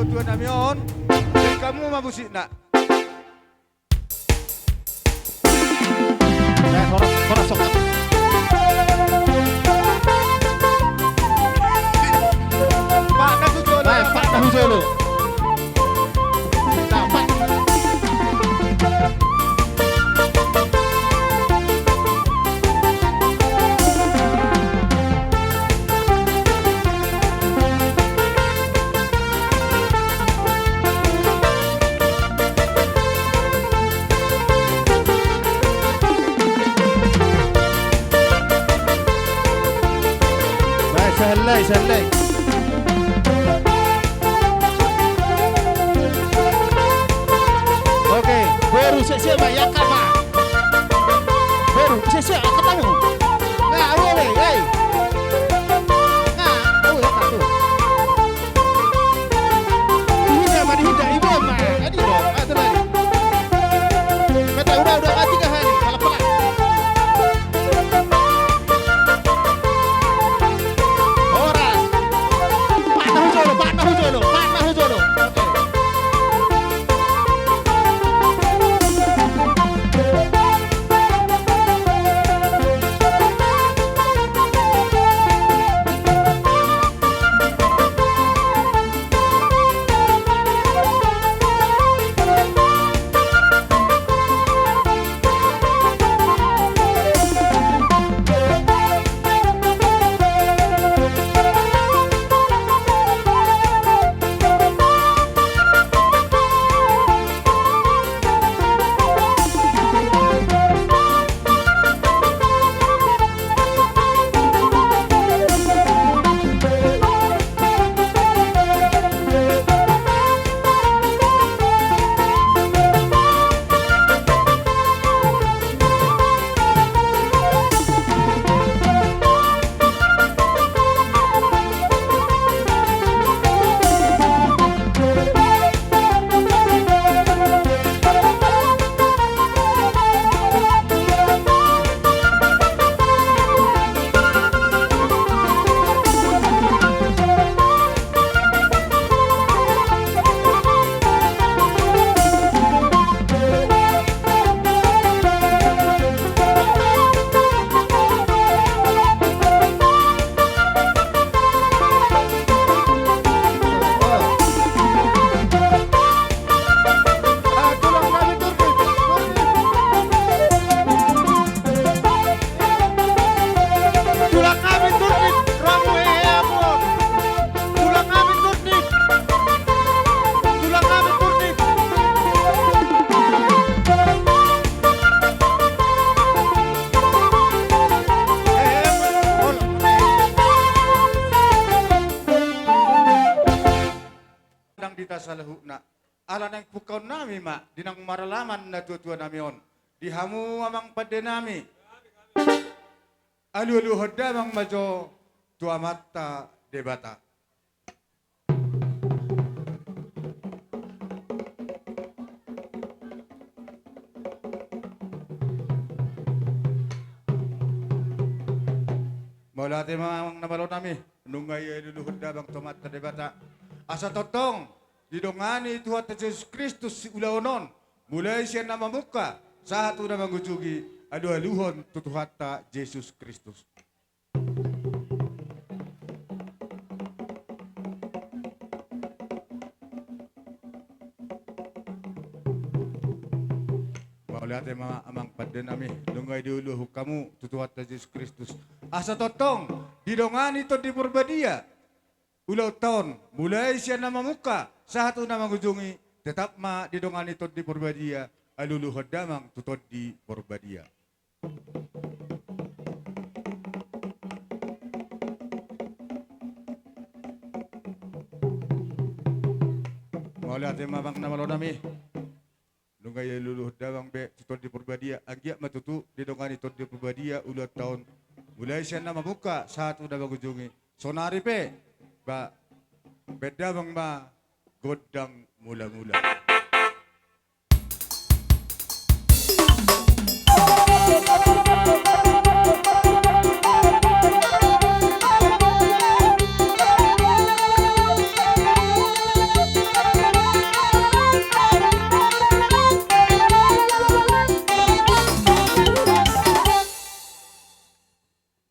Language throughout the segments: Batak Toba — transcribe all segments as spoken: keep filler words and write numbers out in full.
tua nami on, di hamu ma musikna. Eh, horas, horas, sok. Pak, na hujolo. Eh, Pak, na hujolo. Nah, Pak. Baik, sahellai, sahellai. Oke, boru, sese, Pak, ya, Pak. Boru, sese, angkat tangan. Nah, boleh, hei. Nah, oh, ya, Pak, tuh. Dihinda ma, dihinda, ibo ma. Adi, ibo. Ah, tuh, tadi. Mata, udah, udah, mati kah, ini? Pala, pala. Horas. Pak, na hujolo, Pak, na hujolo, Pak, na hujolo. Oke. Tulang nami Turnip, ro hamu, hea hamu on. Tulang nami Turnip. Tulang nami Turnip. Eh, eh, olo. Nang di hita saluhutna. Ala naeng pungkaon nami ma di naung maralaman na tuatua nami on. Di hamu amang pande nami. Alualuhon damang ma jo tu Amanta Debata. Mauliate ma amang na malo nami, nunga dialualuhon damang tu Amanta Debata. Asa tongtong didongani Tuhanta Jesus Kristus siulaon on, mulai sian na mamungka sahat tu na mangujungi, alualuhon tu Tuhanta Jesus Kristus. Mauliate ma amang pande nami, nunga dialualuhon hamu tu Tuhanta Jesus Kristus. Asa tongtong didongani Tondi Porbadia ulaonta on, mulai sian na mamungka sahat tu na mangujungi, tetap ma didongani Tondi Porbadia, alualuhon damang tu Tondi Porbadia. Mauliate ma amang na malo nami. Nunga dialualuhon damang be tu Tondi Porbadia, anggiat ma tutu didongani Tondi Porbadia ulaonta on, mulai sian na mamungka sahat tu na mangujungi. Saonari pe, ba, baen damang ma gondang mulamula.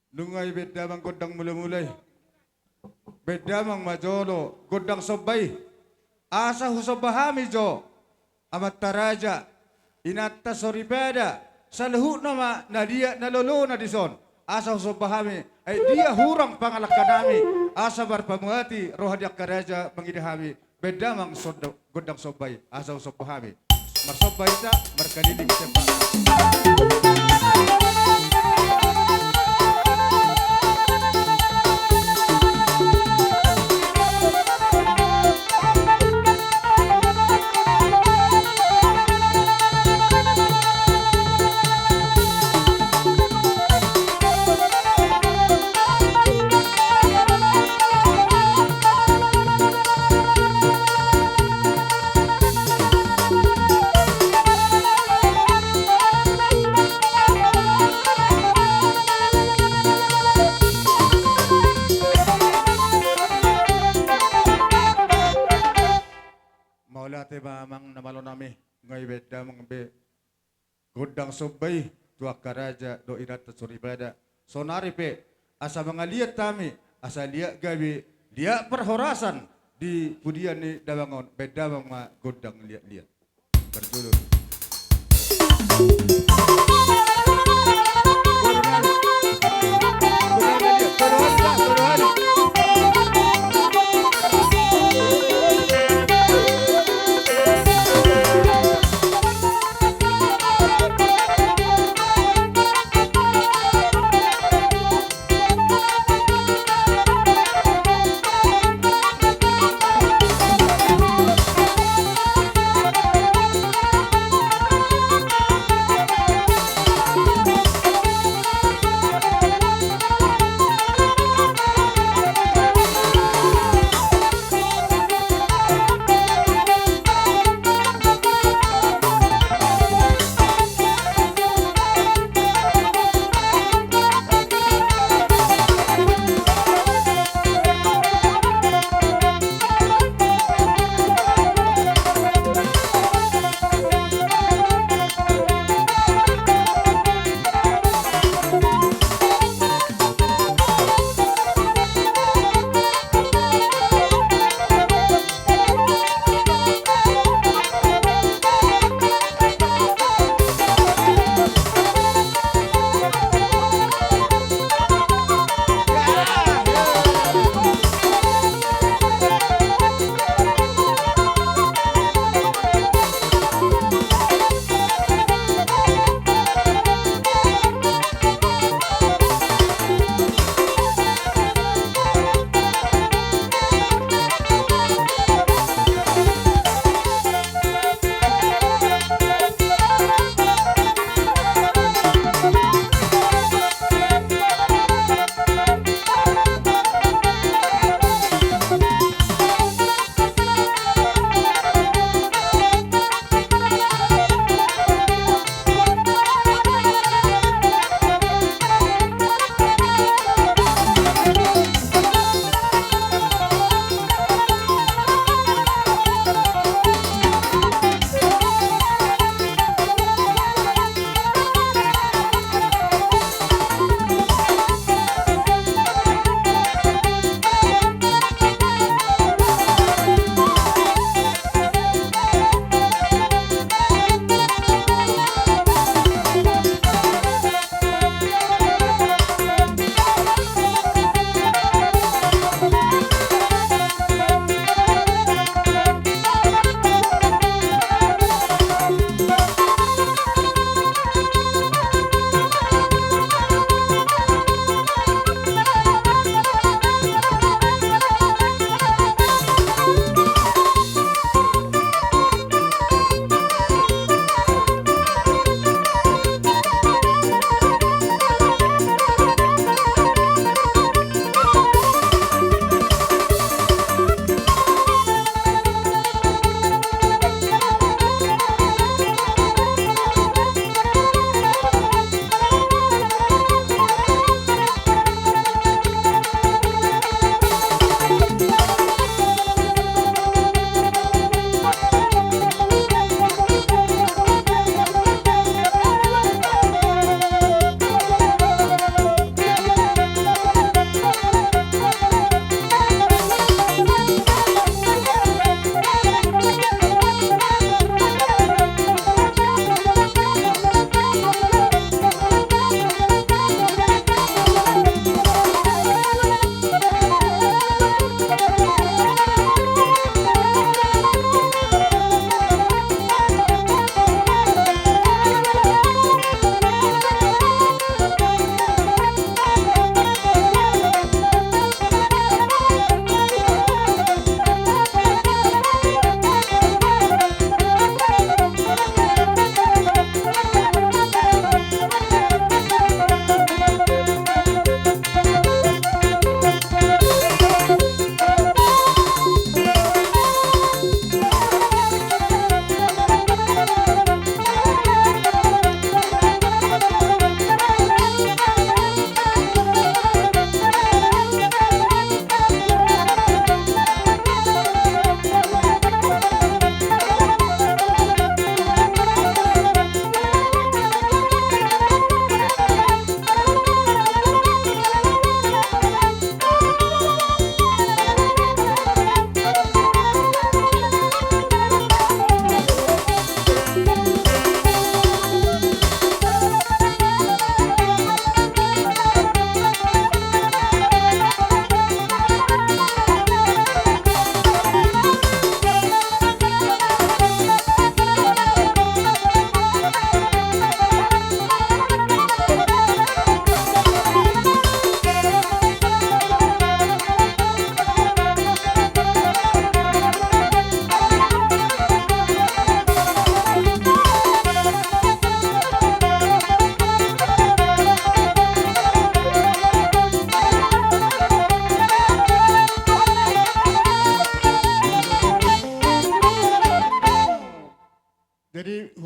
Nunga i baen damang gondang mula-mula i. Baen damang ma jolo gondang somba i. Asa husomba hami jo amanta raja, inanta soripada, saluhutna ma na liat na lolo na dison. Asa husomba hami, ai dia hurang pangalangka nami, asa marpamuati roha ni angka raja mangida hami. Baen damang sonda-, gondang somba i, asa husomba hami. Marsomba hita, markalilingkon. Mauliate ma amang na malo nami, nunga i baen damang be gondang somba i tu angka raja dohot inanta soripada. Sonari pe asa mangaliat hami, asa liat gabe liat parhorasan di pudian ni damang on, baen damang ma gondang liat-liat. Parjolo.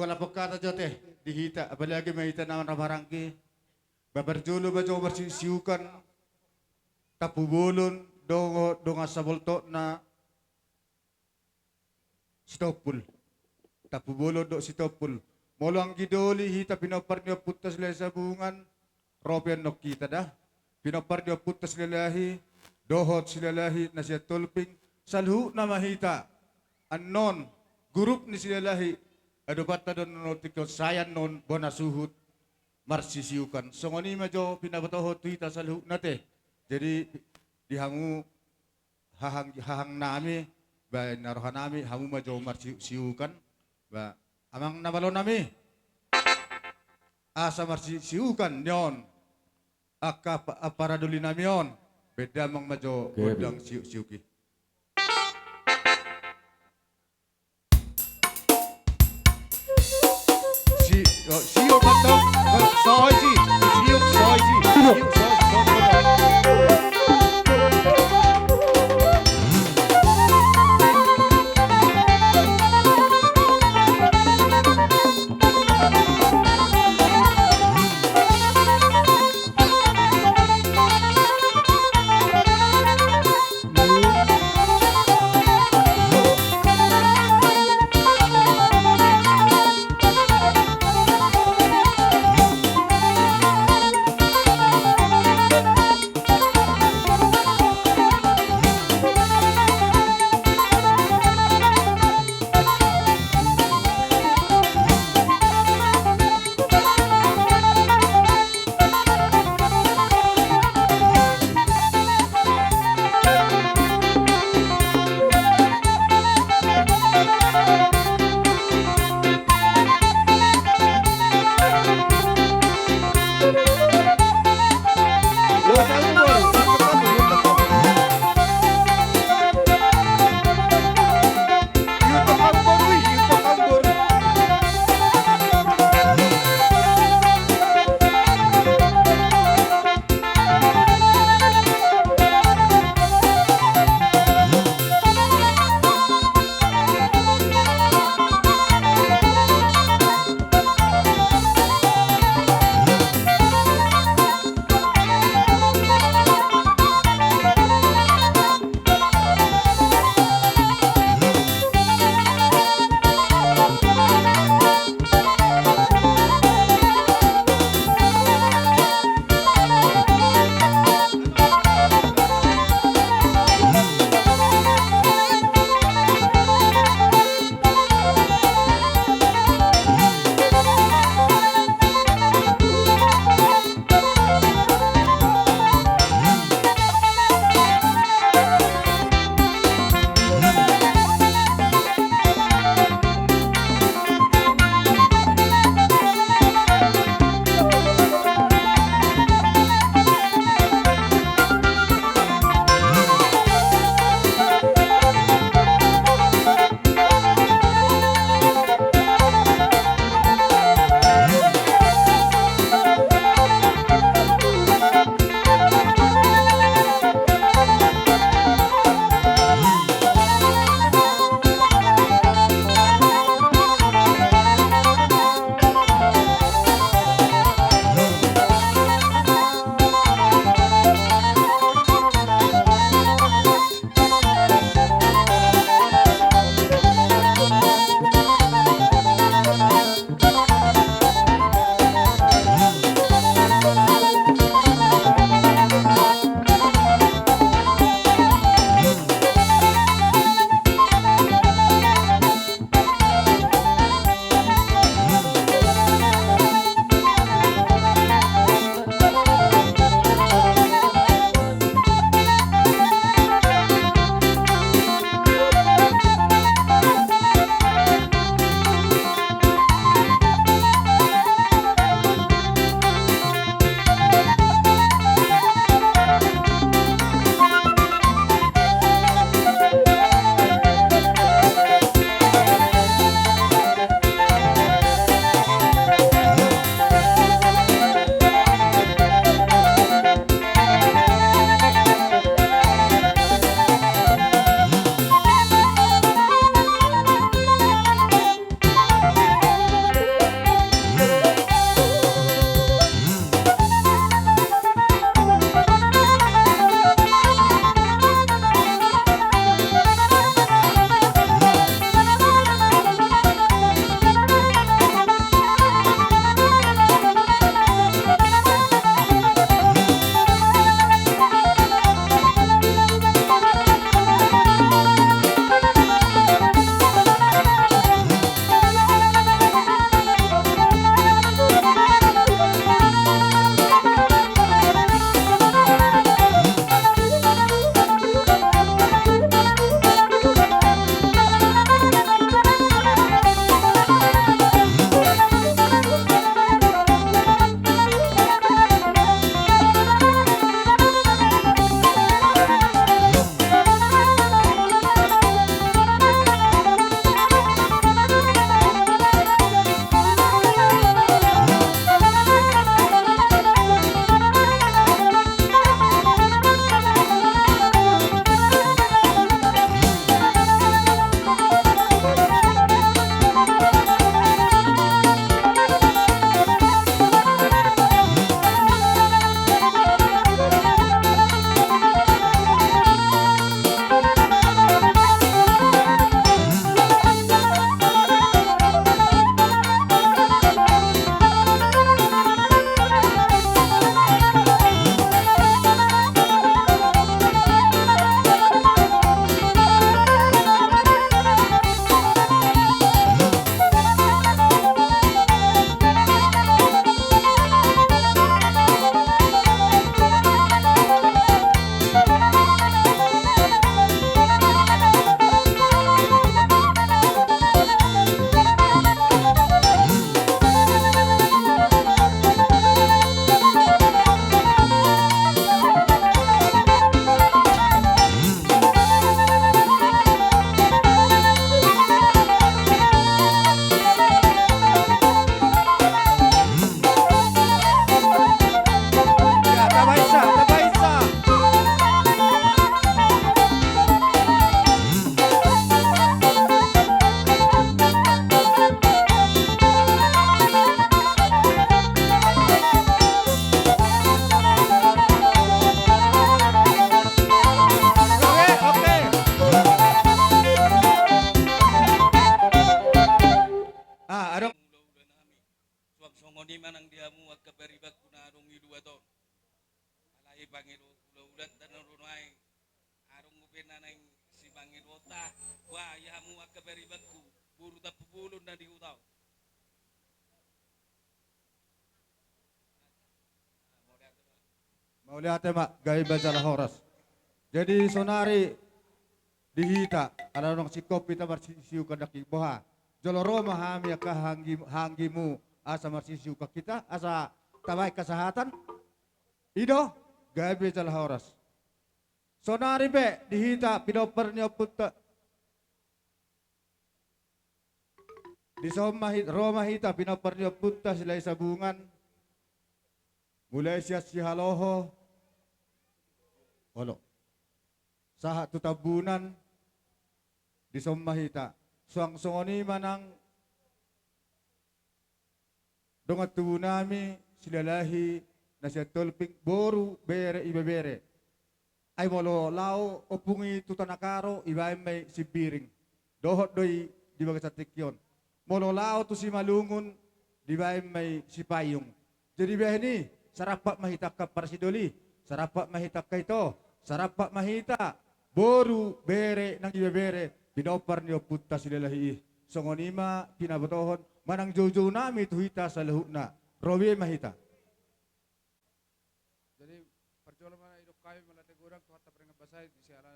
Pola pongkata jo te di hita, apalagi ma hita na marhahamaranggi. Ba parjolo ma jo marsiuksiukan Tampubolon dohot dongan saboltokna Sitompul. Tampubolon dohot Sitompul. Molo anggi doli hita pinompar ni Ompunta Silahi Sabungan, ro pe annon hita da. Pinompar ni Ompunta Silalahi dohot Silalahi na sian Tolping, saluhutna ma hita annon, grup ni Silalahi, adopanta do annon tingki on, sai annon bona suhut marsisiukan. Songon i ma jo pinabotohon tu hita saluhutna te. Jadi di hamu hahang, hahangnami, baen na rohanami, hamu ma jo marsiuksiukan, ba amang na malonami. Asa marsiuksiukan ni on angka pa-, paradolinami on, baen damang ma jo gondang siuksiuk i. Si-, oh, siuk mantap. Soji, siuk soji. Siuk soji. Ulaulanta na ro nai, adong dope na naeng simangido ta. Bah, ia hamu angka paribanku, boru Tampubolon na di huta on. Mauliate ma, gabe ma jala horas. Jadi sonari di hita, ala nunga singkop hita marsisiukan daki boha. Jolo ro ma hami angka hanggi-, hanggimu asa marsisiukan hita, asa tabaen hasahatan. I do, gabe jala horas. Sonari pe di hita pinompar ni ompunta. Dison ma hi-, ro ma hita pinompar ni ompunta Silahi Sabungan. Mulai sian Sihaloho. Olo. Sahat tu Tambunan. Dison ma hita. Suang songon i ma nang dongan tubu nami Silalahi na sian Tolping, boru, bere, ibebere. Ai molo laho ompung i tu Tanah Karo, dibaen ma i Simbiring. Dohot do i di bagasan tingki on. Molo laho tu Simalungun, dibaen ma i Sipayung. Jadi bahen i, sarampak ma hita angka parsidoli, sarampak ma hita angka ito, sarampak ma hita boru, bere nang ibebere, pinompar ni ompunta Silalahi i. Songon i ma pinabotohon, manang joujou nami tu hita saluhutna. Ro be ma hita. Jadi, parjolo ma na didok hami mauliate godang tu Tuhanta Pardenggan Basa i, di siala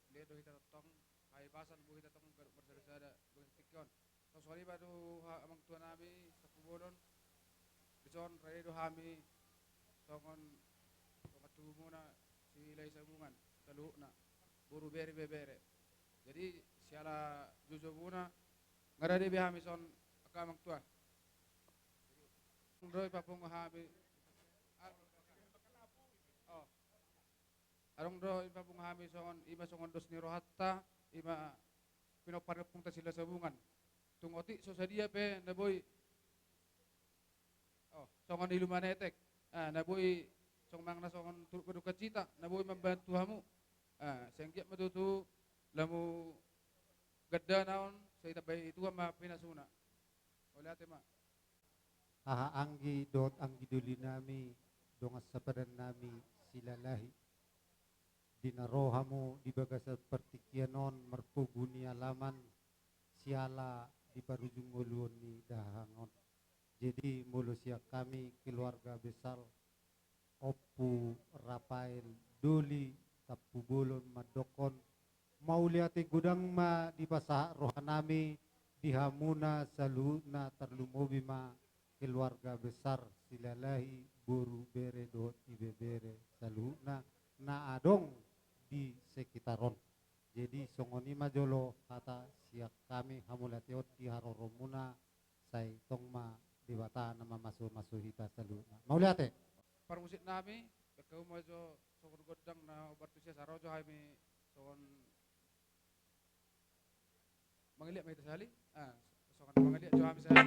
dilehon do hita tongtong hahipason, boi hita tongtong ganup marsada-sada di bagasan tingki on. Songon i ma tu ha-, amang tua nami Tampubolon, dison rade do hami songon dongan tubumuna Silahi Sabungan saluhutna, boru, bere, ibebere. Jadi siala joujoumuna, nga rade be hami songon angka amang tua. Adong do i papungu hami. A-, oh. Adong do i papungu hami songon, i ma songon dos ni rohanta, i ma pinompar ni ompunta Silahi Sabungan. Tung otik so sadia pe na boi, oh, songon ilu manetek. Ah, na boi songon manang na songon turut be dukacita, na boi mambantu hamu. Ah, sai anggiat ma tutu lamu gandana on, sai tambai Tuhan ma pinasuna. Mauliate ma. Haha anggi dohot anggi doli nami, dongan sapadan nami Silalahi. Di na ro hamu di bagasan partingkian on marpogu ni alaman siala di parujung ngoluon ni dahahang on. Jadi molo sian hami keluarga besar Ompu Rafael Doli Tampubolon mandokkon, mauliate godang ma dipasahat rohanami di hamuna saluhutna, tarlumobi ma keluarga besar Silalahi, boru, bere dohot ibebere saluhutna na adong di sekitar on. Jadi songon i ma jolo hata sian hami, hamauliateon di haroromuna, sai tong ma Debata na mamasumasu hita saluhutna. Mauliate. Parmusik nami, baen hamu ma jo songon gondang na hombar tu sia, sai ro jo hami songon mangiliat ma hita sahali. Ah, songon mangiliat jo hami sahali.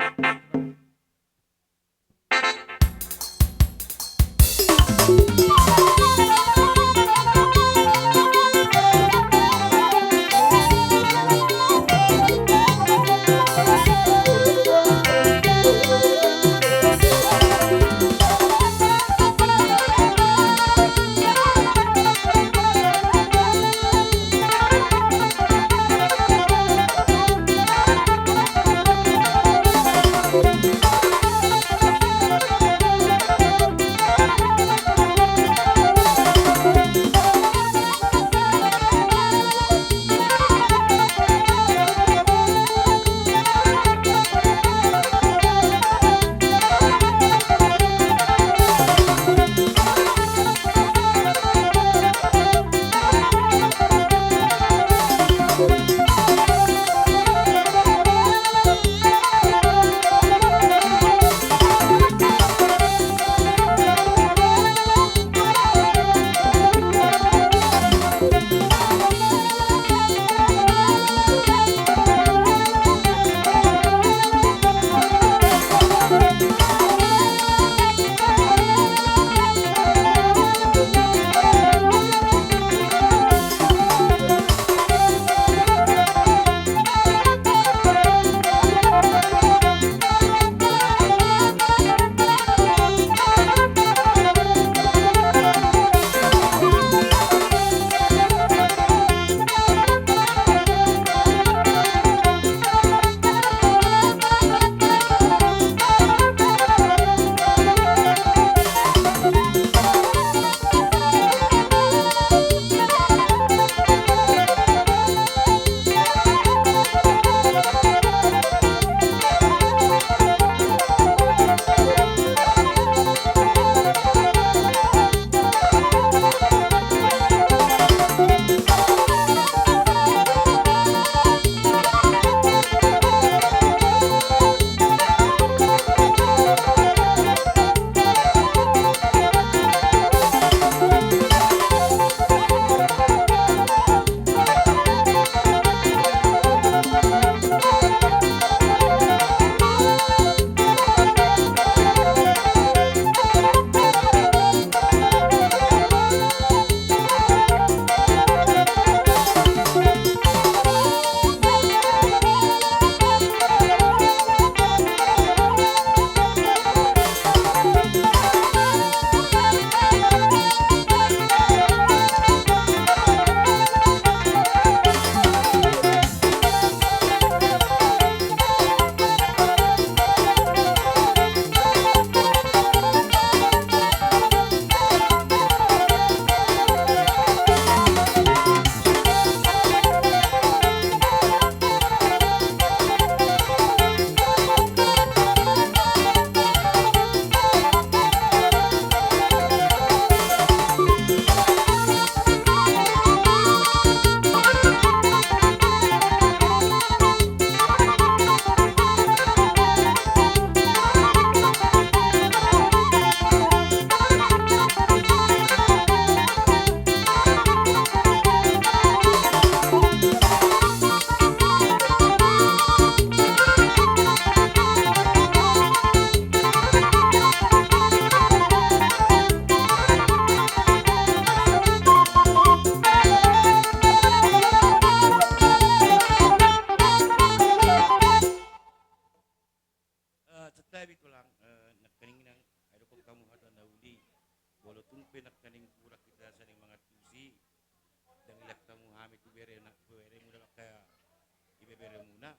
Beremuna,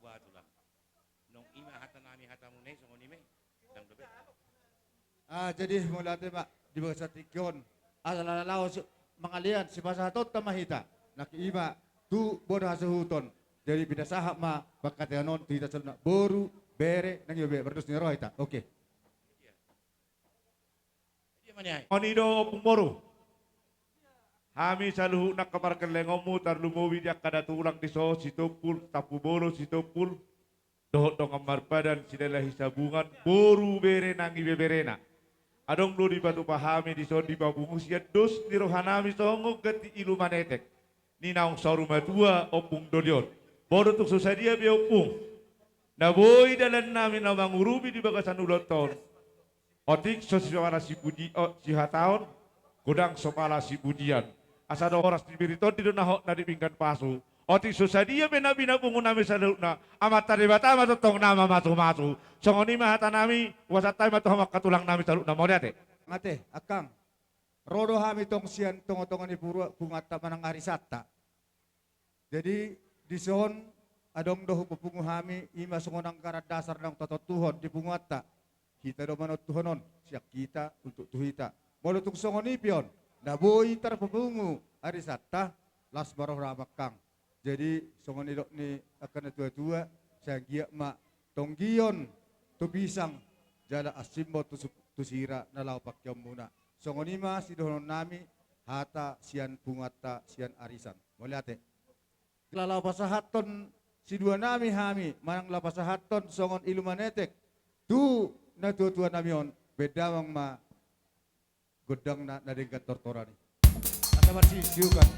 boha tulang. Nung i ma hata nami, hata muna i songon i ma i. Ndang dope. Ah, jadi mauliate ma di bagasan tingki on. Asa laho si-, mangalean sipasahatonta ma hita. Nangkin i ma tu bona hasuhuton. Jadi pinasahat ma pangkataion on tu hita saluhutna. Boru, bere, nang ibebere. Mardos ni roha hita. Oke. Songon i do ompung boru. Hami saluhutna angka pargellengonmu tarlumobi di angka datulang di son, Sitompul, Tampubolon, Sitompul, dohot dongan marpadan, Silalahi Sabungan, boru, bere nang ibeberena. Adong do dipatupa hami di son, dipapungu sian dos ni rohanami songon ganti ilu manetek ni naung saur matua ompung doli on. Molo tung so sadia pe ompung na boi dalannami na mangurupi di bagasan ulaonta on, otik so sipala sipuji-, o, sihataon, godang so pala sipujian. Asa do horas ni biri tondi do na hot na di pinggan pasu. Otik so sadia pe na pinapungunami saluhutna, Amanta Debata ma tongtong na mamasumasu. Songon i ma hatanami, hupasahat hami ma tu hamu angka tulangnami saluhutna, mauliate. Mauliate, angkang. Ro do hami tong sian tongatonga ni puru-, punguanta manang arisanta. Jadi, di son adong do hupapungu hami, i ma songon anggaran dasar naung tatontuhon di punguanta. Hita do manontuhon on, sian hita untuk tu hita. Molo tung songon i pe on, na boi tarpapungu arisanta, las ma roha, amang, angkang. Jadi, songon nidok ni angka natuatua, sai anggiat ma tonggion tu pisang, jala ansimon tu su-, tu sira na laho pangkeonmuna. Songon i ma sidohononnami hata sian punguanta sian arisan. Mauliate. Laho pasahathon siduanami hami, manang laho pasahathon songon ilu manetek tu natuatuanami on, bahen damang ma gondangna na denggan tortoran i. Asa marsiusiukan.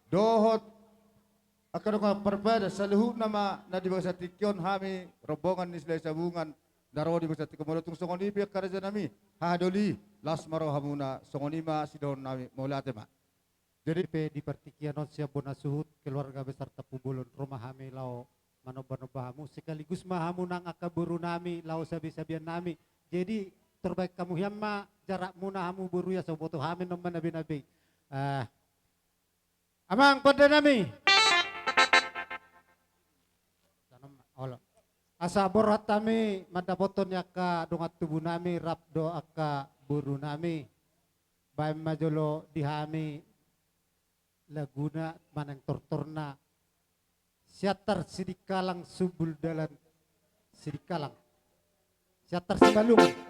dohot angka dongan parpada, saluhutna ma na di bagasan tingki on hami rombongan ni Silahi Sabungan na ro di bagasan tingki on, molo tung songon i pe angka raja nami, haha doli, las ma rohamuna, songon i ma sidohonon nami, mauliate ma. Jadi pe di partingkian on sian bona suhut keluarga besar Tampubolon, ro ma hami laho manomba-nomba hamu, sekaligus ma hamu nang angka boru nami laho sabe-sabean nami. Jadi torbaen hamu hian ma jarakmuna hamu boru i, asa huboto hami annon ma na be-na be i. Ah, amang pande nami. Olo. Asa borhat hami mandapothon ni angka dongan tubu nami rap dohot angka boru nami. Baen ma jolo di hami laguna manang tortorna, Siantar Sidikalang Sumbul Dalan Sidikalang. Siantar Simalungun.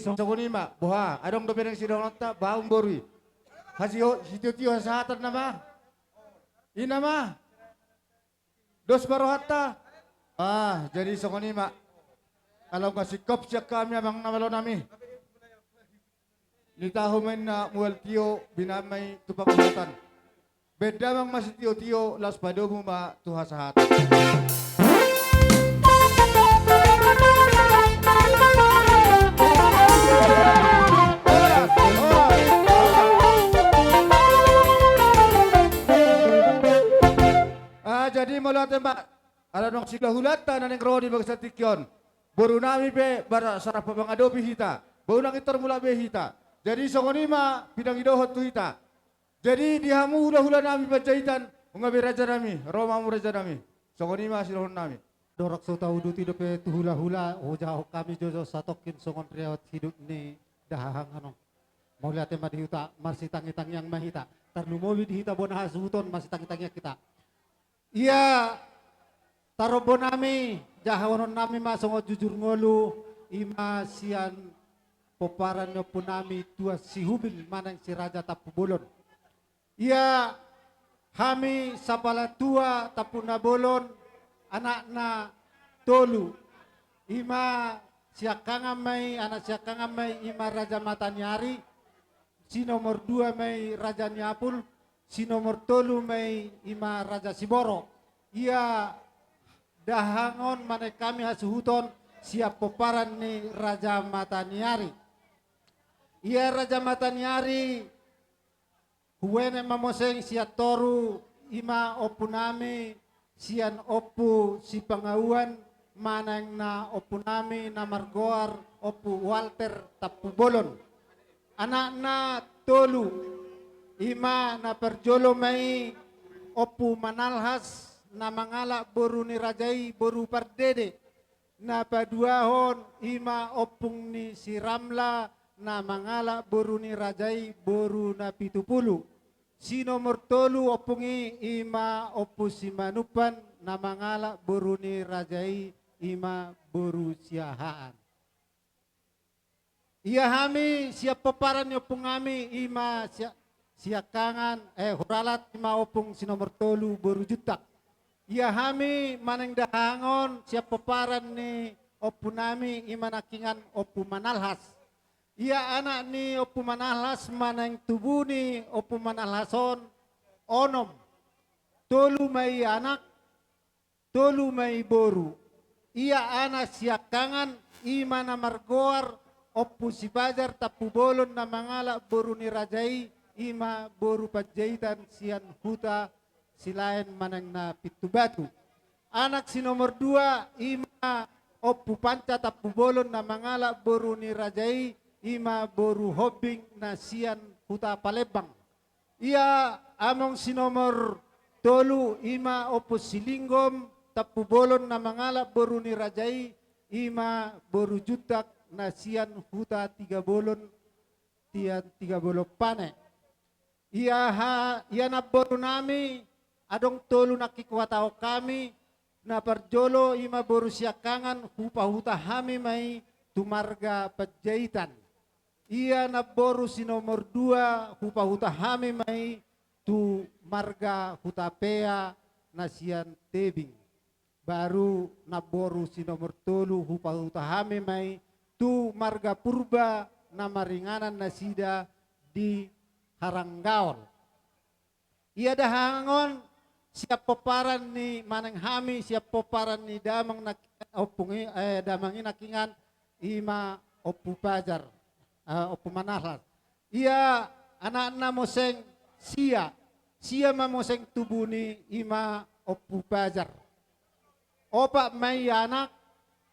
songon i ma, boha, adong dope naeng sidohononta, bahen boru i. Hasio, sitio-tio hasahatan nama. I nama. Dos ma rohanta. Ah, jadi songon i ma. Kalau nunga singkop sian hami amang na malo nami. Nitahu ma inna mual tio, binahen ma i tu panguhatan. Bahen damang ma sitio-tio, laos padomu ma tu hasahatan. Ah, jadi mauliate ma. Ala adong sihulahulanta na naeng ro di bagasan tingki on. Boru nami pe, bara sara pamangadopi hita. Boi nang pintor mulak be hita. Jadi songon i ma pinangidohon tu hita. Jadi di hamu hulahula nami Panjaitan, nunga be raja nami, ro ma hamu raja nami. Songon i ma sidohonon nami. Dorang so tauduti dope tu hulahula, hujahahon hami joujou satongkin songon riwayat hidup ni dahahangan on. Mauliate ma di huta, marsitangitangiang ma hita. Tarlumobi di hita bona hasuhuton, marsitangitangiang hita. Ia tarombo nami, jahahonon nami ma songon jujur ngolu, i ma sian pomparan ni ompu nami Tuan Sihubil manang si Raja Tampubolon. Ia hami sapala tua Tampunabolon, anakna tolu. I ma siangkangan ma i, anak siangkangan ma i, i ma Raja Mataniari, si nomor dua ma i Raja Niapul, si nomor tolu ma i, i ma Raja Siboro. Ia dahahangan on manang hami hasuhuton sian pomparan ni Raja Mataniari. Ia Raja Mataniari, huenet ma muse sian toru, i ma ompu nami sian Ompu Sipangauan, manang na ompu nami na margoar Ompu Walter Tampubolon. Anakna tolu, i ma na parjolo ma i Ompu Manalhas, na mangalap boru ni raja i boru Pardede. Na paduahon i ma ompung ni si Ramla, na mangalap boru ni raja i boru Napitupulu. Si nomor tolu ompung i, i ma Ompu Simanumpan, na mangalap boru ni raja i, i ma boru Siahaan. Ia hami sian pomparan ni ompung nami, i ma sia-, siangkangan, eh, huralat, i ma ompung si nomor tolu boru Juntak. Ia hami manang dahahangan on sian pomparan ni ompu nami, i ma nangkiningan Ompu Manalhas. Ia anak ni Ompu Manalhas manang tubu ni Ompu Manalhas on onom. Tolu ma i anak, tolu ma i boru. Ia anak siangkangan, i ma na margoar Ompu Sipajar Tampubolon, na mangalap boru ni raja i, i ma boru Panjaitan sian huta Silaen manang na Pintubatu. Anak si nomor dua, i ma Ompu Panca Tampubolon, na mangalap boru ni raja i, i ma boru Hombing na sian huta Palembang. Ia among si nomor tolu, i ma Ompu Silinggom Tampubolon, na mangalap boru ni raja i, i ma boru Juntak na sian huta Tigabolon, sian Tigabolon Pane. Ia ha-, ia namboru nami, adong tolu nangkin huhatahon hami. Na parjolo, i ma boru siangkangan, hupahuta hami ma i tu marga Panjaitan. Ia namboru si nomor dua, hupahuta hami ma i tu marga Hutapea na sian Tebing. Baru namboru si nomor tolu, hupahuta hami ma i tu marga Purba, na maringanan nasida di Haranggaol. Ia dahahangan on sian pomparan ni, manang hami sian pomparan ni damang nangkiningan ompung i, eh, damang i nangkiningan, i ma Ompu Pajar, eh, Ompu Manalhas. Ia anakna muse sia, sia ma muse tubu ni, i ma Ompu Pajar. Opat ma i anak,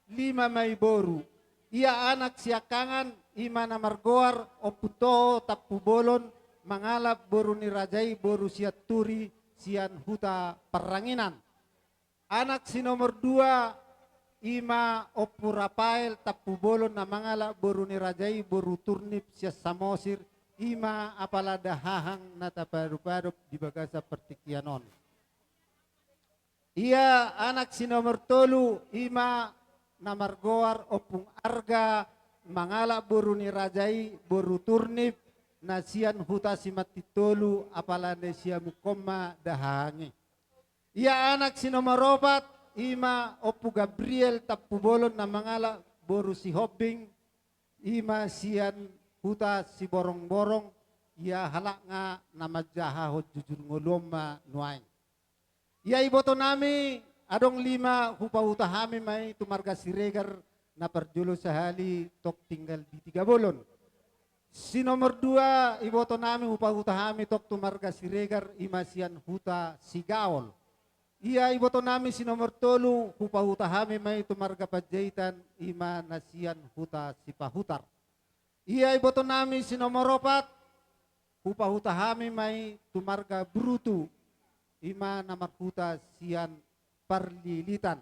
lima ma i boru. Ia anak siangkangan, i ma na margoar Ompu Toho Tampubolon, mangalap boru ni raja i boru Sianturi sian huta Parranginan. Anak si nomor dua, i ma Ompu Rapael Tampubolon, na mangalap boru ni raja i boru Turnip sian Samosir, i ma apala dahahang na tapadopadop di bagasan partingkian on. Ia anak si nomor tolu, i ma na margoar Ompung Arga, mangalap boru ni raja i boru Turnip na sian huta Simantintolu, apala na siamun ma dahahang i. Ia anak si nomor opat, i ma Ompu Gabriel Tampubolon na mangalap boru Sihombing, i ma sian huta Siborongborong, ia halak nga na manjahahon jujur ngolu on ma nuaeng. Ia iboto nami adong lima, hupahuta hami ma i tu marga Siregar, na parjolo sahali tong tinggal di Tigabolon. Si nomor dua iboto nami hupahuta hami tong tu marga Siregar, i ma sian huta Sigaol. Ia iboto nami si nomor tolu hupahuta hami ma i tu marga Panjaitan, i ma na sian huta Sipahutar. Ia iboto nami si nomor opat hupahuta hami ma i tu marga Brutu, i ma na marhuta sian Parlilitan.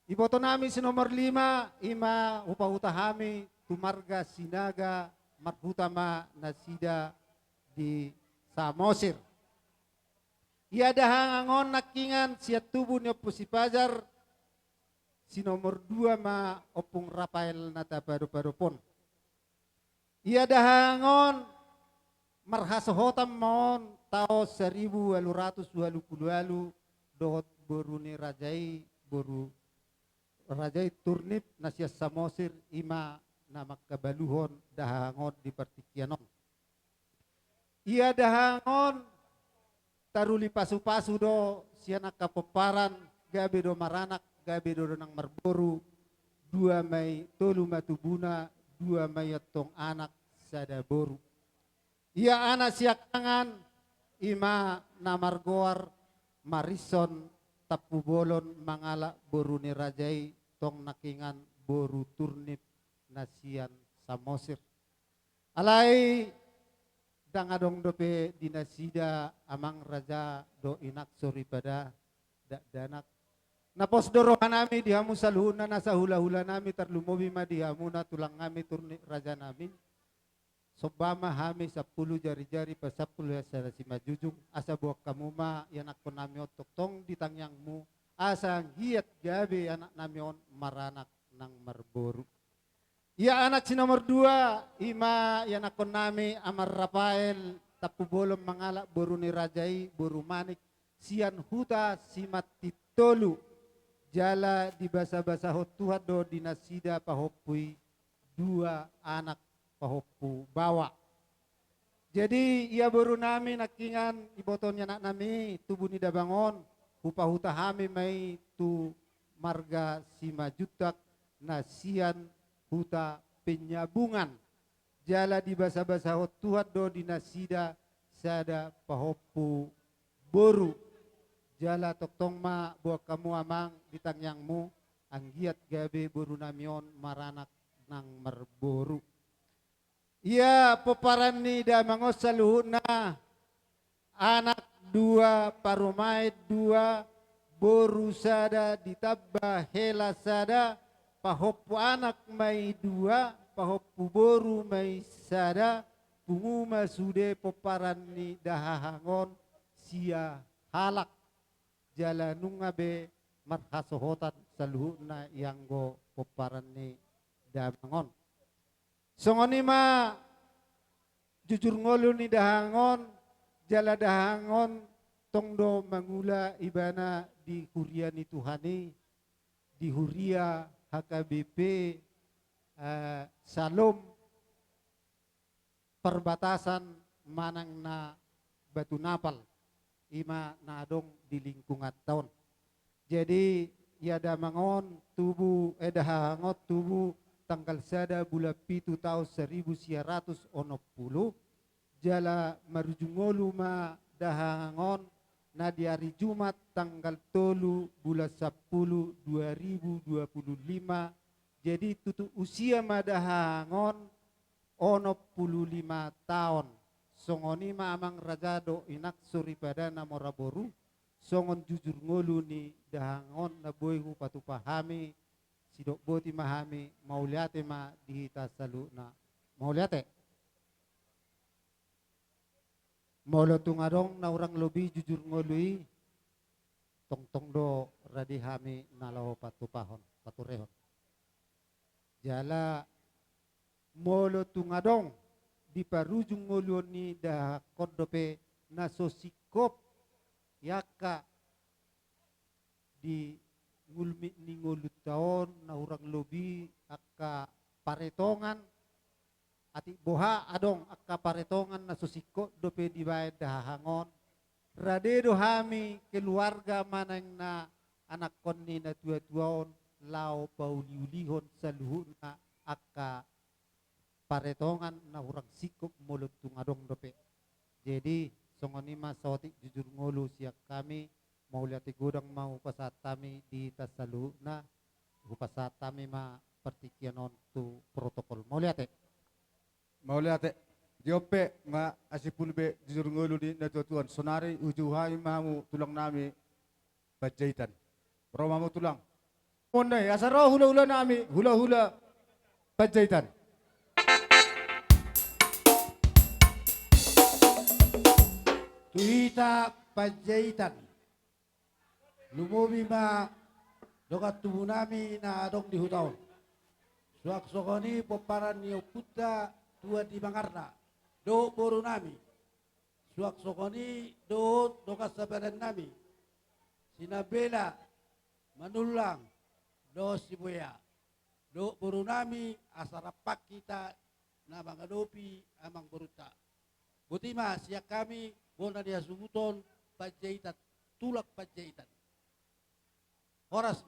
Iboto nami si nomor lima, i ma hupahuta hami tu marga Sinaga, marhuta ma nasida di Samosir. Ia dahahang on nangkiningan sian tubu ni Ompu Sipajar, si nomor dua ma Ompung Rafael na tapadopadop on. Ia dahahang on marhasohotan ma on taon saribu ualu ratus ualu pulu ualu dohot boru ni raja i, boru raja i Turnip na sian Samosir, i ma na mangkabaluhon dahahang on di partingkian on. Ia dahahang on taruli pasupasu do sian angka pomparan, gabe do maranak, gabe do nang marboru, dua ma i, tolu ma tubuna, dua ma i antong anak, sada boru. Ia anak siangkangan, i ma na margoar Marison Tampubolon mangalap boru ni raja i, tong nangkiningan boru Turnip na sian Samosir. Alai ndang adong dope di nasida amang raja dohot inang soripada, dakdanak. Na pos do roha nami di hamu saluhutna nasa hulahula nami, tarlumobi ma di hamuna tulang nami Turnip raja nami. Somba ma hami sampulu jarijari pasampulu hea sada simanjujung, asa boan hamu ma ianakkon nami on tongtong di tangiangmu, asa anggiat gabe anak nami on maranak nang marboru. Ia anak si nomor dua, i ma ianakkon nami amang Rafael Tampubolon mangalap boru ni raja i, boru Manik, sian huta Simantintolu. Jala dibasabasahon Tuhan do di nasida pahompu i dua anak pahompu baoa. Jadi ia boru nami nangkiningan, iboto ni anak nami, tubu ni damang on, hupahuta hami ma i tu marga Simanjuntak na sian huta Penyabungan. Jala dibasabasahon Tuhan do di nasida sada pahompu boru. Jala tongtong ma boan hamu amang di tangiangmu, anggiat gabe boru nami on maranak nang marboru. Ia pomparan ni damang on saluhutna, anak dua, parumaen dua, boru sada, ditamba hela sada, pahompu anak ma i dua, pahompu boru ma i sada, pungu ma sude pomparan ni dahahang on sia halak. Jala nunga be marhasohotan saluhutna ianggo pomparan ni damang on. Songon i ma jujur ngolu ni dahahang on, jala dahahang on tong do mangula ibana di huria ni Tuhan i, di huria H K B P, eh, Salom, perbatasan manang na Batu Napal, i ma na adong di lingkunganta on. Jadi ia damang on tubu, eh, dahahang on tubu tanggal sada bulan pitu taon saribu sia ratus onom pulu, jala marujung ngolu ma dahahang on na di ari Jumat tanggal tolu bulan sampulu dua ribu dua pulu lima. Jadi tutu usia ma dahahang on onom pulu lima taon. Songon i ma amang raja dohot inang soripada na mora boru, songon jujur ngolu ni dahahang on na boi hupatupa hami, sidok boti ma hami, mauliate ma di hita saluhutna. Mauliate. Molo tung adong na hurang lobi jujur ngolu i, tongtong do rade hami na laho patupahon, paturehon. Jala molo tung adong di parujung ngolu on ni dahahang on dope na so singkop i angka di ngulmit ni ngolunta on na hurang lobi angka paretongan, atik boha adong angka paretongan na so singkop dope dibaen dahahang on, rade do hami keluarga manang na anakkon ni na tua-tua on laho pauliulihon saluhutna angka paretongan na hurang singkop molo tung adong dope. Jadi, songon i ma saotik jujur ngolu sian hami, mauliate godang ma hupasahat hami di hita saluhutna, hupasahat hami ma partingkian on tu protokol. Mauliate. Mauliate. Di on pe ma asi pulu be jujur ngolu ni na tua-tua on. Sonari hujou hami ma hamu tulang nami Panjaitan. Ro ma hamu tulang. Monnai, asa ro hula-hula nami, hula-hula Panjaitan. Tu hita Panjaitan. Lumobi ma dongan tubu nami na adong di huta on. Suang songon i pomparan ni ompunta Tuan di Mangarna, dohot boru nami. Suang songon i dohot dongan sabadan nami, Sinambela, Manullang, dohot Sibuea, dohot boru nami, asa rap hita na mangadopi amangborunta. Boti ma sian hami bona ni hasuhuton Panjaitan, tulang Panjaitan. Horas.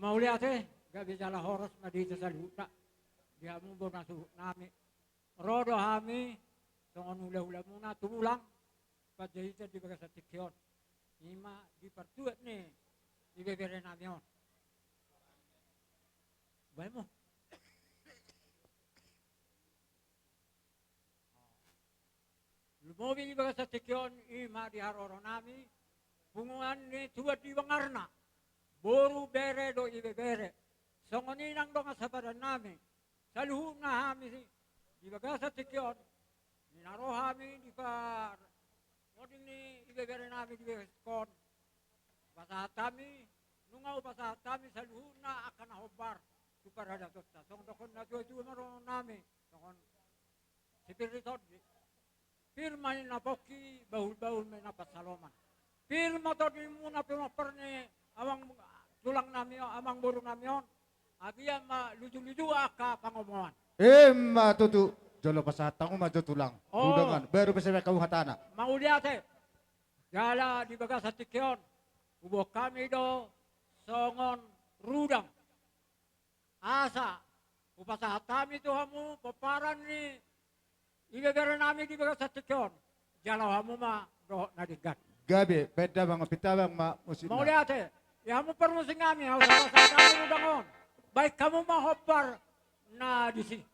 Mauliate, gabe jala horas ma di hita saluhutna. Di hamu bona suhut nami. Ro do hami songon hulahulamuna tulang Panjaitan di bagasan tingki on. I ma di partuat ni ibebere nami on. Baen ma. Lumobi di bagasan tingki on, i ma di haroro nami, punguan ni tuan di bangarna, boru, bere dohot ibebere. Songon i nang dongan sapadan nami, saluhutna hami di bagasan tingki on, di na ro hami di par-, tonding ni ibebere nami di bagasan on. Pasahat hami, nunga hupasahat hami saluhutna angka na hombar tu paradatonta. Songon dohonon na tuatua ma dohonon nami, songon sipir ni tondi. Pir ma ninna pongki, bahulbahul ma ninna pansalongan. Pir ma tondimuna, pir ma pir ni amang tulang nami on, amangboru nami on. Abian ma lujuluju angka pangomoan. Emma tutu, jolo pasahat hamu ma jo tulang. Oh. Undangan, baru pe sai baen hamu hatana. Mauliate. Jala di bagasan tingki on, huboan hami do songon rudang. Asa hupasahat hami tu hamu pomparan ni ibebere nami di bagasan tingki on. Jalo hamu ma dohot na denggan. Gabe, baen damang, pinta abang ma musikna. Mauliate. Di hamu parmusik nami, hupasahat hami rudang on. Baen hamu ma hombar na disi.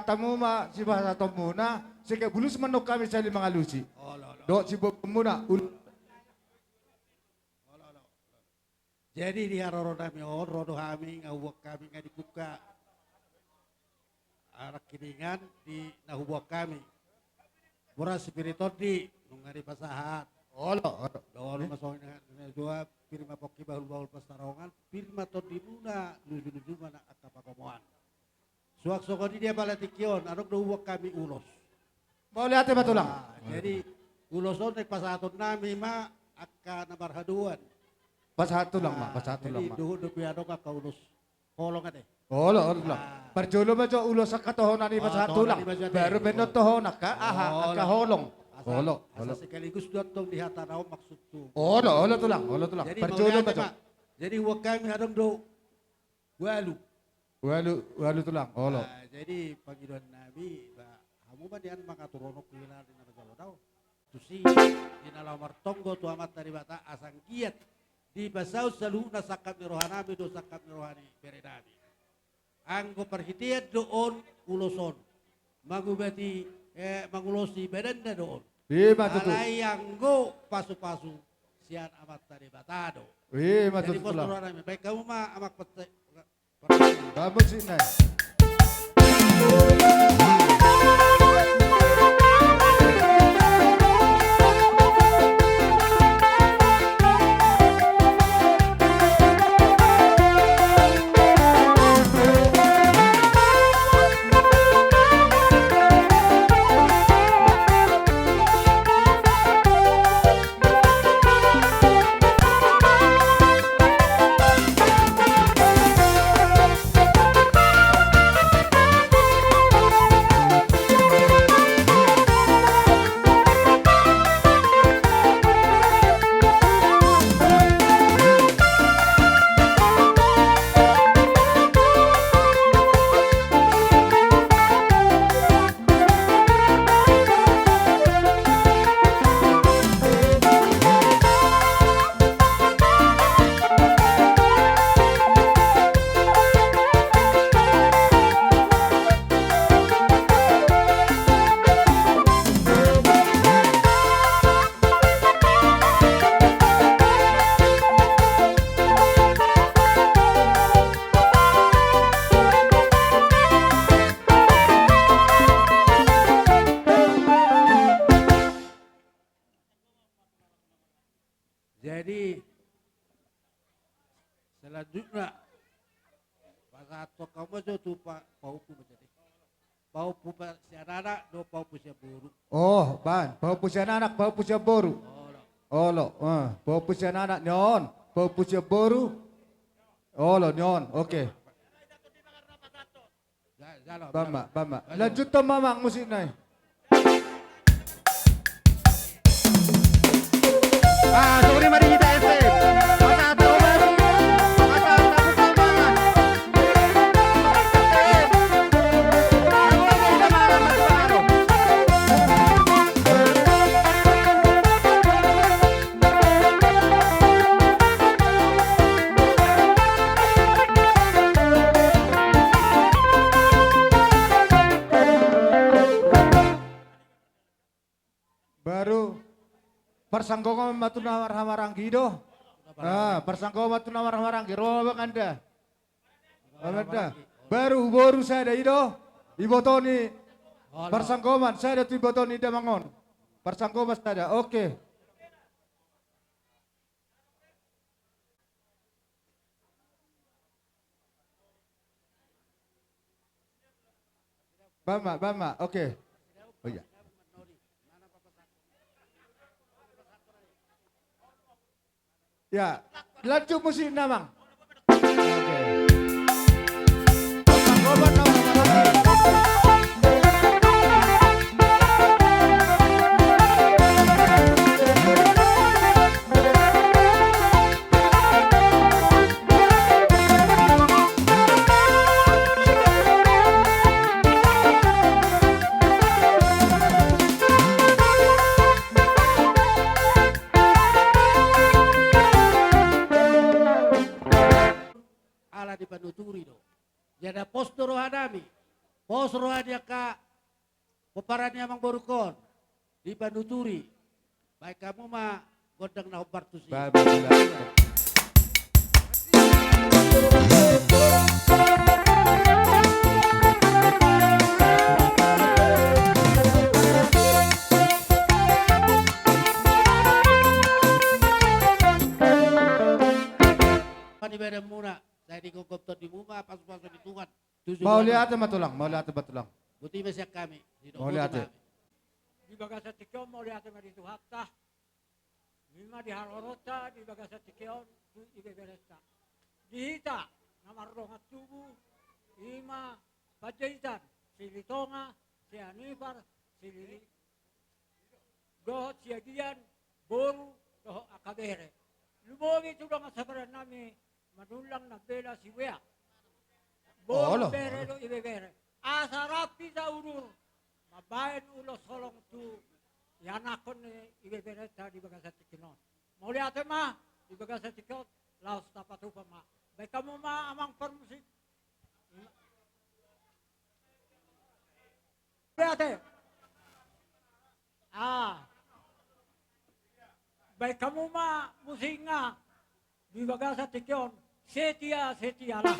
hatamu ma sipasahatonmuna, singkat bulus ma annon hami sahali mangalusi. Olo, olo. Dohot siboanmuna, ul- Olo, olo. Jadi di haroro nami on, ro do hami, nga huboan hami, nga dipungka. Anak kiningan di na huboan hami. Boras si Piri Tondi, nunga dipasahat. Olo, olo. Dohot ma songon na, na dua, pir ma pongki bahul-bahul pansamotan, pir ma tondimuna, luju-luju ma nang angka pagomoan. Suang songon i di apala tingki on, adong do huboan hami ulos. Mauliate ma tulang. Ah, jadi ulos on naeng pasahaton nami ma angka na marhadoan. Pasahat tulang ma, ah, pasahat tulang jadi ma. Dohot dope adong angka ulos holong ate. Olo, olo tulang. Ah. Parjolo ma jo ulos angka tohonan i pasahat tulang. Ah, tohonan i ma jo ate. Baru baen do tohonan angka, aha, olo, angka holong. Asa, olo, asa olo. Sekaligus do antong di hata na on maksudhu. Olo, olo tulang, olo tulang. Jadi parjolo mauliate ma jo. Jadi huboan hami adong do ualu. Ualu, ualu tulang, olo. Ah, jadi pangidoan nami, ba, hamu ma nian mangatur on, huhilala di na manjalo dao. Tusi, di na laho martonggo tu Amanta Debata asa anggiat dipasaut saluhutna sangkap ni roha nami dohot sangkap ni roha ni bere nami. Anggo parhitean do on ulos on. Mangubati, eh, mangulosi badanna do on. Ima tutu. Alai anggo pasu-pasu sian Amanta Debata do. Ima tutu tulang. Jadi pos roha nami. Baen hamu ma amang pete. Baen musik nai. Jadi selanjutna pasahathon hamu ma jo tu pa-, pahompu ma jadi. Pahompu pa-, sian anak dohot pahompu sian boru. Oh, baen. Pahompu sian anak, pahompu sian boru. Olo. Olo, eh, pahompu sian anak ni on, pahompu sian boru. Olo, ni on, oke. Baen ma, baen ma. Lanjuthon ma amang musik nai. Ah, songon i ma di hita S M. Masa tahu baru. Masa tahu sama. Baru parsanggoman ma tu na marhahamaranggi do. Ah, parsanggoman tu na marhahamaranggi. Ro ma amang anda. Amang anda. Baru boru sada i do. Iboto ni parsanggoman sada tu iboto ni damang on. Parsanggoman sada. Oke. Baen ma, baen ma. Oke. Oh iya. Ya, lanjut musik na amang. Oke. Ala dipanuturi do. Jala pos do roha nami. Pos roha ni angka pomparan ni amangborungkon di Panuturi. Baen hamu ma gondang na hombar tusi. Baen, baen, baen. Panibadan muna, sai digomgom tondimuna, pasupasu ni Tuhan. Tujuh. Mauliate ma tulang, mauliate ma tulang. Boti ma sian hami. Mauliate. Di bagasan tingki on mauliate ma di Tuhanta. I ma di haroroanta di bagasan tingki on tu ibeberenta. Di hita na mardongan tubu, i ma Panjaitan, Silitonga, Sianipar, Sili dohot Siagian, boru dohot angka bere. Lumobi tu dongan saudara nami Manullang Nambela Sibuea. Boru, olo, bere, olo, do ibebere. Asa rap hita udur mambaen ulos holong tu ianakhon ni ibeberenta di bagasan tingki on. Mauliate ma di bagasan tingki on, laos tapatupa ma. Baen hamu ma amang parmusik. Mauliate. Ah. Baen hamu ma musikna di bagasan tingki on. Setia, setialah.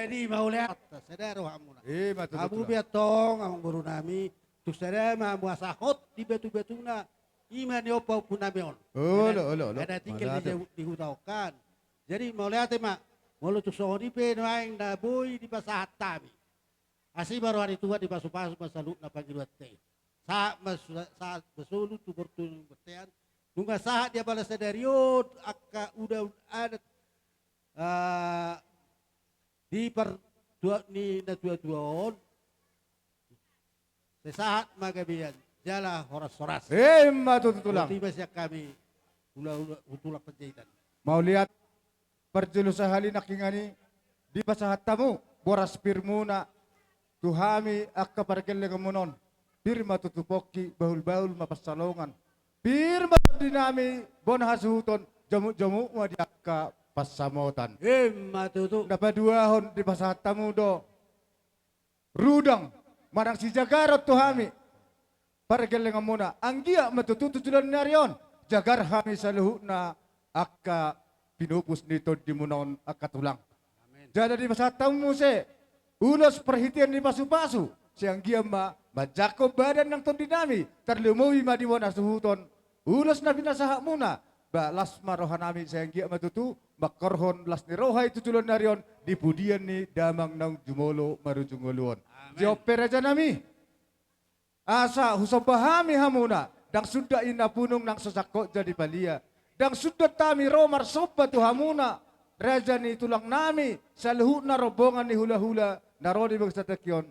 Jadi mauliate, sada rohamuna. Eh, ma tutu. Hamu pe antong, amang boru nami, tung sada ma hamu asa hot di batu-batuna, i ma niompa ompu nami on. Olo, olo, olo. Ada tinggal di, mauliate, di huta on kan. Jadi mauliate ma, molo tung songon i pe nuaeng na boi dipasahat hami. Asi ma roha ni Tuhan, dipasu-pasu ma saluhutna pangidoanta i. Sahat ma su-, sahat ma solu tu bortolu ni bontean. Nunga sahat di apala sadari on angka undang-undang adat, eh, di partua-, ni natua-tua on. Sai sahat ma gabean jala horas-horas. Eh, i ma tutu tulang. Boti ma sian hami hula-hula, tulang Panjaitan. Mauliate. Parjolo sahali nangkiningan i dipasahat hamu boras pirmuna tu hami angka pargellenganmuna on. Pir ma tutu pongki, bahul-bahul ma pansalongan. Pir ma tondi nami bona hasuhuton, jamuk-jamuk ma di angka pansamotan. I ma tutu. Na paduahon dipasahat hamu do rudang manang sijagaron tu hami pargellenganmuna. Anggiat ma tutu tu joloan ni ari on jagar hami saluhutna angka pinupus ni tondimuna on angka tulang. Amin. Jala dipasahat hamu muse ulos parhitean ni pasu-pasu, sai anggiat ma manjangkon badan nang tondi nami, tarlumobi ma di bona hasuhuton ulos na pinasahatmuna. Ba las ma roha nami, sai anggiat ma tutu mangkorhon las ni roha i tu joloan ni ari on di pudian ni damang naung jumolo marujung ngolu on. Amin. Jop pe raja nami. Asa husomba hami hamuna, ndang sundat i na punung nang so sangkot jadi palia. Ndang sundat hami ro marsomba tu hamuna, raja ni tulang nami, saluhutna rombongan ni hula-hula na ro di bagasan nangkin on,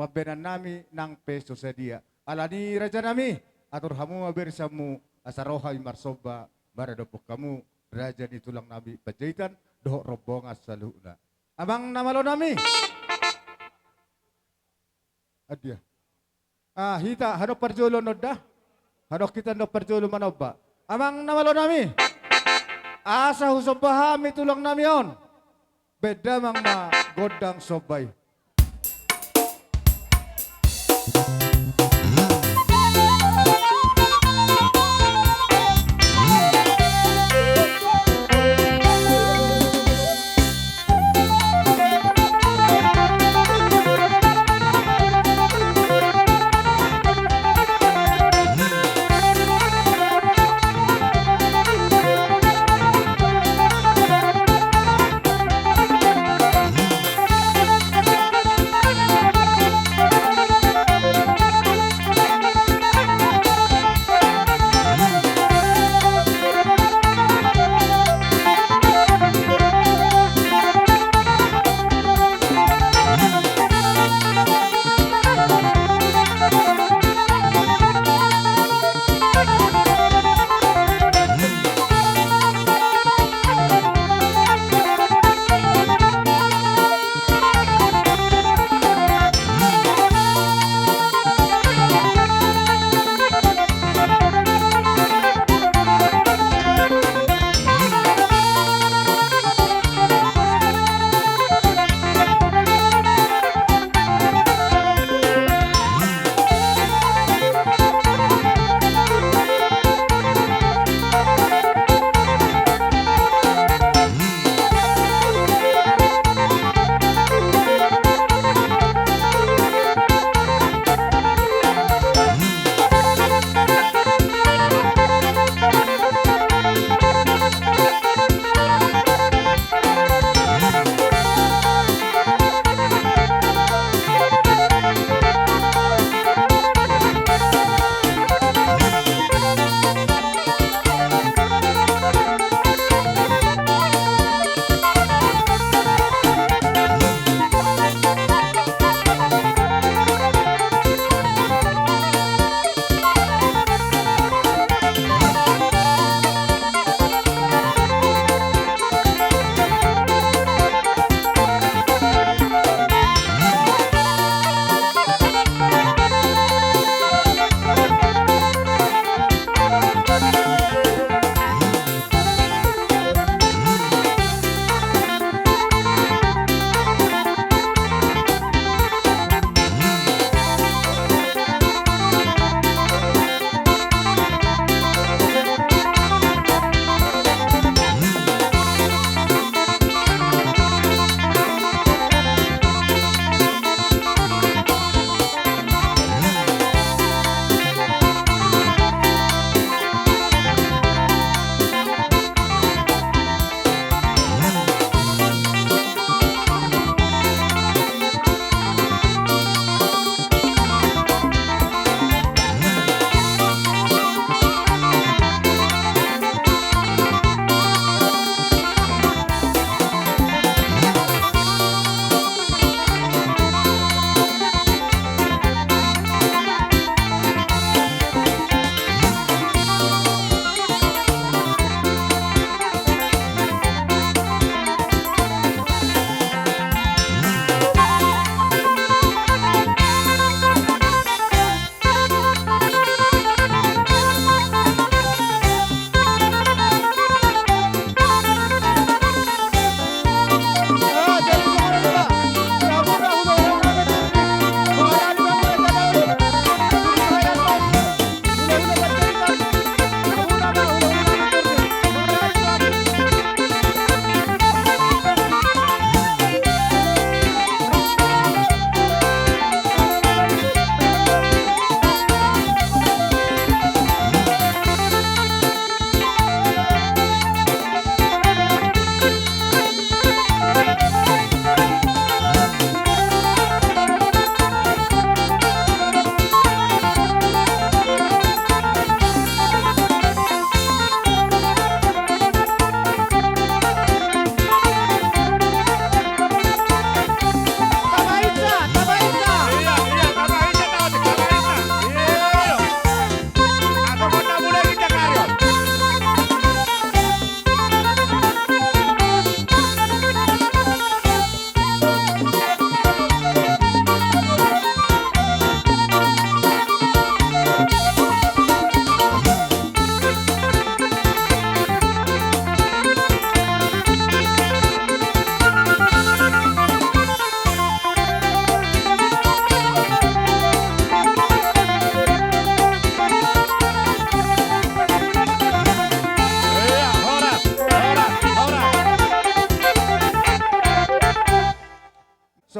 pambahenan nami nang pe so sadia. Alani raja nami, atur hamu ma barisanmu, asa ro hami marsomba maradophon hamu, raja ni tulang nami Panjaitan dohot rombongan saluhutna. Amang na malo nami. Adia. Ah, hita, hadok parjolo nonda. Hadok hita ndok parjolo manomba. Amang na malo nami. Asa husomba hami tulang nami on. Baen damang ma gondang somba i.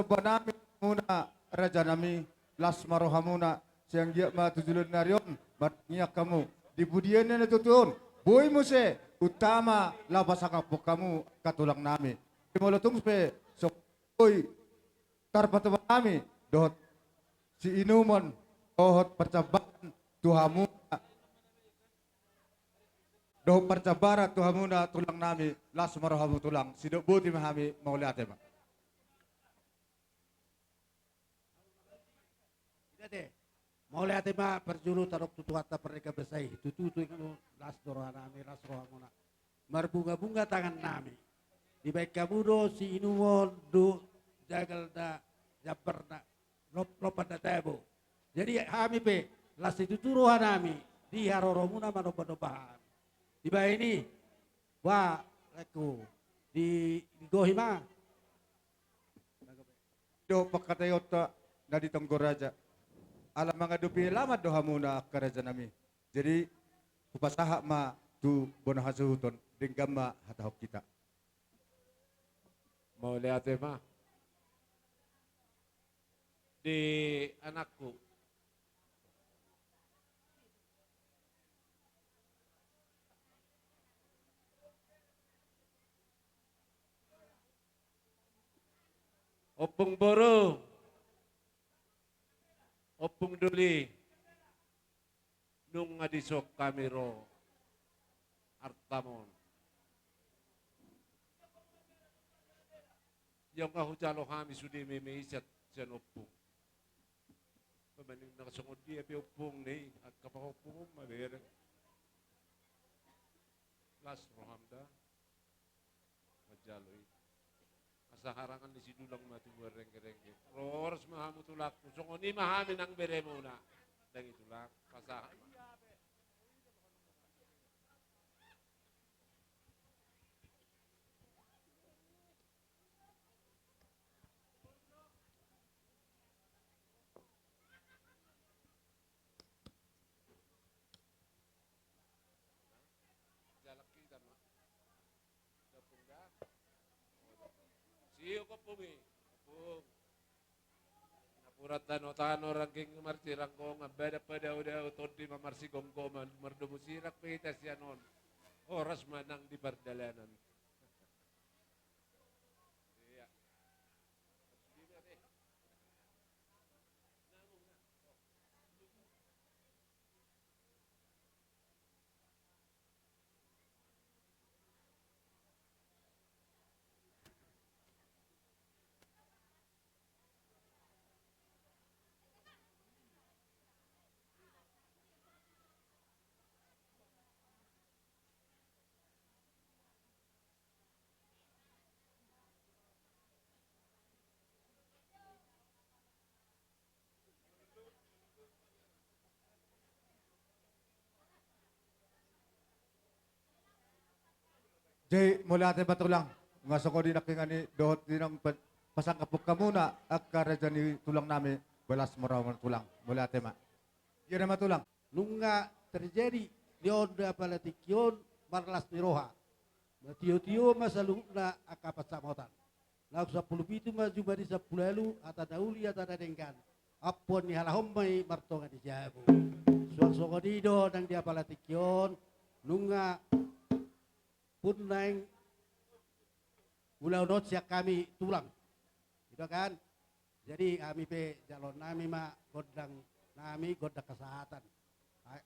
domba nami, muna raja nami, las ma rohamuna, sai anggiat ma tu joloan ni ari on, martangiang hamu. Di pudian na tutu on, boi muse, utama, laho pasangap hamu, angka tulang nami. Di molo tung pe, so, boi, tarpatupa nami, dohot siinumon, dohot parjambaran, tu hamu, dohot parjambaran tu hamuna tulang nami, las ma rohamu tulang, sidok boti ma hami, mauliate ma. Ida te, mauliate ma parjolo tadok tu Tuhanta pardenggan basa i, tutu tu ingkon las do roha nami, las rohamuna. Marbunga-bunga tangan nami. Dibaen hamu do siinumon dohot jagal na jambar na lop-, lopan na tabo. Jadi hami pe, las situtu roha nami, di haroromuna manomba-nomba hami. Dibaen i, wa, laengku, di, digohi ma. Dohot pangkataionta na di tonggo raja. Ala mangadopi helaman do hamuna angka raja nami. Jadi, hupasahat ma tu bona hasuhuton, denggan ma hatahon hita. Mauliate ma. Di anakku. Ompung boru, ompung doli, nunga dison hami ro artam on. Ia nga hujalo hami sude meme i sian, sian ompung. Pamanding na songon dia pe ompung ni, angka pahompung on ma bere. Las roham da. Manjalo i. Asa harangan ni sidulang ma tubu rengge-rengge. Horas ma hamu tulangku, songon i ma hami nang beremuna. Dang i tulang, pasahat ma. Jalak hita ma. Ompung da. Siuk ompung i. Ompung. Napuran tano-tano rangging marsiranggongan, badan padao-dao tondi ma marsigomgoman, mardomu sirang pe hita sian on. Horas ma nang di pardalanan. Ia. Jadi, mauliate ma tulang. Nga songon i nangkiningan i dohot di naung pa-, pasangap hamuna angka raja ni tulang nami, las ma roha tulang. Mauliate ma. Ia nama tulang. Nunga terjadi di on di apala tingki on marlas ni roha. Matio-tio ma saluhutna angka pansamotan. Laos sampulu pitu ma jumadi sampulu ualu, hata na uli hata na denggan. Ampuan ni halak on ma i martonga ni jabu. Suang songon i do nang di apala tingki on, nunga pun naeng ulaon on sian hami tulang. I do kan? Jadi hami pe jaloon nami ma gondang nami, gondang hasahatan. Ai,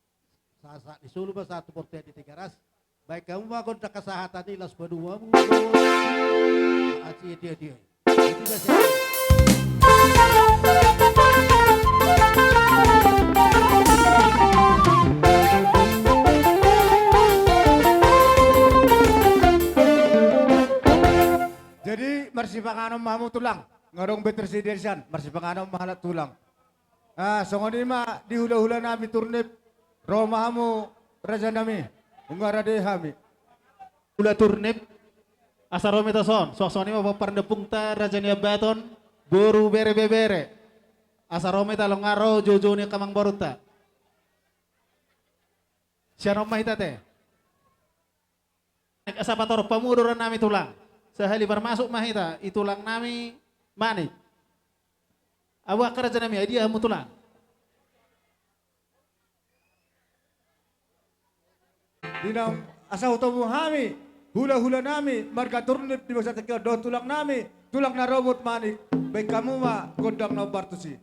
sahat-sahat ni solu ma sahat tu bontean di Tigaras. Baen hamu ma gondang hasahatan i, laos padomu hamu. Asi, dia, dia. Jadi, marsipanganon ma hamu tulang. Nga adong be tersedia sian, marsipanganon ma halak tulang. Ah, songon i ma di hula-hula nami Turnip, ro ma hamu raja nami, nunga rade hami. Hula Turnip, asa ro ma hita son, suang songon i ma pomparan ni ompunta, raja ni Ambaton, boru, bere, ibebere. Asa ro ma hita, along ro joujou ni angka amangborunta. Sian on ma hita te. Asa patorop hamu do roha nami tulang. Sahali parmasuk ma hita, i tulang nami Manik. Abu angka raja nami, ai dia hamu tulang? Di na asa hutomu hami, hula-hula nami, marga Turnip di bagasan tingki on dohot tulang nami, tulang na robot manik, baen hamu ma gondang na hombar tusi.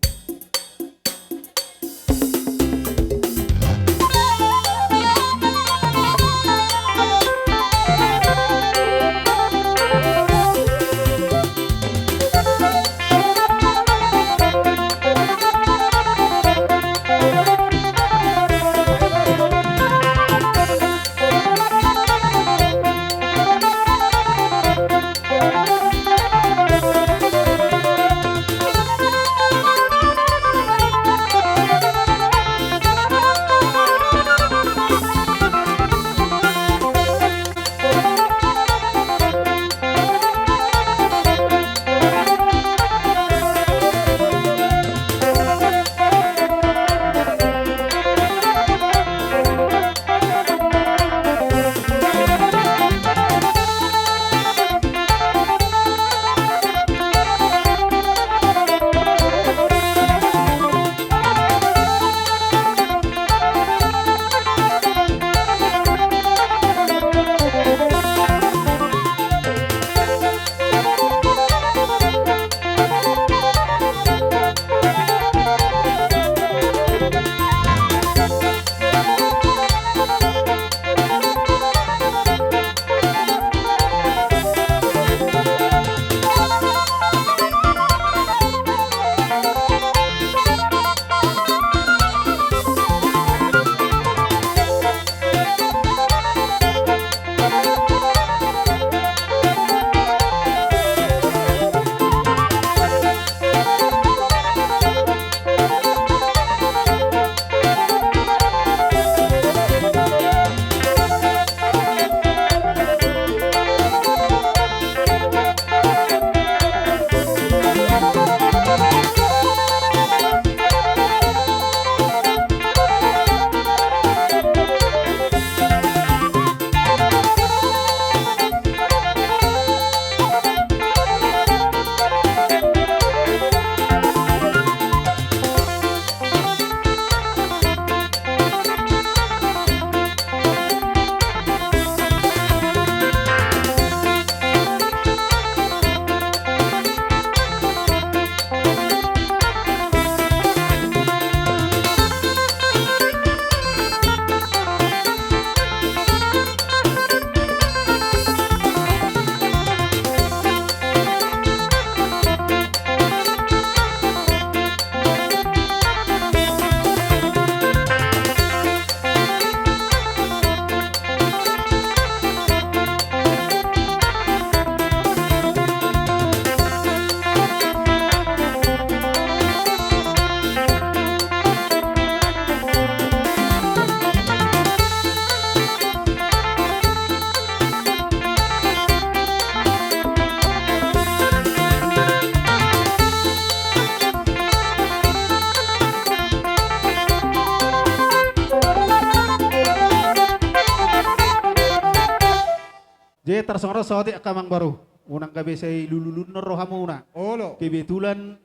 Jadi tarsongon ro saotik angka amangboru. Unang gabe sai lululun rohamuna. Olo. Kebetulan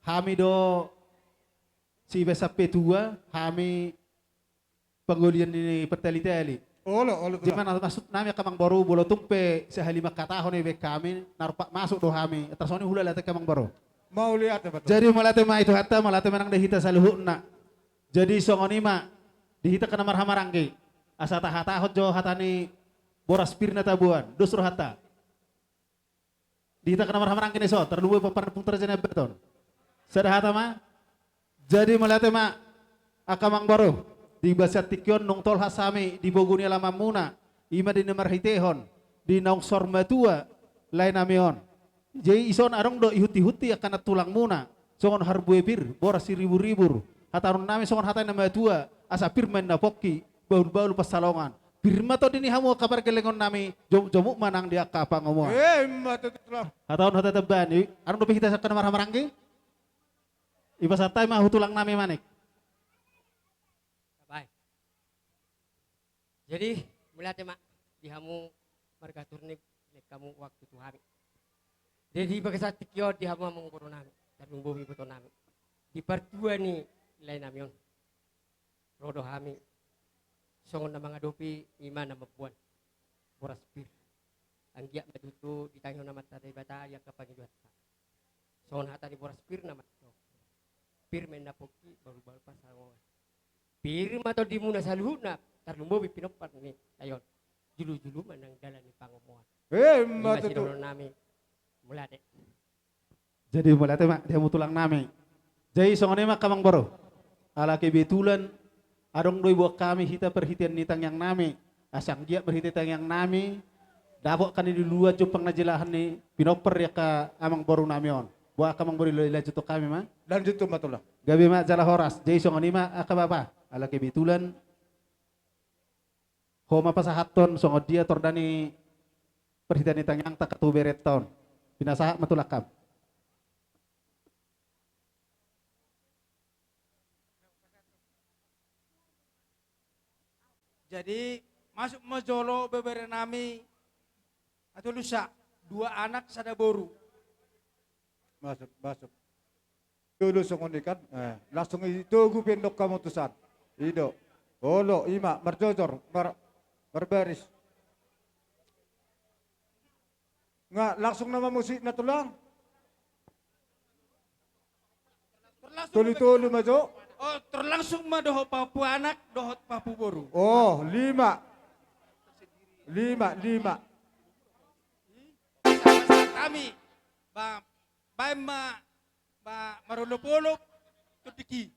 hami do sibasape tua, hami panggolian ni partali-tali. Olo, olo, tulang. Jadi maksud nami angka amangboru, molo tung pe sahali mangkatahon i baen hami, na rap masuk do hami. Tarsongon i hulahula te angka amangboru. Mauliate ma tulang. Jadi mauliate ma i tu hata, mauliate ma nang di hita saluhutna. Jadi songon i ma di hita angka na marhahamaranggi. Asa tahatahon jo hata ni boras pir na taboan, dos rohanta. Di hita angka na marhahamaranggi na dison, tarlumobi pomparan ni Ompunta Raja Nai Ambaton. Sada hata ma. Jadi mauliate ma angka amangboru, di bagasan tingki on nunga tolhas hami di pogu ni alamanmuna, i ma di na marhitehon di naung saur matua lae nami on. Jadi dison adong do ihut-ihuti angka nantulangmuna, songon harbue pir, boras siribur-ribur. Hatahonon nami songon hata ni na matua, asa pir ma inna pongki, bahul-bahul pansalongan. Pir ma tondi ni hamu angka pargellengon nami, jomuk-jomuk ma nang di angka pangomoan. Eh, ima tutu, tulang. Hatahon hata tambahan i, adong dope hita sian angka na marhahamaranggi? Ipasahat hami ma tu tulang nami Manik. Baik. Jadi, mauliate ma di hamu marga Turnip, naeng hamu waktu tu hami. Jadi, di bagasan tingki on di hamu amangboru nami, tarlumobi iboto nami. Di partua ni lae nami on, ro do hami songon na mangadopi ima na mamboan boras pir. Anggiat ma tutu ditangihon Amanta Debata di angka pangidoanta. Songon hata ni boras pir nama, pir ma inna pongki, bahulbahul pansalongan. Pir ma tondimuna saluhutna, tarlumobi pinompar ni lae on. Jolojolo ma nang dalan ni pangomoan. Eh, ima tutu. Ima sidohonon nami. Mauliate. Jadi mauliate ma di hamu tulang nami. Jadi songon i ma angka amangboru. Ala kebetulan adong do diboan hami hita parhitean ni tangiang nami. Asa anggiat marhite tangiang nami, dapot hami di luat jumpang na jelahan ni pinompar ni angka amangboru nami on. Boha angka amangboru, lanjut hami ma. Lanjut ma tulang. Gabe ma jala horas. Jadi songon i ma angka bapa. Ala kebetulan ho ma pasahathon songon dia torda ni parhitean ni tangiangta tu berenta on. Pinasahat ma tulang, ham. Jadi masuk ma jolo bebere nami. Atau lusa, dua anak sada boru. Masuk, masuk. Jolo songon i kan, eh, langsung i togu pe ndok hamu tusan. I do. Olo, ima, marjojor, mar-, marbaris. Nga, langsung nama musikna tulang. Tolu-tolu ma jo. Oh, terlangsung ma dohot papu anak, dohot papu boru. Oh, lima. Lima, lima. Kami, ba-, baen ma, ba-, marolopolop, tondingki.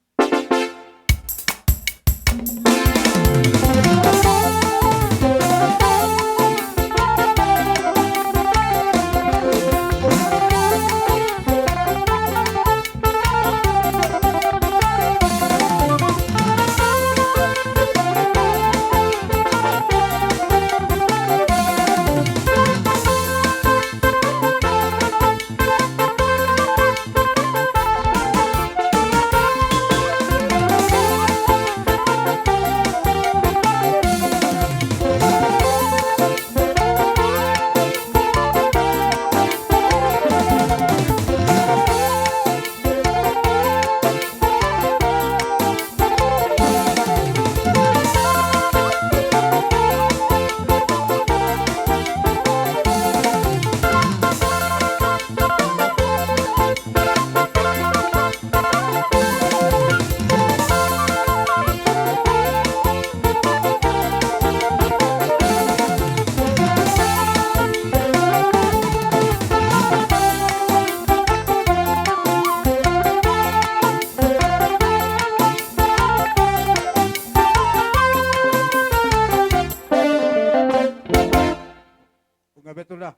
Nga betul dah.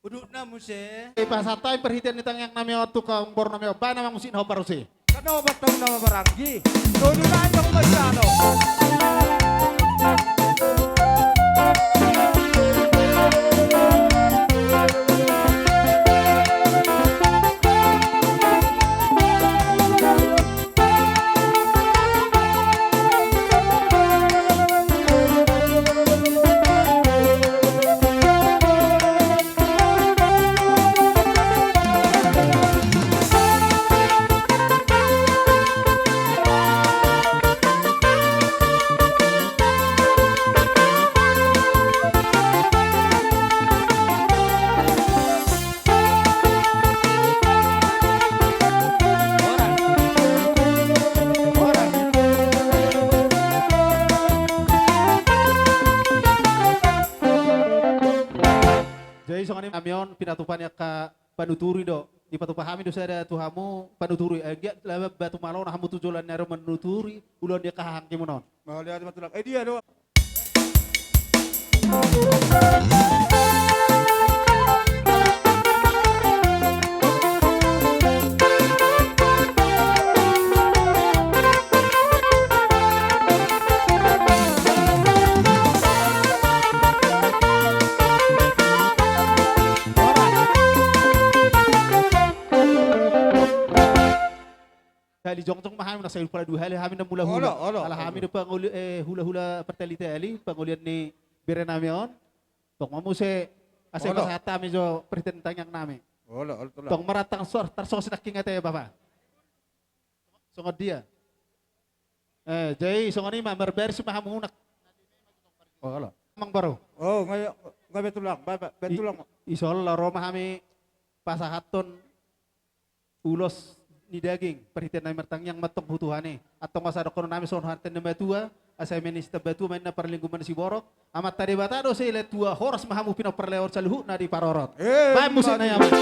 Udutna muse. Ipasahat hami parhitean ni tangiang nami on tu angka amangboru nami on, baen ma musik na hombar muse. Kan na hombar tahu nama baranggi. Tudu na jong baca no. Jadi songon i ma, nami on pinatupa ni angka panuturi do. Dipatupa hami do sada tu hamu panuturi. Anggiat lama batu malona hamu tu joloan ni ari on manuturi ulaon ni angka hahangkimuna on. Mauliate ma tulang. Eh, dia do. Tali jongjong ma hami, na sai pala dua hali hami na mula hula. Olo, olo, olo. Ala hami do pangoli-, eh, hula-hula partali-tali, pangolian ni bere nami on. Tong ma muse, asa pasahat hami jo parhitean ni tangiang nami. Olo, olo, tulang. Tong marantang sor-, tarsosi nangkin ate, Bapa. Songon dia? Eh, jadi songon i ma, marbaris ma hamu nak. Oh, olo. Amang boru. Oh, nga, nga betulang, ba, ba, betulang. I, i soal ro ma hami pasahathon ulos ni daging, parhitean nami martangiang ma antong tu Tuhan i. Antong asa dohonon nami songon hata ni na matua, asa i ma na sitamba tua, ma i na parlinggoman siborok. Amanta Debata do sai, lae tua, horas ma hamu pinompar, lae on saluhutna diparorot. Eh, baen musik na i, amang.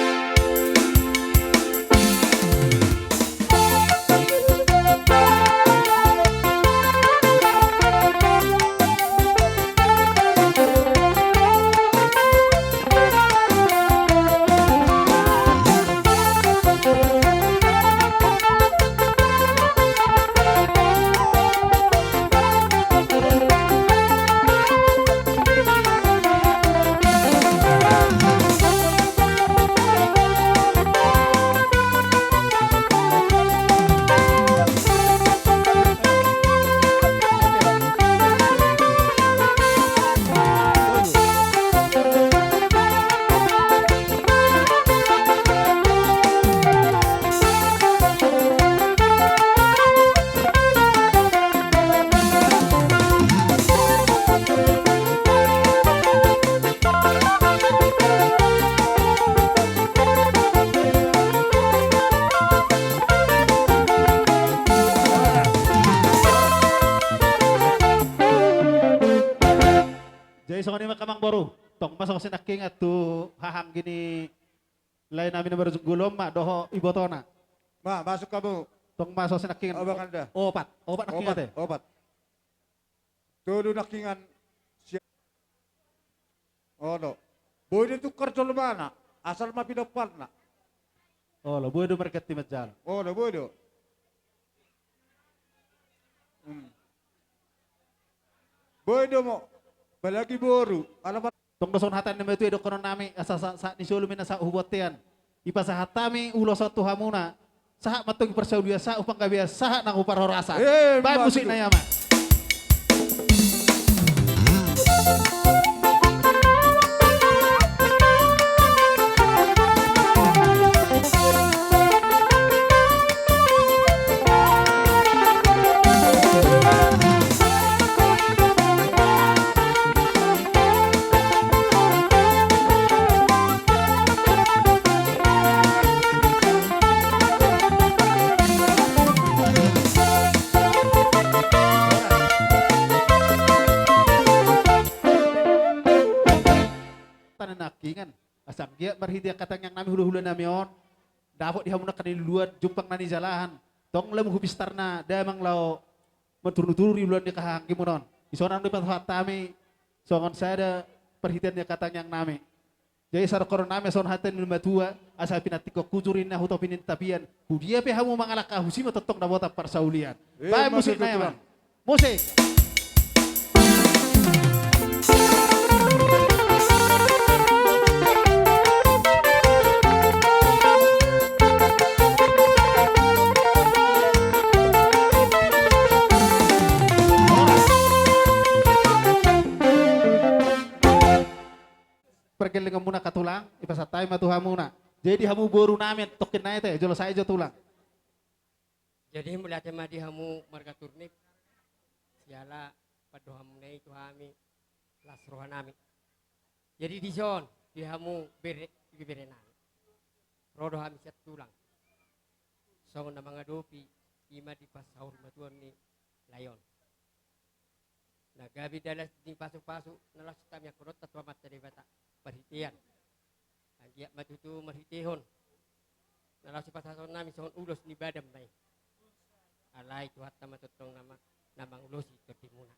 Jadi songon i ma, amang boru. Tong ma songon sinangkingan tu haha anggi ni lae nami na marujung gulo on ma dohot ibotona. Ma, masuk hamu. Tong ma songon sinangkingan. Obat, obat nangkingan, obat, te. Obat. Tolu nangkingan. Sia-, olo. Boi do tukkar jolmana, asal ma pinomparna. Olo, boi do marganti manjalo. Olo, boi do. Hmm. Boi do mo, apalagi boru, ala pa- Tong do songon hata ni na matua i, dohonon nami, asa sa-, sahat ni solu ma na sahat hu bontean. Dipasahat hami ulos on tu hamuna. Sahat ma antong parsaulian, sahat hu panggabean, sahat nang hu parhorasan. Eh, baen musik na i, amang. Tana nangkingan. Asa anggiat marhite angka tangiang nami, hulahula nami on, dapot di hamu angka na niluluan, jumpang na nijalahan. Tong lamu hupistarna damang laho manturuturu di ulaon ni haha anggimu on. Dison do dipasahat hami songon sada parhitean ni angka tangiang nami. Jadi asa dohonon nami songon hata ni na matua, asa pinantikhon hujur ninna hu topi ni tapian. Hu dia pe hamu mangalangka, husi ma tongtong dapotan parsaulian. Eh, baen musik na i, amang. Musik. Pargellengonmuna angka tulang, dipasahat hami ma tu hamuna. Jadi hamu boru nami, tongkin na i, te, jolo sae jo tulang. Jadi mauliate ma di hamu marga Turnip, siala pandohanmuna i tu hami, las roha nami. Jadi dison, di hamu bere, ibebere nami. Ro do hami sian tulang. Songon na mangadopi, i ma di pasahat hatuaon ni lae on. Na gabe dalan ni pasupasu, na laos tamiangkononta tu Amanta Debata, parhitean. Anggiat ma tutu marhitehon. Na laos sipasahaton nami songon ulos ni badan ma i. Alai Tuhanta ma tongtong nama, na mangulosi tondimuna.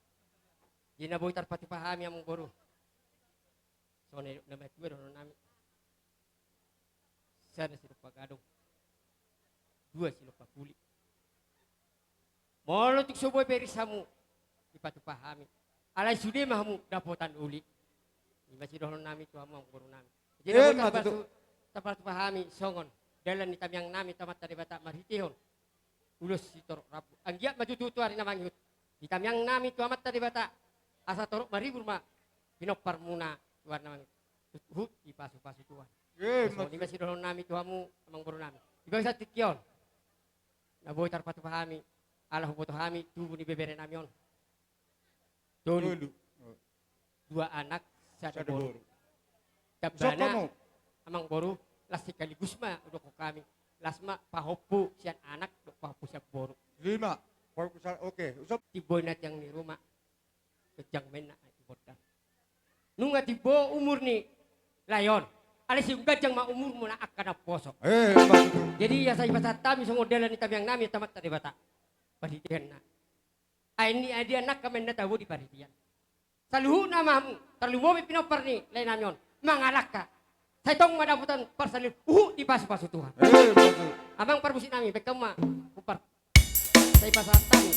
Di na boi tarpatupa hami amang boru. Songon na matua dohonon nami. Sada silompa gadong. Dua silompa puli. Molo tung so boi beris hamu, dipatupa hami. Alai sude ma hamu dapotan uli. I ma sidohonon nami tu hamu amang boru nami. Jadi eh, na boi ma tarpasu-, tutu. Tarpatupa hami songon dalan ni tamiang nami tu Amanta Debata marhitehon ulos sitorop rambu. Anggiat ma tutu tu ari na mangihut. Di tamiang nami tu Amanta Debata. Asa torop maribur ma pinomparmuna tu ari na mangihut. Huhut dipasupasu Tuhan. Eh, songon i ma sidohonon nami tu hamu amang boru nami. Di bagasan tingki on. na boi tarpatupa hami, ala huboto hami tubu ni beberenami on tolu. Tolu. Dua anak, sada boru. Sada boru. Tambana, Sopomu. Amangboru, las sekaligus ma hudokhon hami. Las ma pahompu sian anak dohot pahompu sian boru. Lima. Pahompu sian, oke. Usop. Timbo na tiang ni ruma. Ganjang ma inna, ai, timbo da. Nunga timbo umur ni lae on. Alai sai ganjang ma umurmuna angka naposo. Eh, maksudmu. Jadi, asa dipasahat hami songon dalan ni tamiangnami Amanta Debata. Parhiteanna. Ai ni adia nangka ma inna tabo di parhitean. Saluhutna ma hamu, tarlumobi pinompar ni laenami on, mangalangka. Sai tong ma dapotan parsaliu, huhut dipasupasu Tuhan. Eh, betul. Amang parmusiknami, baen hamu ma, umpar. Sai pasahat hami.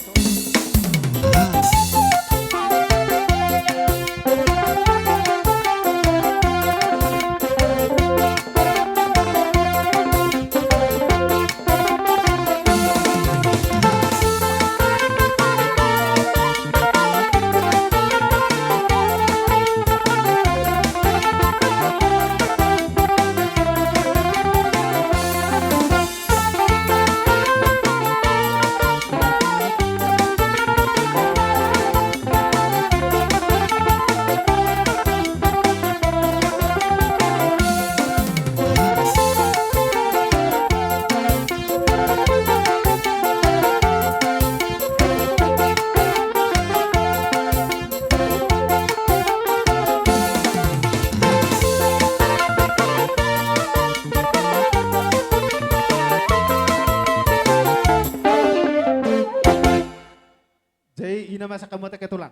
Jadi, ina masa kamu teke tulang.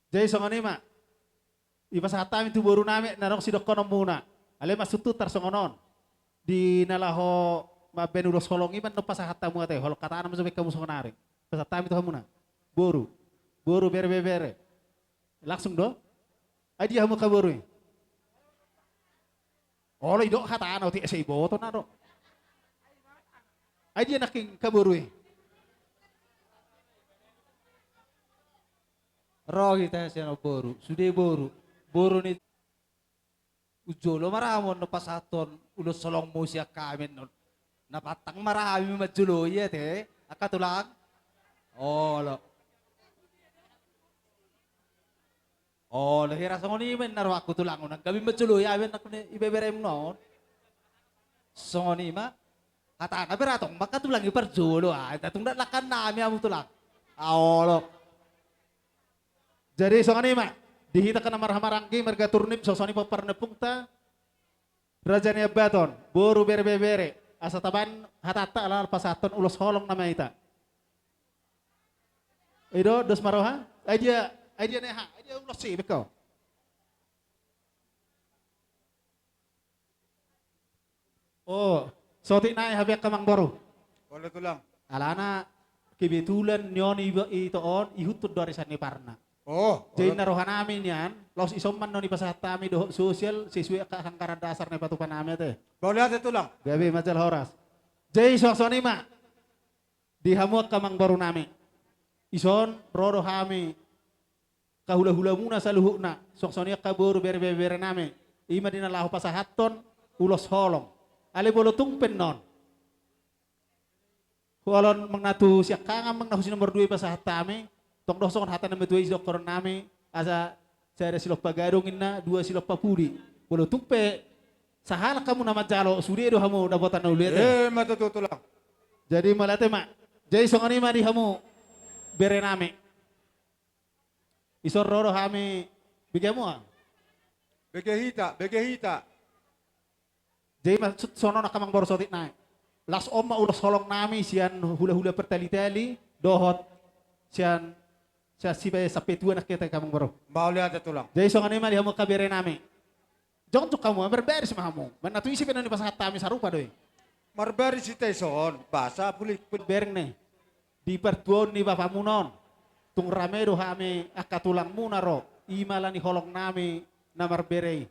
Jadi, songon i ma. Dipasahat hami tu borunami, na adong sidohononmuna. Alai maksudhu tarsongon on. Di na laho mambaen ulos holong i ma na pasahat hamu ate, holong hatana ma jo baen hamu songon ari. Pasahat hami tu hamuna. Boru. Boru, bere, bere, bere. Langsung do? Ai dia hamu angka boru i? Olo, didok hatana, otik ese iboto na do. Ai dia nangkin angka boru i? Ro hita sian on boru, sude boru. Boru ni. Jolo ma ra hamu on na pasahathon ulos holongmu sian hami on. Na pantang ma ra hami manjoloi ate, angka tulang. Olo. Olo, hira songon i ma inna rohangku tulang, unang gabe manjoloi hami anak ni ibeberemuna on. Songon i ma. Hatana berarti tong ma angka tulang i parjolo, ah, tung dak langkannami hamu tulang. Ah, olo. Jadi songon i ma, di hita angka na marhahamaranggi marga Turnip, songon i ma pomparan ni ompungta, Raja Niambaton, boru, bere, bere, bere, asa tabaen hatanta ala pasahathon ulos holong nama hita. I do, dos ma roha, ai dia, ai dia neha, ai dia ulos i, beko. Oh, sotik nai hape angka amangboru. Olo tulang. Alana kebetulan nion i, ito on, ihuthon do arisan ni parna. Oh, jadi olo. Na rohanami nian, laos ison ma nion dipasahat hami dohot sosial, sesuai angka anggaran dasar na ipatupa nami ate. Mauliate tulang. Gabe ma jala horas. Jadi songon i ma. Di hamu angka amangboru nami. Ison, ro do hami. Angka hula-hulamuna saluhutna. Songon i angka boru, bere, bere, bere nami. I ma di na laho pasahathon, ulos holong. Alai molo tung pe nion. Hualon manang na tu siangkangan manang na husi nomor dua i pasahat hami. Tong do songon hata na matua i sidohonon nami. Asa sada silompa gadong inna, dua silompa pudi. Molo tung pe sahalak hamu na manjalo, sude do hamu dapotan na uli ate. Eh, ma tutu tulang. Jadi mauliate ma. Jadi songon i ma di hamu bere nami. Ison ro do hami bege hamu ah. Bege hita, bege hita. Jadi maksud songon on angka amangboru sotik nai. Laos on ma ulos holong nami sian hula-hula partali-tali dohot sian sian sibae sampe tua nangkin ate angka amangboru. Mauliate tulang. Jadi songon i ma di hamu angka bere nami. Jongjong hamu, marbaris ma hamu. Manang na tu ise pe nion dipasahat hami sarupa do i. Marbaris hita ison, basa pulik. Bereng ni. Di partuaon ni bapamuna on. Tung rame do hami angka tulangmuna ro. I ma ala ni holong nami na marbere i.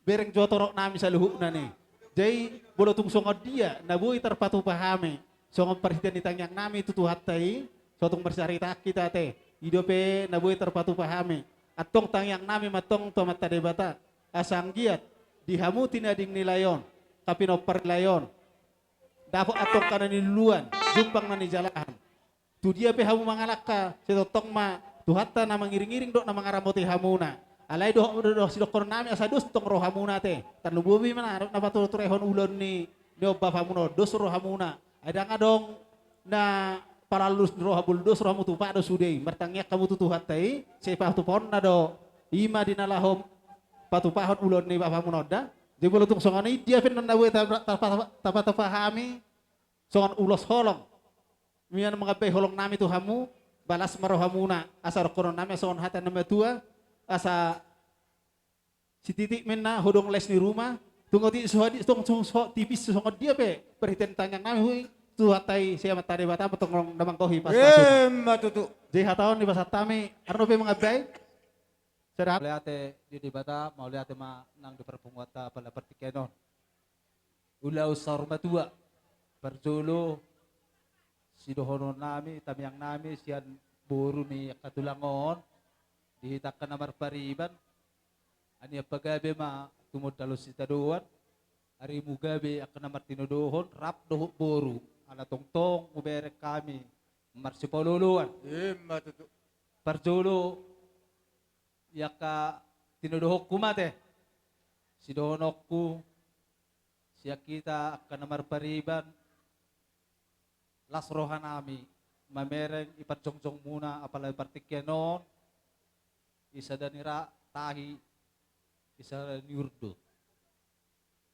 Bereng jo torop nami saluhutna ni. Jadi molo tung songon dia na boi tarpatupa hami songon parhitean ni tangiang nami tu Tuhanta i, so tung marsaritaan hita ate. I dope na boi tarpatupa hami. Antong tangiang nami ma antong tu Amanta Debata. Asa anggiat di hamu tinading ni lae on, angka pinompar ni lae on. Dapot antong na niluluan, jumpang na nijalahan. Tu dia pe hamu mangalangka, sai tongtong ma Tuhanta na mangiringiring dohot na mangaramoti hamuna. Alai dohot, dohot, dohot sidohonon nami asa dos tong rohamuna ate. Tarlumobi ma na, na paturehon ulaon ni, ni on bapamuna on, dos rohamuna. Ai ndang adong na palallus ni roha, molo dos rohamu tupa do sude i. Martangiang hamu tu Tuhanta i, sai patupahonna do. I ma di na laho patupahon ulaon ni bapamuna on da. Jadi molo tung songon i dia pe annon na boi ta, ta, ta, tapatupa hami songon ulos holong. Mian mangambai holong nami tu hamu, balas ma rohamuna, asa dohonon nami songon hata ni na matua, asa sititik ma inna hodong les ni ruma, tung otik so hadi-, tung so, so tipis songon dia pe, parhitean tangiang nami hui, Tuhanta i, si Amanta Debata, ma tongtong na manggohi pasupasuna. Emma tutu. Jadi hata on dipasahat hami, Arno pe mangambai. Sada. Mauliate di Debata, mauliate ma nang di parpunguanta pala partingkian on. Ulaon saur matua, parjolo, sidohonon nami, tangiang nami, sian boru ni angka tulang on, di hita angka na marpariban, anian pagabe ma tumundalhon sitadoan, arimu gabe angka na martinodohon, rap dohot boru, ala tongtong hubereng hami, marsipaolooloan. Emma tutu. Parjolo, i angka tinodohonku ma ate, sidohononku, sian hita angka na marpariban, las roha nami, mamereng i parjongjongmuna, apalagi partingkian on, i sada ni ra-, tahi, i sada ni urdot.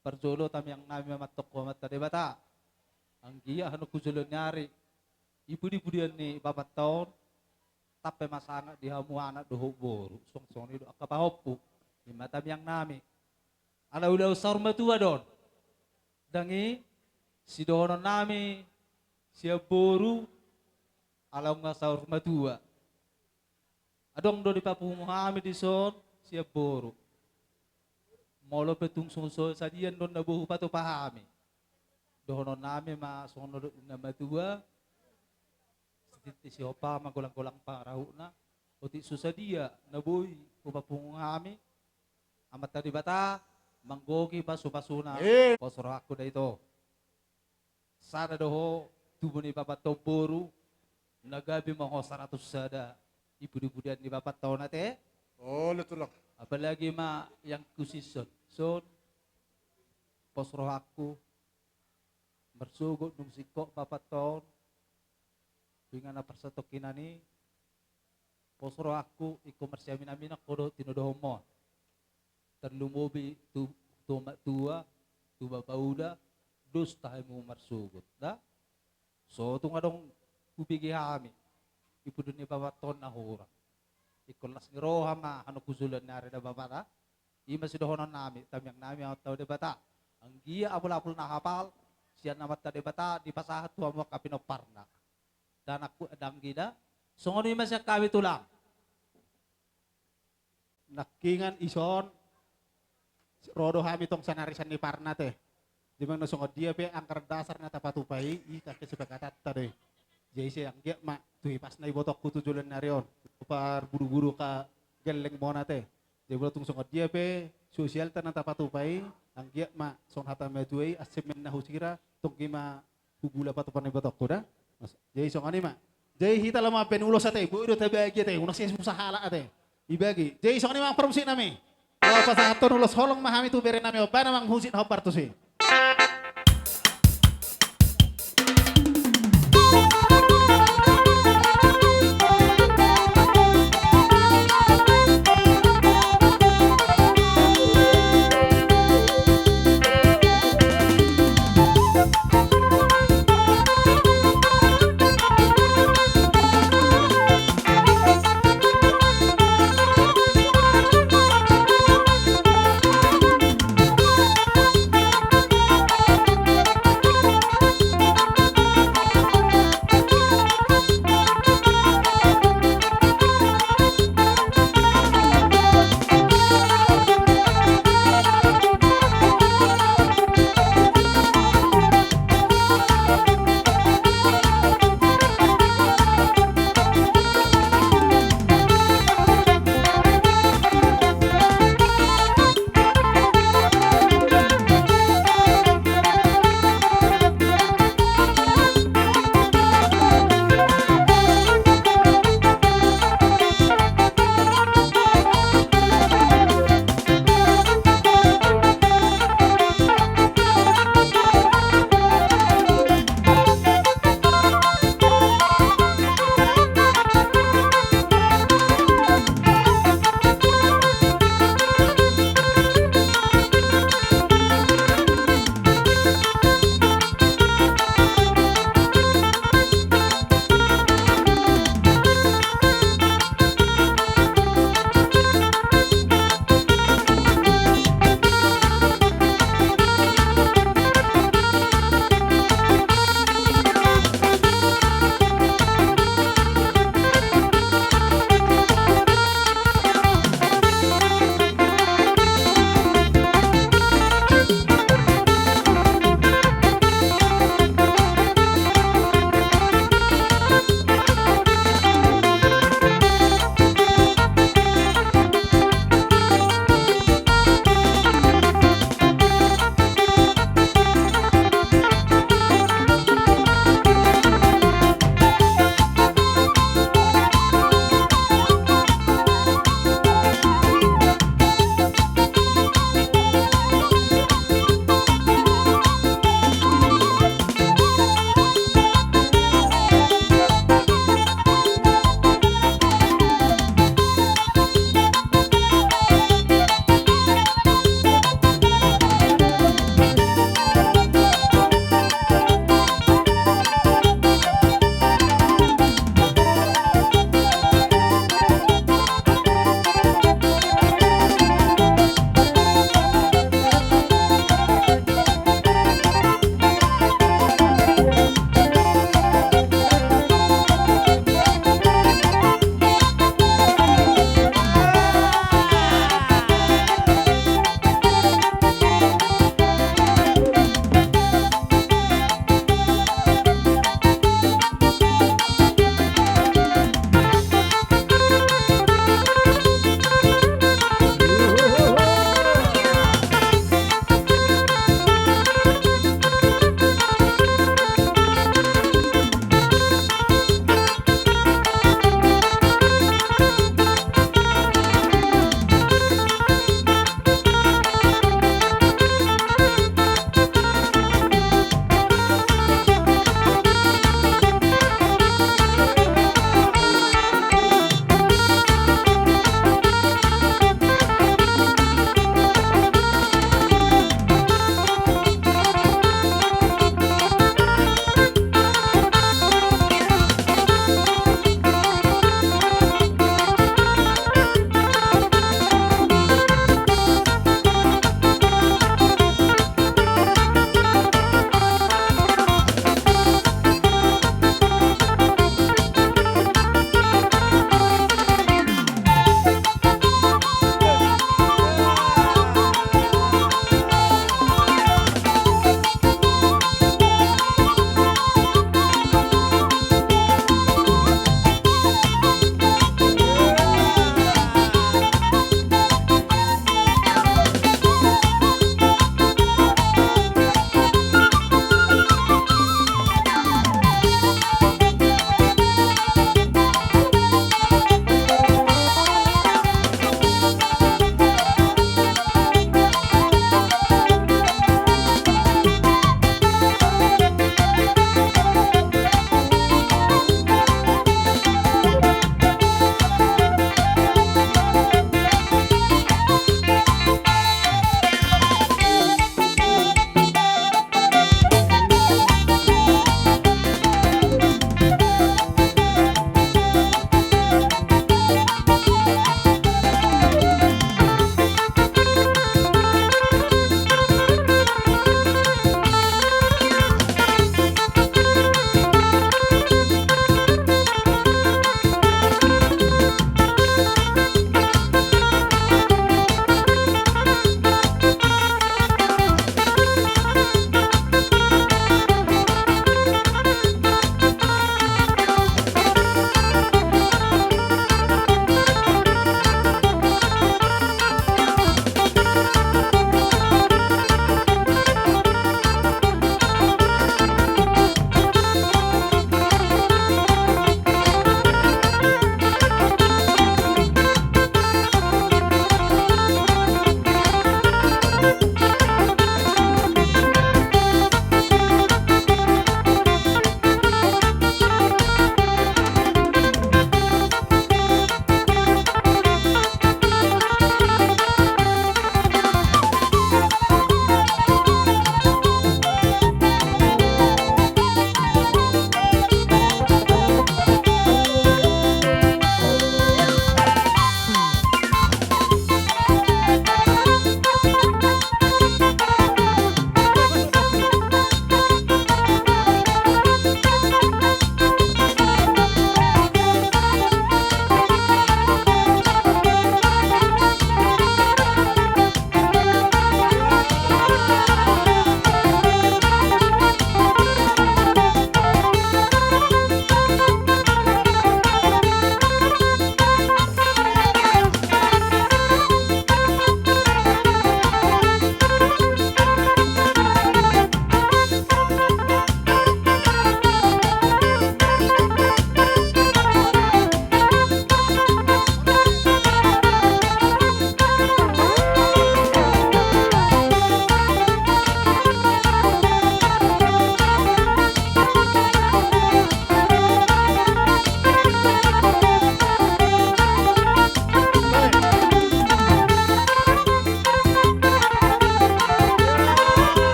Parjolo tangiang nami ma antong tu Amanta Debata. Anggiat hamu tu joloan ni ari, i pudipudian ni bapanta on, tampe ma sangap di hamu anak dohot boru, songon i do angka pahompu, i ma tangiang nami. Ala ulaon saur matua do on. Ndang i, sidohonon nami, sian boru, ala nunga saur matua. Adong do dipapungu hami dison, sian boru. Molo pe tung so, so sadia annon na boi hupatupa hami. Dohonon nami ma songon na didok ni na matua, sititi sihompa ma golang-golang pangarahutna, otik so sadia na boi hupapungu hami, Amanta Debata, manggohi pasupasuna, eh, pos rohangku da ito. Sada do ho tubu ni bapanta on boru, na gabe ma ho saratus sada i pudipudian ni bapanta on ate. Olo tulang. Apalagi ma yang khusus son. Son, pos rohangku, marsogot dung singkop bapanta on, tu inganan parsatongkinan i, pos rohangku, ingkon marsiaminaminan ho dohot tinodohonmu on. Tarlumobi tu, tu omak tua, tu bapa uda, dos tahe hamu marsogot, da? So tung adong hubege hami, i pudipudian ni bapanta on na hurang. Ingkon las ni roha ma hamu tu joloan ni ari da bapa da. I ma sidohonon nami, tangiang nami Amanta Debata. Anggiat apul-apul na hapal, sian Amanta Debata, dipasahat tu hamu angka pinomparna. Ndang anggi da, songon i ma sian hami tulang. Nangkiningan dison, ro do hami tong sanari saniparna ate. Jadi manang na songon dia pe anggaran dasar na tapatupa i, i angka kesepakatanta do i. Jadi sai anggiat ma, tu hipasna ibotongku tu joloan ni ari on. Parbudubudon angka gellengmuna ate. Jadi molo tung songon dia pe, sosialta na tapatupa i, anggiat ma, songon hata ni na matua i, asem ma inna husira, tonggi ma hugula patupa ni ibotongku da. Jadi songon i ma. Jadi hita laho mambahen ulos ate, boi do tabagi ate, unang sai susah halak ate. Ibagi. Jadi songon i ma parmusik nami. Laho pasahathon ulos holong ma hami tu bere nami on, bahen ma musik na hombar tusi.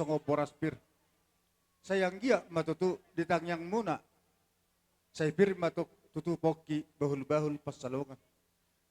songon boras pir. Sai anggiat ma tutu di tangiangmuna. Sai pir ma tu-, tutu pongki bahulbahul pansalongan.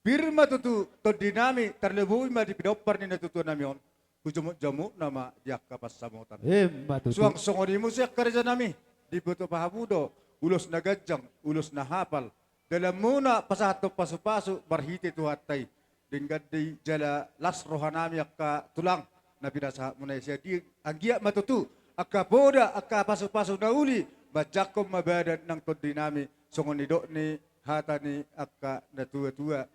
Pir ma tutu tondinami, tarlumobi ma di pinompar ni natuatuanami on. Hujamukjamukna ma di angka pansamotan. Emma tutu. Suang songon i muse angka rajanami, diboto ma hamu do ulos na ganjang, ulos na hapal, dalanmuna pasahathon pasupasu marhite Tuhanta i. Denggan do i jala las rohanami angka tulang na pinasahatmuna i. Jadi anggiat ma tutu angka poda, angka pasupasu na uli, manjangkon ma badan nang tondinami, songon nidok ni hata ni angka natuatua.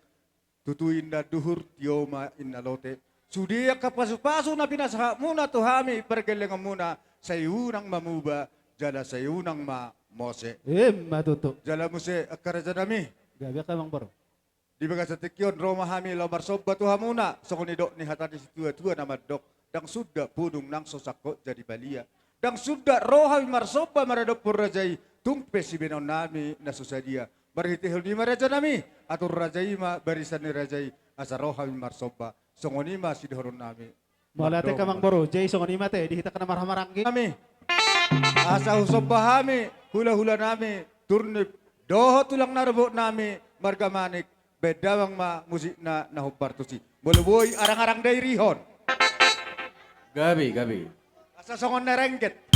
Tutu inna duhur, tio ma inna lote. Sude angka pasupasu na pinasahatmuna tu hami pargellengonmuna, sai unang ma muba, jala sai unang ma mose. Emma tutu. Jala muse angka rajanami. Gabe angka amang boru. Di bagasan tingki on ro ma hami laho marsomba tu hamuna, songon nidok ni hata ni situatua na mandok, ndang suda punung nang so sangkot jadi palia. Ndang suda ro hami marsomba maradophon raja i, tung pe sibahenonnami na so sadia. Marhitehon i ma rajanami, atur raja i ma barisan ni raja i, asa ro hami marsomba, songon i ma sidohononnami. Mauliate, amang boru, jadi songon i ma ate, di hita angka na marhahamaranggi. Nami. Asa husomba hami, hulahulanami, Turnip, dohot tulang na robotnami, marga Manik, baen damang ma musikna na hombar tusi. Molo boi arangarang dairihon. Gabe, gabe. Asa songon na rengget.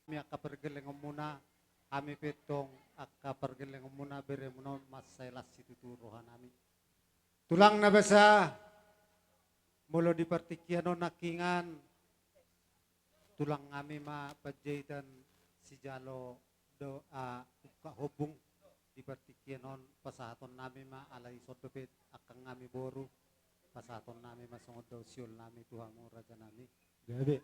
Hami angka pargellengonmuna, hami pe tong angka pargellengonmuna, beremuna on mansai las situtu rohanami. Tulang na basa, molo di partingkian on nangkiningan, tulang nami ma Panjaitan sijalo doa ungkap hombung. Di partingkian on pasahaton nami ma, alai songon dope angkang nami boru, pasahaton nami ma songon dao sihol nami tu hamu raja nami. Gabe.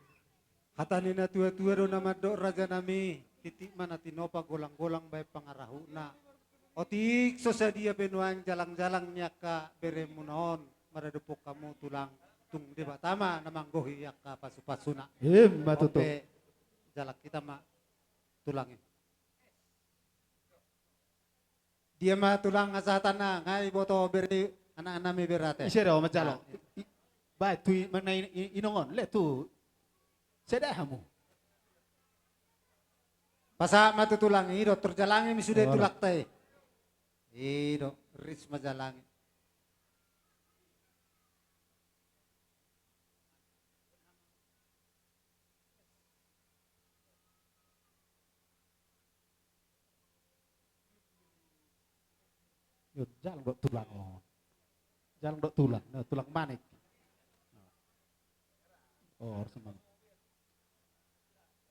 Hata ni na tua-tua do na mandok raja nami, titik ma na tinopa, golang-golang baen pangarahutna. Otik so sadia pe nuaeng jalang-jalang ni angka beremuna on, maradophon hamu tulang, tung Debata ma na manggohi angka pasu-pasuna. Ima tutu. Ope, jalang hita ma tulang i. Dia ma tulang asa hatana, nga iboto bere anak nami berate. Ise do manjalo? Ah, i-, i-, baen tu i-, mana i-, i-, inong on, le tu. Sada hamu. Pasahat ma tu tulang i do, tor jalangi ma sude tulangta i. I do, ris ma jalangi. Yo, jalang do tulang on. Jalang do tulang, na tulang manik. Oh, harus memang.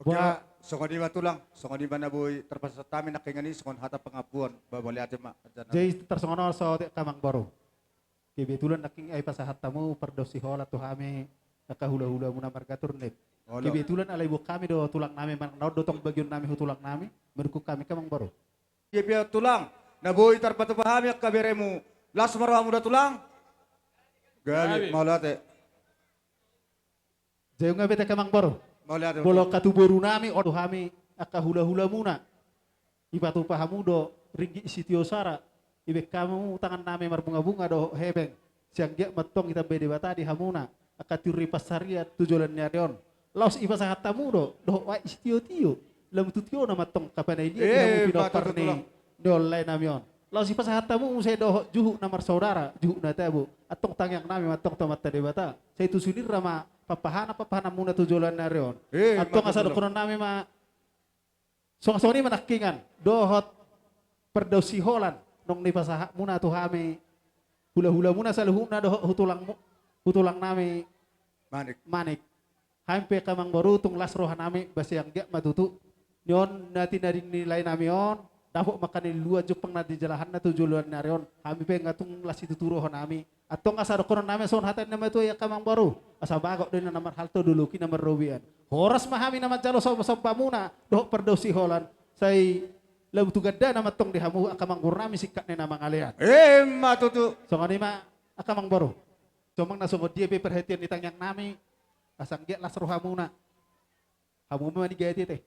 Oke, songon i ma tulang, songon i ma na boi tarpasahat hami nangkiningan i songon hata pangampuon, ba mauliate ma. Jadi tarsongon on saotik angka amangboru. Kebetulan nangkin i pasahat hamu pardao siholan tu hami angka hula-hulamuna marga Turnip. Olo. Kebetulan alai boan hami do tulang nami, manang na on do tong bagion nami tu tulang nami, mandungkun hami angka amangboru. Dia pe tulang, na boi tarpatupa hami angka beremu, las ma rohamu da tulang. Gabe, mauliate. Jadi nga beta angka amangboru. Mauliate. Molo angka tu boru nami, on hami angka hula-hulamuna. Ipatupa hamu do ringgit sitio sara, ibaen hamu tangan nami marbunga-bunga dohot hepeng. Sai anggiat ma tong ditambai Debata di hamuna angka tiur ni pansarian tu joloan ni ari on. Laos ipasahat hamu do dohot aek sitio-tio, lam tu tiona ma tong angka panailian di hamu pinompar ni, ni lae nami on. Laos ipasahat hamu muse dohot juhut na marsaudara, juhut na tabo. Antong tangiang nami ma tong tu Amanta Debata, sai tusi ni ra ma pampahanan-pampahananmuna tu joloan ni ari on. Antong asa dohonon nami ma songon, songon i ma nangkiningan dohot pardao siholan naung nipasahatmuna tu hami hula-hulamuna saluhutna dohot hu tulang, hu tulang nami Manik. Manik. Hami pe angka amangboru tung las roha nami, ba sai anggiat ma tutu. Ni on na tinading ni lae nami on, dapot ma angka na niluluan jumpang na dijalahanna tu joloan ni ari on. Hami pe nga tung las situtu roha nami. Antong asa dohonon nami songon hata ni na matua i angka amangboru. Asa bagot do inna na marhalto, dolok i na marrobean. Horas ma hami na manjalo somba-sombamuna dohot pardao siholan. Sai lam tu gandana ma tong di hamu angka amangboru nami singkat ni na mangalean. Ima tutu. Songon i ma angka amangboru. Songon na songon dia pe parhatian ni tangiang nami, asa anggiat las rohamuna. Hamu ma na gati ate.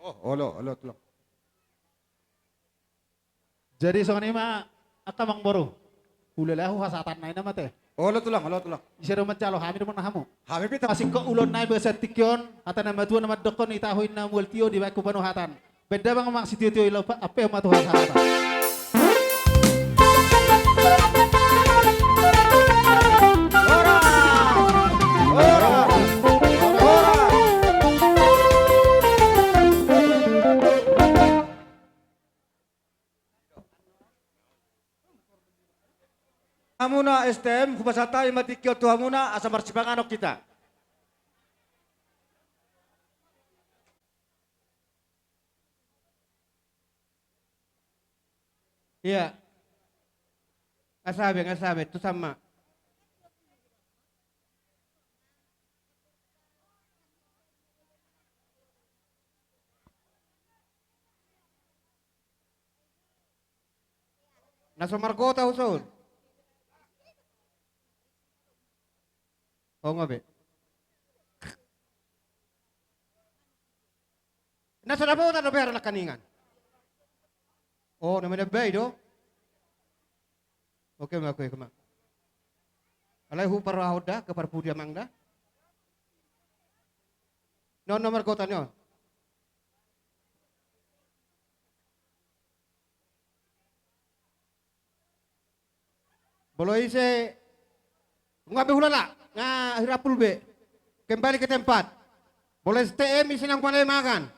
Oh, olo, olo, tulang. Jadi songon i ma angka amangboru. Hulala huhasahatan nai nama ate. Olo tulang, olo tulang. Ise do manjalo, hami do manang hamu? Hami pe. Masingkop ulaon nai bagasan tingki on, hata na matua na mandokkon, i tahu inna mual tio dibaen tu panuhatan. Baen damang ma sitio-tio i laho ampe ma tu hasahatan. Hamuna S T M, hupasahat hami ma tingki on tu hamuna asa marsipanganon hita. Ia. Asa be, asa be, tu sama. Na so margota huson. O nga be. Na so dapotan dope harana kaningan. O na menambai do. Oke ma, oke ma. Alai huparrohahon da ke parpudi amang da. Non nomor kota ni on. Molo ise nga be hulala, nga hirampul be. Kembali ke tempat. Molo S T M ise naung pala mangan.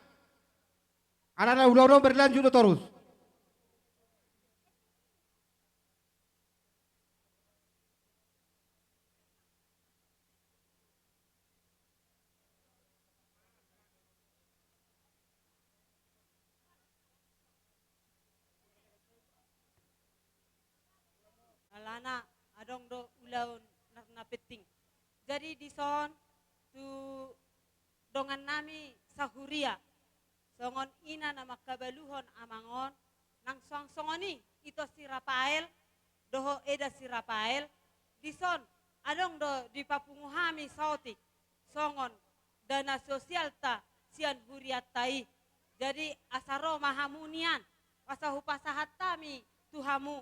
Alana ulaon on berlanjut do torus. Alana adong do ulaon na, na penting. Jadi dison tu dongannami sahuria, songon ina na mangkabaluhon amang on, nang suang songon i ito si Rafael dohot eda si Rafael, dison adong do dipapungu hami saotik songon dana sosialta sian hurianta i. Jadi asa ro ma hamu nian, asa hupasahat hami tu hamu.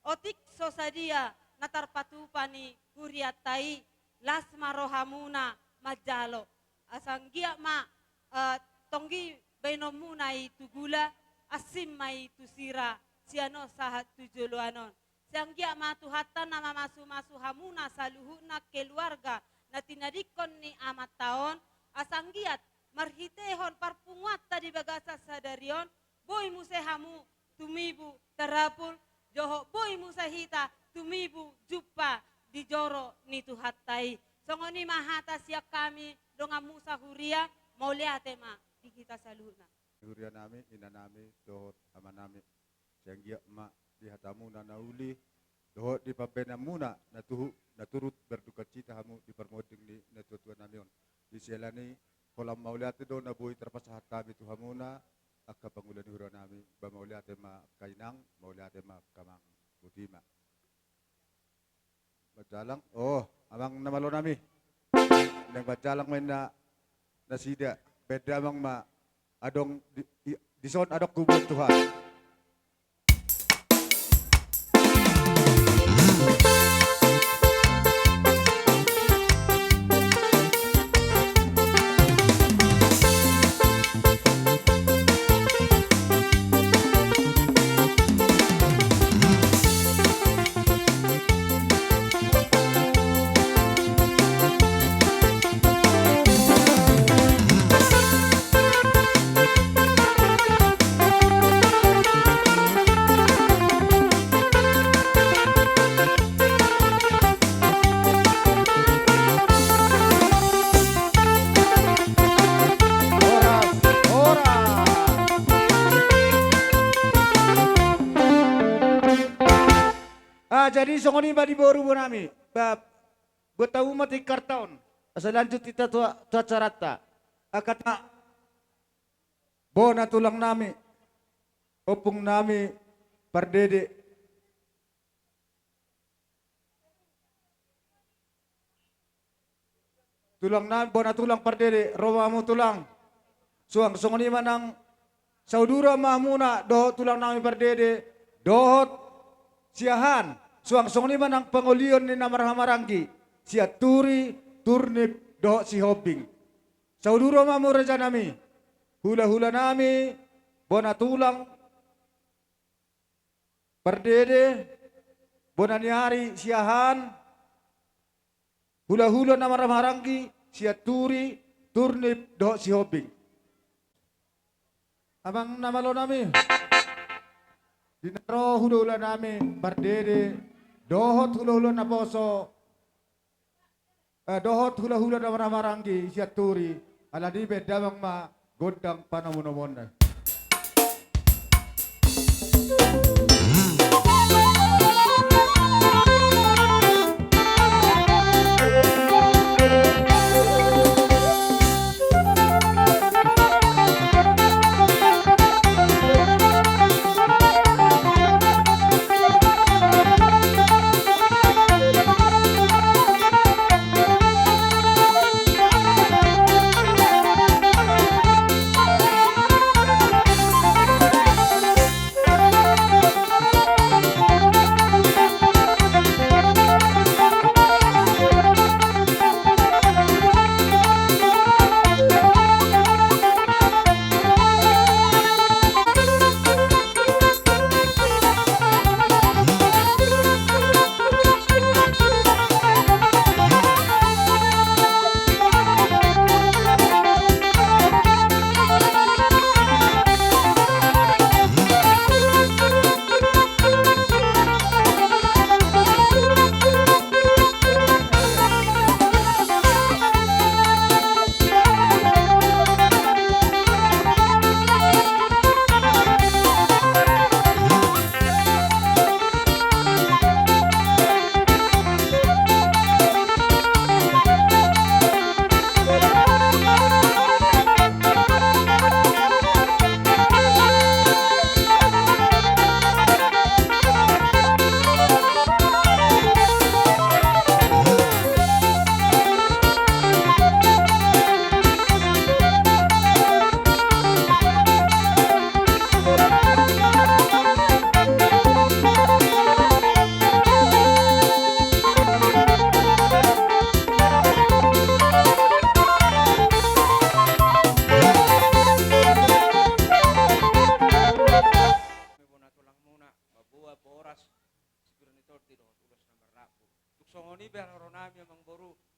Otik so sadia na tarpatupa ni hurianta i, las ma rohamuna manjalo. Asa anggiat ma, eh, tonggi baenonmuna i tu gula, asing ma i tu sira, sian on sahat tu joloan on. Sai anggiat ma Tuhanta na mamasumasu hamuna saluhutna keluarga na tinadingkon ni amanta on, asa anggiat marhitehon parpunguanta di bagasan sadari on, boi muse hamu tumibu tarapul, dohot boi muse hita tumibu jumpa di joro ni Tuhanta i. Songon i ma hata sian hami donganmu sahuria, mauliate ma di hita saluhutna. Hurianami, inanami, dohot amanami. Sai anggiat ma di hatamuna na uli, dohot di pambahenanmuna na tuhu, na turut berdukacita hamu di parmonding ni natuatuanami on. Di siala ni i, holan mauliate do na boi tarpasahat hami tu hamuna, angka pangula ni hurianami, ba mauliate ma angka inang, mauliate ma angka amang, boti ma. Manjalang, oh, amang na malonami. Naeng manjalang ma inna nasida, baen damang ma adong di, i, dison adong huboan tu ha. Horas, horas. Ah, jadi songon i ma di boru bonami. Ba, buat tahu mati kartaon. Asa lanjut hita tu, tu acaranta. Angka na, bona tulangnami, ompungnami Pardede. Tulang na, bona tulang Pardede, ro ma hamu tulang. Suang songon i ma nang saudura ma hamuna dohot tulang nami Pardede, dohot Siahaan, suang songon i ma nang pangolion ni na marhahamaranggi, Sianturi, Turnip, dohot Sihombing. Saudura ma hamu raja nami, hula-hula nami, bona tulang Pardede, bona ni ari Siahaan, hula-hula na marhahamaranggi, Sianturi, Turnip, dohot Sihombing. Amang na malo nami, di na ro hula-hula nami Pardede, dohot hula-hula naposo, eh, dohot hula-hula na marhahamaranggi Sianturi, alani i baen damang ma gondang panomu-nomuonna.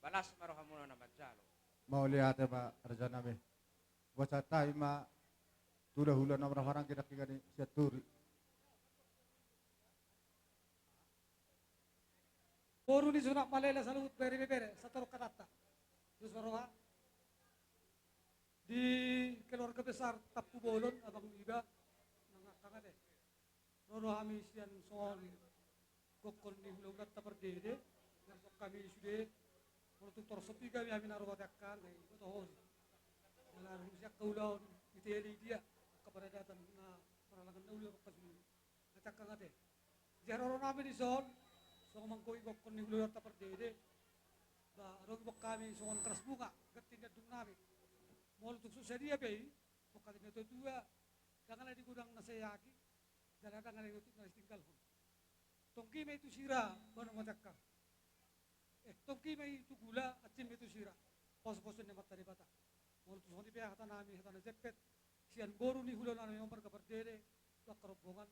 Balas ma rohamuna na manjalo. Mauliate ma raja nami. Boasa hami ma tu hulahula na marhahamaranggi nangkiningan i Sianturi. Boru ni Sonak Malela saluhut bere-bere, satorop hatanta. Dos ma roha. Di keluarga besar Tampubolon, abang iba, nang angka ate. Ro do hami sian songon gokkon ni hulahulanta pardede, nang hami sude, molo tung torop so piga hami na ro ate angka, nang iboto ho. Jala dung sian angka ulaon, ite i dia, angka paradatan na marhalangan na uli angka sude. Ate angka ate. Jadi ro nami dison, songon manggohi gokkon ni hulahulanta pardede. Ba, adong ibon hami songon keras bunga, ganti ni andung nami. Molo tung so sadia pe i, gokkon ni natuatua, ndang ala di godang na sai agi, jala ndang ala di otik na sai tinggalhon. Tonggi ma i tu sira, boan ma ate angka. Eh, tonggi ma i tu gula, ansin ma i tu sira. Poso-poso ni Amanta Debata. Molo tung songon i pe hata nami, hata na jempek. Sian boru ni hulahula nami on marga pardede, tu angka rombongan,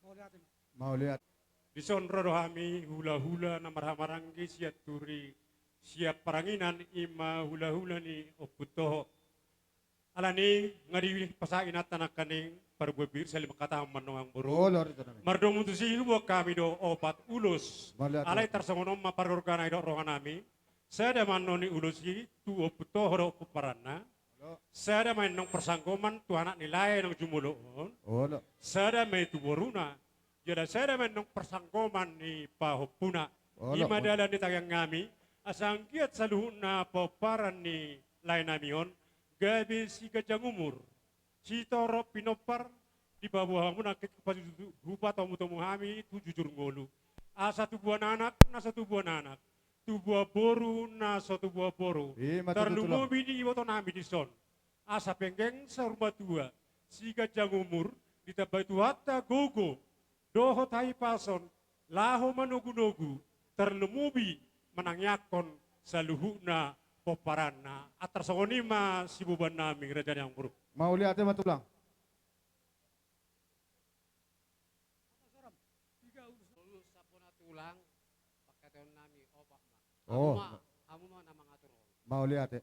mauliate ma. Mauliate. Dison ro do hami hulahula na marhahamaranggi Sianturi, sian paranginan i ma hulahula ni Ompu Toho. Alani nga dipasahat inanta nangkaning parbue bir sali mangkatahon ma nang boru. Olo, olo, olo. Mardomu tusi huboan hami do opat ulos. Mauliate. Alai tarsongon on ma pargorgana didok roha nami. Sada ma annon ni ulos i tu Ompu Toho dohot pomparanna. Olo. Sada ma annon parsanggoman tu anak ni lae naung jumolo on. Olo. Sada ma i tu boruna. Jala sada ma annon parsanggoman ni pahompuna. Olo. I ma dalan ni tangiang nami, asa anggiat saluhutna pomparan ni lae nami on, gabe siganjang umur, sitorop pinompar, dipaboa hamu nangkin hupatomutomu hami tu jujur ngolu. Asa tubuan anak, na so tubuan anak, tubuan boru, na so tubuan boru. I ma tutu, Tulang. Tarlumobi di iboto nami dison. Asa penggeng saur matua, siganjang umur, ditambai Tuhanta gogo, dohot hahipason, laho manogunogu, tarlumobi manangiangkon saluhutna pomparanna. Antar songon i ma siboan nami raja ni amang boru. Mauliate ma Tulang. Ulos sampona Tulang, pangkataion nami opat ma. Oh. Hamu ma, hamu ma na mangatur on. Mauliate.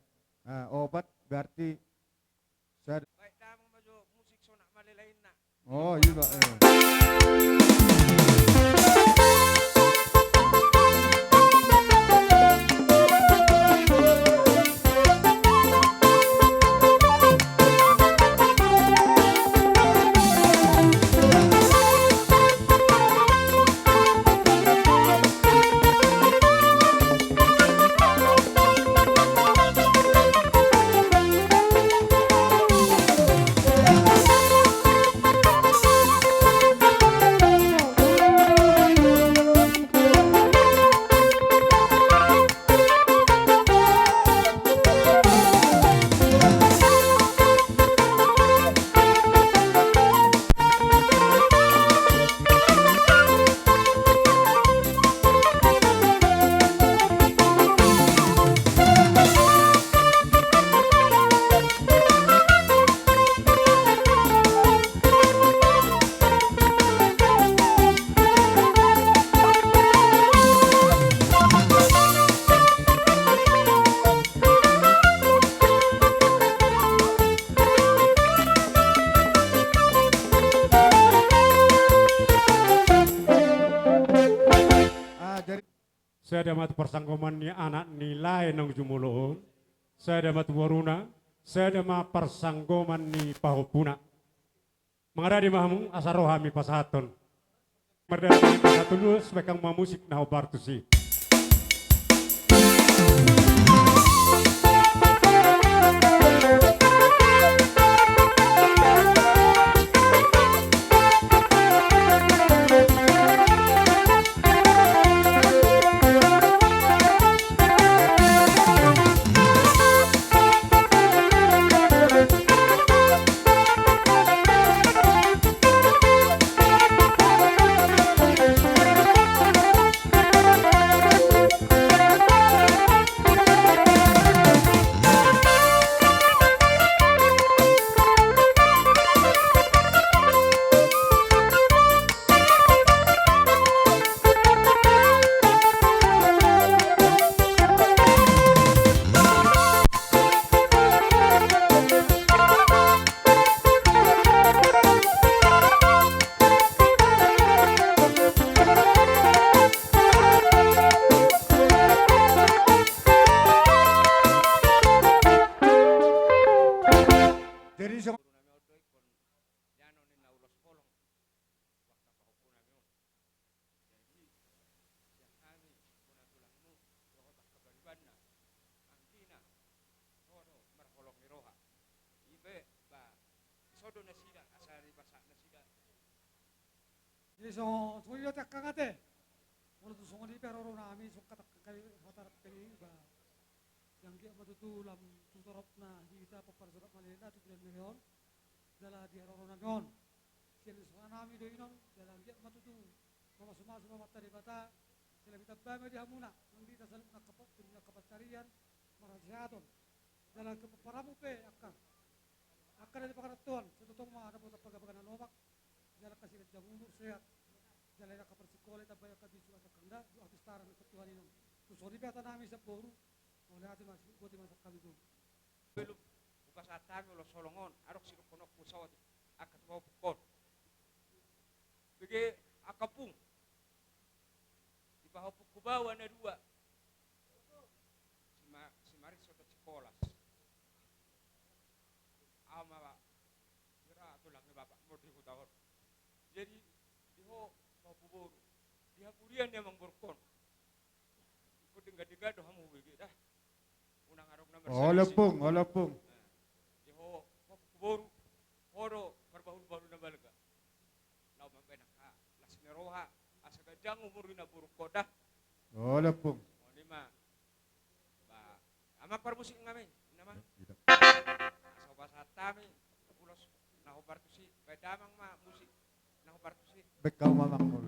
Ah, opat berarti Sad- Baik, damang ma jo musik Sonak Malela inna. Oh, i ma, eh. Ah, jadi sada ma tu parsanggoman ni anak ni lae naung jumolo on, sada ma tu boruna, sada ma parsanggoman ni pahompuna. Mangarade ma hamu, asa ro hami pasahathon. Mardalan hami pasahat ulos, baen hamu ma musik na hombar tusi. Jadi songon, songon i do ate angka ate. Molo tung songon i pe haroro nami, songon hata angka i, hata angka i, ba, anggiat ma tutu lam tu toropna hita pomparan Sonak Malelna tu bulan ni on. Jala di haroro nami on, sian ni songon nami do inon, jala anggiat ma tutu mamasumasu ma Amanta Debata, jala ditamba ma di hamuna nang di hita saluhutna angka pa-, angka pansarian, marhasehaton. Jala angka pomparanmu pe angka, angka na di pangarantoan, sai tongtong ma dapotan pagabagan na lomak, jala angka siganjang umur, sehat, jala angka parsikola, tambai angka bisuk, asa angka da, dohot pistaran, angka Tuhan inon. Tung songon i pe hata nami sian boru, mauliate ma, boti ma sian hami boru. Belum, hupasahat hami ulos holong on, adong sidohononku saotik, angka tu pahompu on. Bege angka pung. Di pahompu Kubawa na dua. Si Ma-, si Maris dohot si Kolas. Ahu ma, Pak. Hira tulang ni bapakmu di huta on. Jadi, di ho, pahompu boru. Di hapurian ni amangborungkon. Ingkon denggan-denggan do hamu hubege da. Unang adong na marsalisi. Olo pung, olo pung. Nah, di ho, pahompu boru. Ho do parbahulbahul na balga. Laho mambahen angka las ni roha, asa ganjang umur ni namborungkon da. Olo pung. Songon i ma. Ba, amang parmusik nami, inna ma. Asa hupasahat hami ulos na hombar tusi, bahen damang ma musik na hombar tusi. Bahen hamu ma amang molo.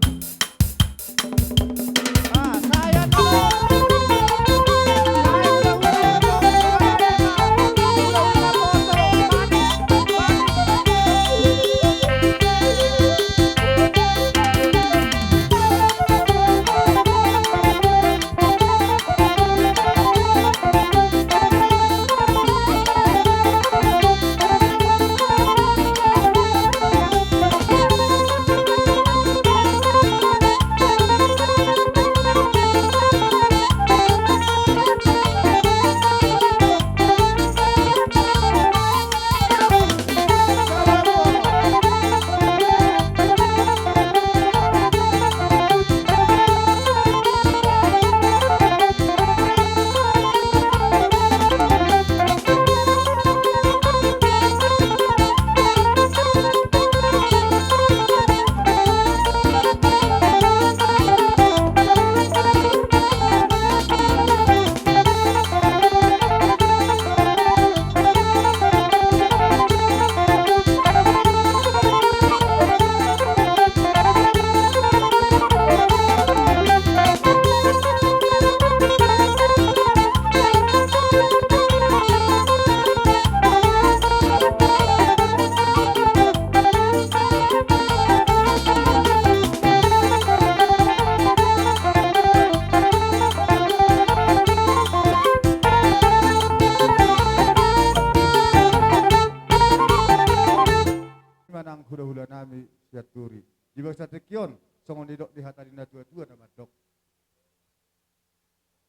Manang hulahula nami Sianturi. Di bagasan tingki on, songon nidok ni hata ni natuatua na mandok.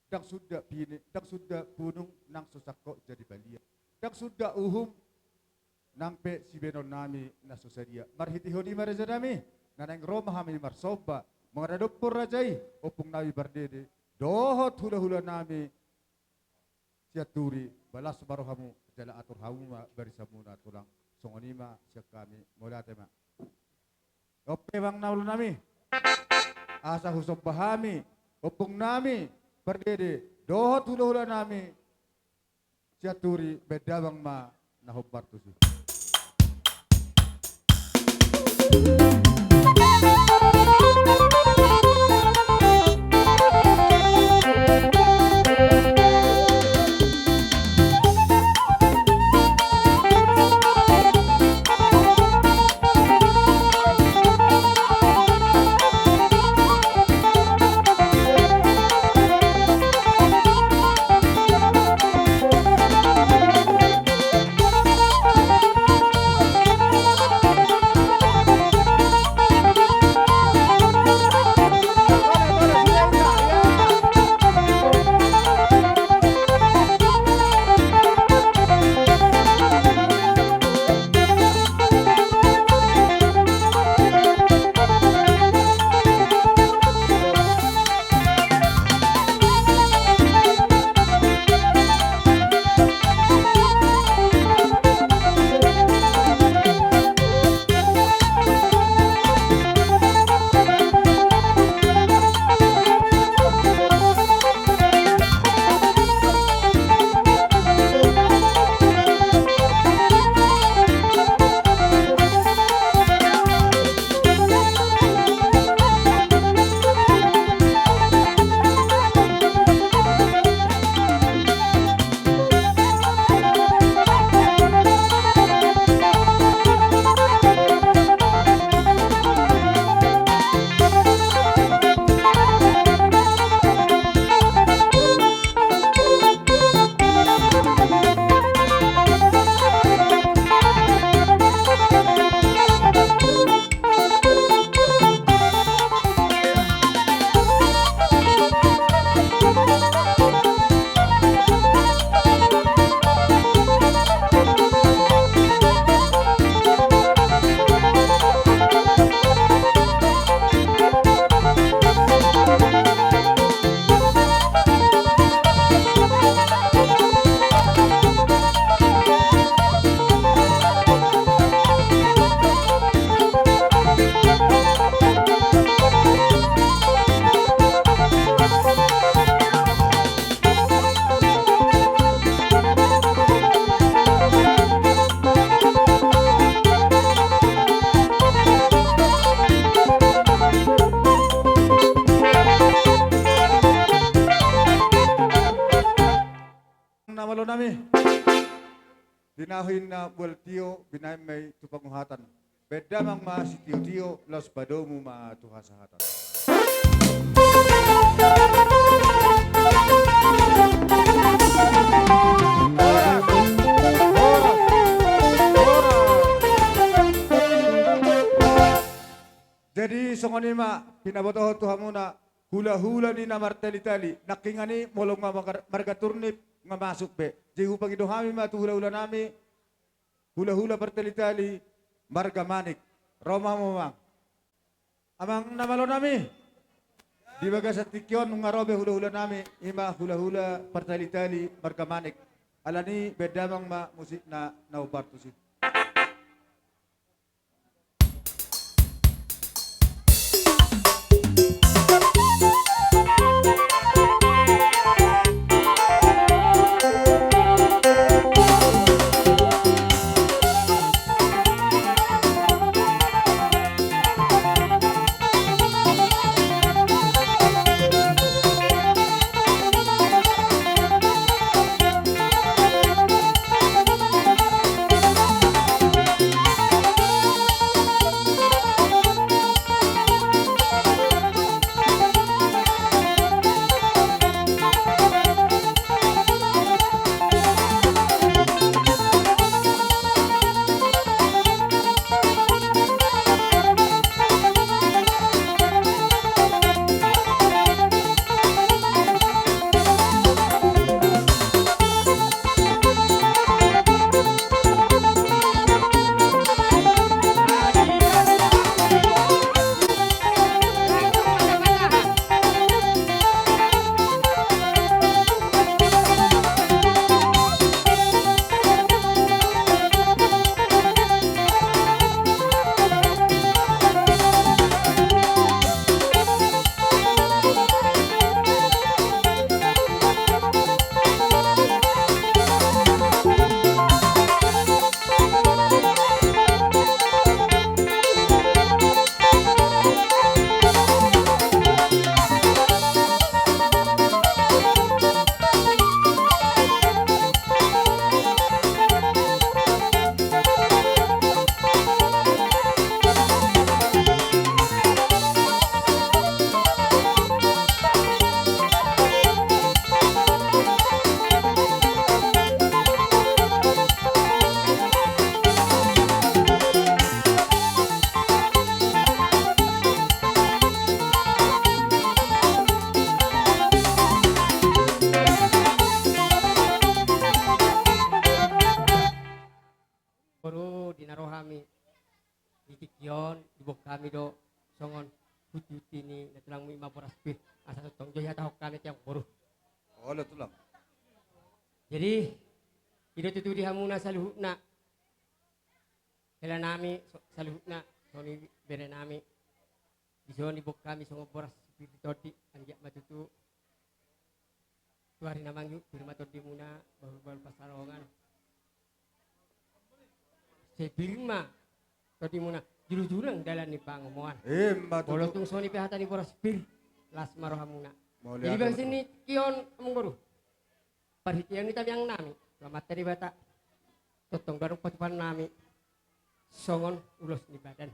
Ndang suda pini, ndang suda punung nang so sangkot jadi balian. Ndang suda uhum nang pe sibahenon nami na so sadia. Marhitehon i ma raja nami, na naeng ro ma hami marsomba, mangaradophon raja i, ompung nami Pardede, dohot hulahula nami Sianturi, ba las ma rohamu, jala atur hamu ma barisanmuna tulang. Songon i ma sian hami, mauliate ma. On pe amang na olo nami. Asa husomba hami, ompung nami Pardede, dohot hulahula nami Sianturi, bahen damang ma na hombar tusi. Na malo nami. Tinahu ninna bual tio, binahen ma i tu panguhatan. Bahen damang ma sitiotio, laos padomu ma tu hasahatan. Horas, horas, horas. Jadi songon i ma pinabotohon tu hamuna hulahula ni na martalitali, nangkiningan i molo nga marga, marga Turnip nga masuk be. Jadi hupangido hami ma tu hulahula nami, hulahula partalitali marga Manik. Ro ma hamu amang. Amang na malo nami. Di bagasan tingki on nunga ro be hulahula nami, i ma hulahula partalitali marga Manik. Alani i bahen damang ma musikna na hombar tusi. Boru, di na ro hami di tingki on, diboan hami do songon hunti-hunti ni natulangmu i ma boras pir, asa tongtong jo dihatahon hami tu amang boru. Olo tulang. Jadi i do tutu di hamuna saluhutna. Hela nami so-, saluhutna, songon i bere nami. Dison diboan hami songon boras pir di tondi, anggiat ma tutu tu ari na mangihut pir ma tondimuna, bahul-bahul pansalongan. Sai pir ma tondimuna, julu-julu nang dalan ni pangomoan. Ima tutu. Molo tung songon i pe hata ni boras pir, las ma rohamuna. Mauliate ma tutu. Jadi bagasan ni tingki on amang boru, parhitean ni tamiang nami tu Amanta Debata, tongtong do adong patupaon nami songon ulos ni badan.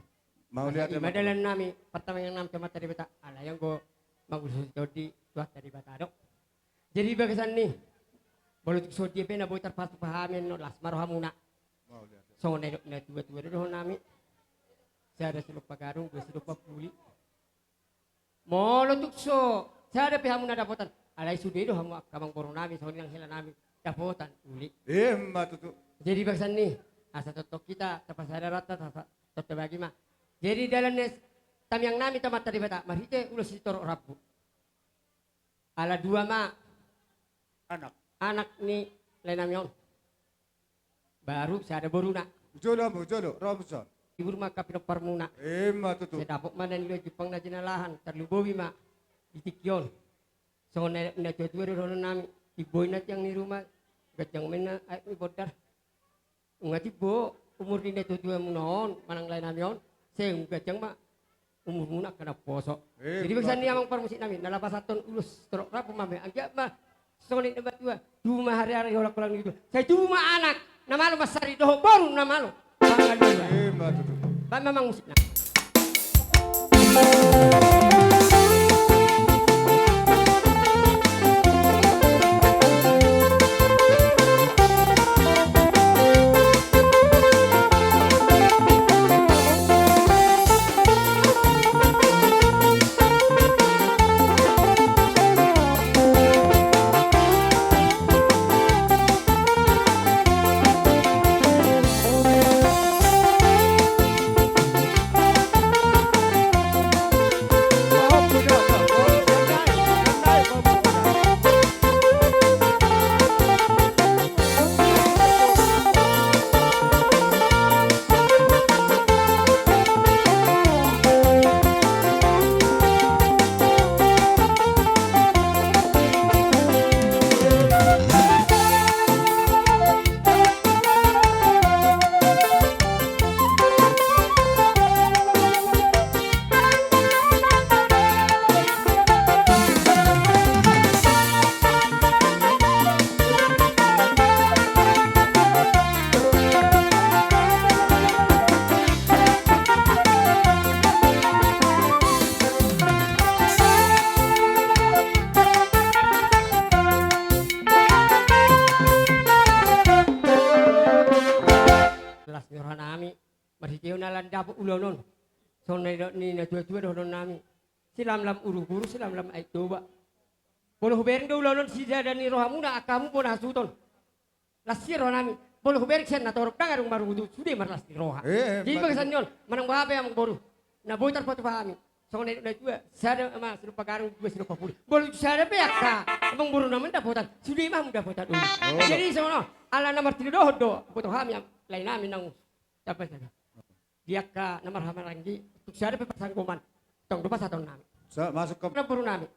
Mauliate ma tutu. Asa i ma dalan nami, partamiangan nami tu Amanta Debata, alai anggo mangulosi tondi Tuhanta Debata do. Jadi bagasan ni, molo tung songon dia pe na boi tarpatupa hami annon, las ma rohamuna. Mauliate. Songon na nidok ni natua-tua do dohonon nami: Sada silompa gadong, dua silompa puli. Molo tung so sada pe hamu na dapotan, alai sude do hamu angka amang boru nami, songon i nang hela nami, dapotan uli. Ima tutu. Jadi bagasan ni, asa tongtong hita tapasada rohanta, tapa-, tongtong bagi ma. Jadi dalan ni tamiang nami tu Amanta Debata marhite ulos sitorop rambu. Ala dua ma anak, anak ni lae nami on. Baru sada boruna. Jolo hamu, jolo, ro hamu dison. Hibur ma angka pinomparmuna. Ima tutu. Sai dapot ma na niluluan jumpang na jinalahan, tarlumobi ma di tingki on. Songon na nidok ni natua-tua do dohonon nami: Timbo inna tiang ni ruma, ganjang ma inna aek ni bondar. Nunga timbo umur ni natua-tuamuna on manang lae nami on, sai ganjang ma umurmuna angka na poso. Ima tutu. Jadi bagasan ni amang parmusik nami, na laho pasahathon ulos sitorop rambu ma hami, anggiat ma Songon i na matua, tubu ma hariara, holang-holang ni tubu. Sai tubu ma anak na malo mansari dohot boru na malo pangalualuan. Ima tutu. Baen ma amang musikna. Las ni roha nami, marhitehon ala ndapot ulaon on. Songon na nidok ni natua-tua dohonon nami. Silamlam uruk-uruk, silamlam Aek Toba. Molo hubereng do ulaon on sijada ni rohamuna angka hamu bona hasuhuton. Las ni roha nami, molo hubereng sian na torop ndang adong marungutungut, sude marlas ni roha. Eh, eh, jadi bagasan ni on, manang boha pe amang boru, na boi tarpatupa hami. Songon na nidok natua, sada ma sinompa gadong, dua sinompa pudi. Molo sada pe angka amang boru nami dapotan, sude ma hamu dapotan uli. Oh. Jadi songon on, ala na martinodohon do boto hami, lae nami naung sampe sada. Di angka na marhahamaranggi, tung sada pe parsanggoman, tong do pasahaton nami. Sa-, masuk ke na boru nami.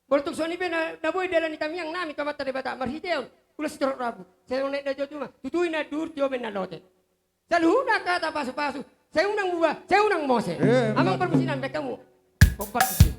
Molo tung songon i pe na, na boi dalan ni tamiang nami tu Amanta Debata marhitehon ulos sitorop rambu. Sai unang na jotjot ma, tutu i na durti omen na lote. Saluhutna angka hata pasupasu, sai unang muba, sai unang mose. Eh, amang parmusik nami, baen hamu. Kompak di sini.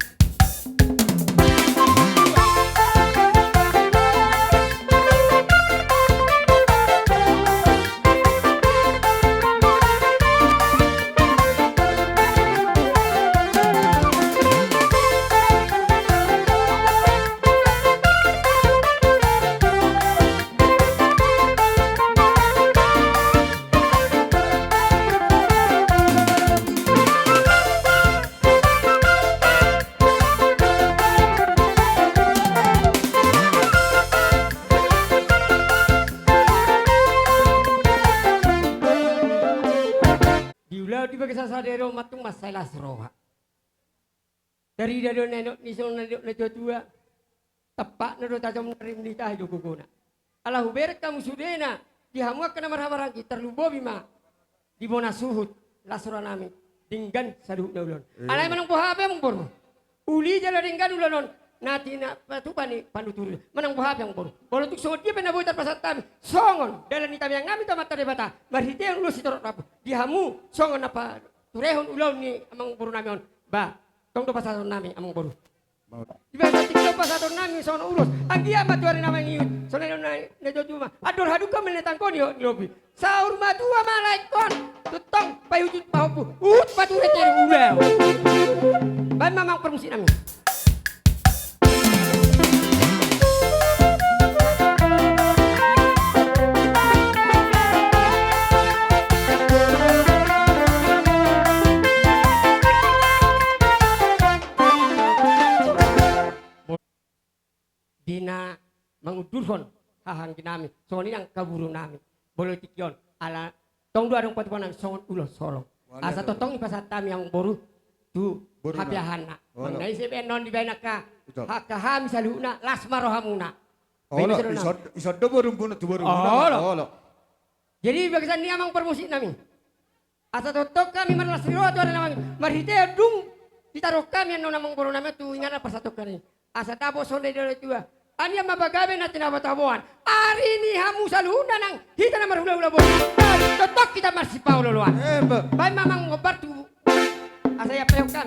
Di ulaon di bagasan sadari on ma tung mansai las roha. Tarida do na nidok ni songon na nidok natua-tua. Tampakna do tajomna, rim ni tahi do gogona. Ala hubereng hamu sudena, di hamu angka na marhahamaranggi, tarlumobi ma di bona suhut, las roha nami, denggan saluhutna ulaon. Eh. Alai manang boha pe amang boru, uli jala denggan ulaon on, na tinapatupa ni panuturi. Manang boha pe amang boru, molo tung songon dia pe na boi tarpasahat hami, songon dalan ni tamiang nami tu Amanta Debata marhitehon ulos sitorop rambu, di hamu songon na paturehon ulaon ni amang boru nami on. Ba, tong do pasahaton nami amang boru. Di bagasan tingki on pasahaton nami songon ulos. Anggiat ma tu ari na mangihut, songon na nidok na jotjot ma, andor hadungka ma na tangko ni lobi. Saur matua ma lae ingkon, tongtong paihutihut pahompu, huhut pature teru ulaon. Baen ma amang parmusik nami. Di na mangundurhon haha anggi nami, songon i nang angka boru nami. Molo tingki on, ala tong do adong patupaon nami songon ulos holong. Asa tongtong i pasahat hami amang boru tu hapeahanna. Manang na ise pe annon dibaen angka, angka hami saluhutna, las ma rohamuna. Olo, ison do borumuna tu borumuna. Olo. Jadi bagasan ni amang parmusik nami, asa tongtong hami marlas ni roha tu ari na mangihut, marhite dung ditaruhon hami annon amang boru nami tu inganan pasahaton nami. Asa tabo songon na nidok natua, anian ma pagabe na tinabo-taboan. Ari ni hamu saluhutna nang hita na marhulahula boru, tongtong hita marsipaolooloan. Baen ma amang gombar tu asa ia peokan.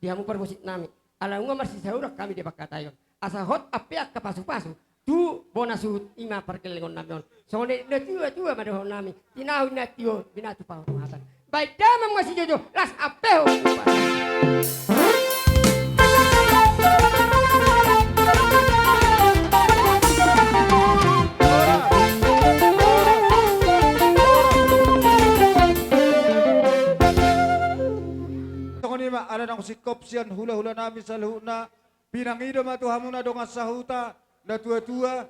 di hamu parmusik nami. Ala nunga marsisahuran hami di bagasan on. Asa hot ampe angka pasupasu tu bona suhut, i ma pargellengon nami on. Songon i natuatua ma dohonon nami. Tinahu na tio, binatu pahotohatan. Baen damang ma sijojo, las ampe ho. Songon i ma, ala naung singkop sian hulahula nami saluhutna, pinangido ma tu hamuna dongan sahuta, natuatua.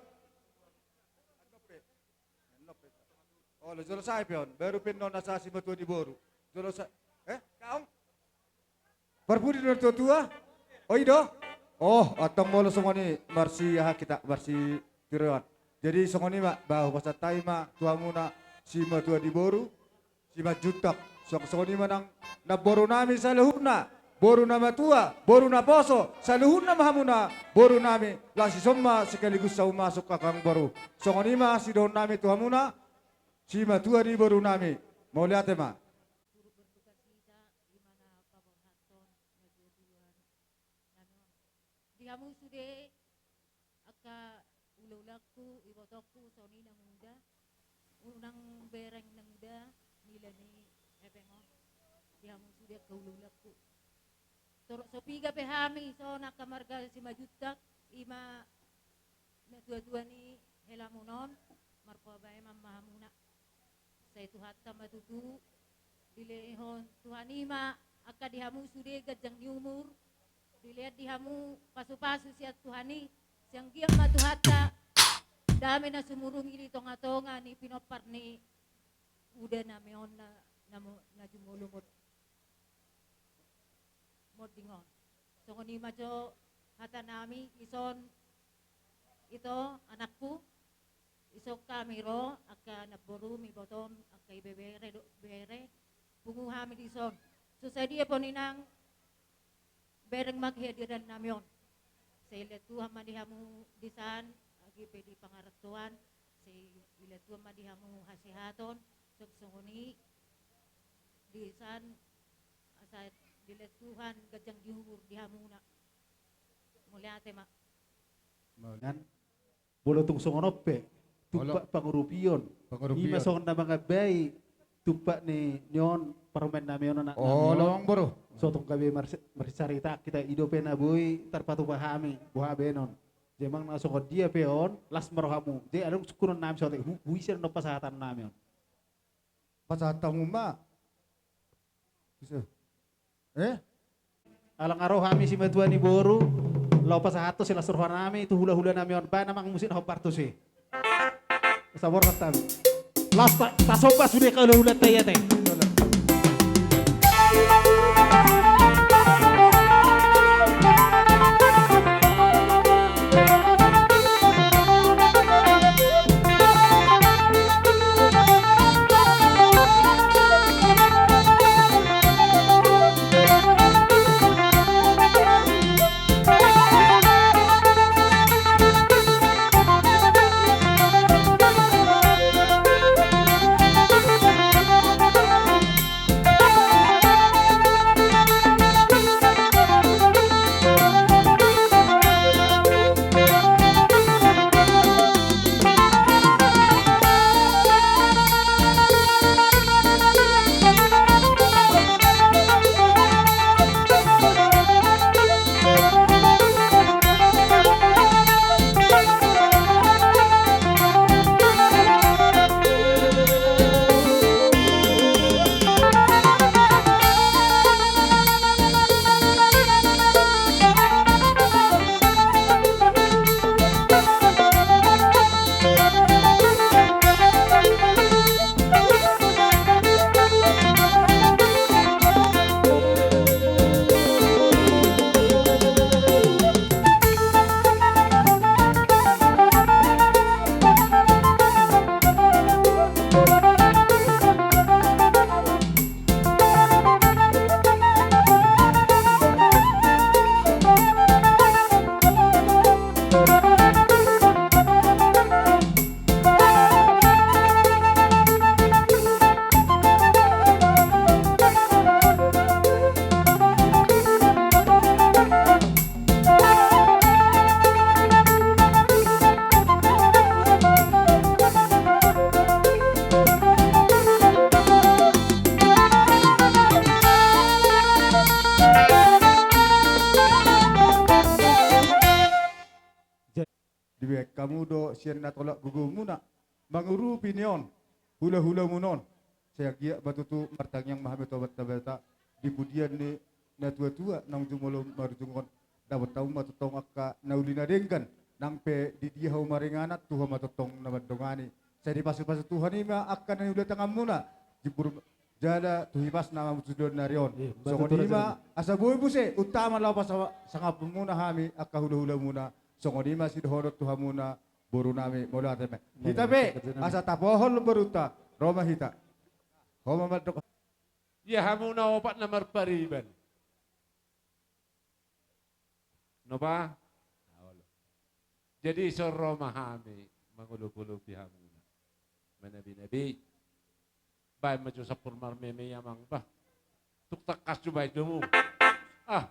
Olo, jolo sae pe on, baru pe on na sae simatua ni boru. Jolo sae, eh, kaong? Parpudi do natuatua? O, i do? O, antong molo songon i, marsi aha hita, marsitiruon. Jadi songon i ma, ba hupasahat hami ma tu hamuna simatua ni boru, Simanjuntak. Song-, songon i ma nang namboru nami saluhutna, boru na matua, boru naposo, saluhutna ma hamuna boru nami, laos dison ma sekaligus hamu masuk, kakang boru. Songon i ma sidohonon nami tu hamuna, simatua ni boru nami. Mauliate ma. Turut berdukacita, i ma na paborhathon natuatua nami on. Di hamu sude, angka ulaulangku, ibotongku, songon i na muda, unang bereng na muda, nilai ni hepeng on. Di hamu sude angka ulaulangku. Torop so piga pe hami, songon angka marga Simanjuntak, i ma natuatua ni helamuna on, marpabaen ma hamuna. Sai Tuhanta ma tutu, dilehon Tuhan i ma angka di hamu sude ganjang ni umur, dilehon di hamu pasupasu sian Tuhan i, sai anggiat ma Tuhanta dame na sumurung i di tongatonga ni pinompar ni uda nami on na, na mo-, na jumolo mod-, monding on. Songon i ma jo hata nami, dison ito anakku, dison hami ro, angka namborum, ibotom, angka ibebere dohot bere, pungu hami dison. So sadia pe on inang, bereng ma hehadiran nami on. Sai dilehon Tuhan ma di hamu disan, agi pe di pangarantoan, sai dilehon Tuhan ma di hamu hasehaton, song-, songon i disan, asa dilehon Tuhan ganjang ni umur di hamuna. Mauliate ma. Mauliate. Molo tung songon on pe, tumpak pangurupion. Pangurupion. I ma songon na mangambai tumpak ni, ni on, parumaen nami on, anak nami on. Olo, amang boru. So tung gabe marsi-, marsicarita hita, i dope na boi tarpatupa hami, boha baenon. Jadi manang na songon dia pe on, las ma rohamu. Jadi adong sungkunon nami saotik, hu-, huisa do pasahaton nami on. Pasahat hamu ma. Bisa. Eh? Ala nunga ro hami simatua ni boru, laho pasahathon silas roha nami tu hulahula nami on, baen amang musik na hombar tusi. Saborhat hami. Las ta-, tasomba sude angka hulahulanta i ate. sian na tolap gogoonmuna mangurupi ni on, hulahulamuna on. Sai anggiat ma tutu martangiang ma hami tu Amanta Debata di pudian ni natuatua naung jumolo marujung on. Dapot hamu ma tongtong angka na uli na denggan, nang pe di dia hamu maringanan, Tuhan ma tongtong na mandongani. Sai dipasupasu Tuhan i ma angka na niula tanganmuna, jipur jala tu hipasna ma tu joloan ni ari on. Songon i ma, asa boi muse, unang ma laho pasangaponmuna hami angka hulahulamuna. Songon i ma sidohonon tu hamuna, borunami, mauliate ma. Hita pe asa tapohol borunta, ro ma hita. Ho ma mandok. Ia hamu na opat na marpariban. Nopa? Jadi so ro ma hami mangolopolopi hamuna. Manabinabi. Baen ma jo sampur marmeme i amang bah. Tuk tangkas jo baen jo hamu. Ah.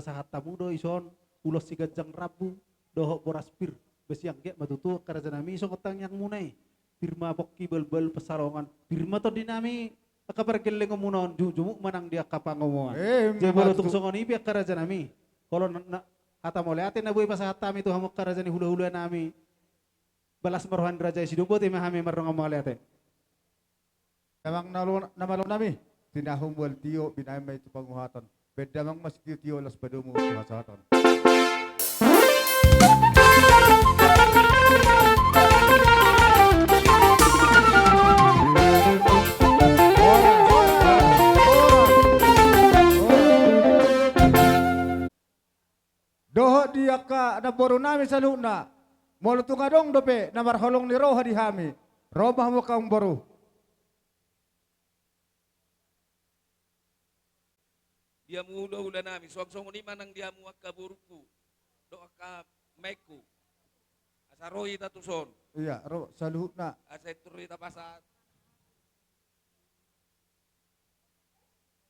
Pasahat hamu do dison ulos siganjang rambu dohot boras pir. Besi anggiat ma tutu angka rajanami songon tangiangmuna i. Pir ma pongki, balbal, pansalongan. Pir ma tondinami angka pargellengonmuna on, jumujumuk ma nang di angka pangomoan. Jadi molo tung songon i pe angka rajanami, olo na, na, hata mauliate na boi pasahat hami tu hamu angka raja ni hulahulanami. Balas ma roha ni raja i, sidung boti ma hami mardongan mauliate. Damang na malo, na malo nami, tinahu mual tio, binahen ma i tu panguhatan. Baen damang ma sitio-tio, las padomu tu hasahatan. Dohot di angka namboru nami saluhutna, molo tung adong dope na marholong ni roha di hami, ro ma hamu angka namboru. Di hamu hula-hula nami, suang songon i ma nang di hamu angka borungku dohot angka maengku. Asa ro hita tuson. Ia, ro saluhutna. Asa intor hita pasahat.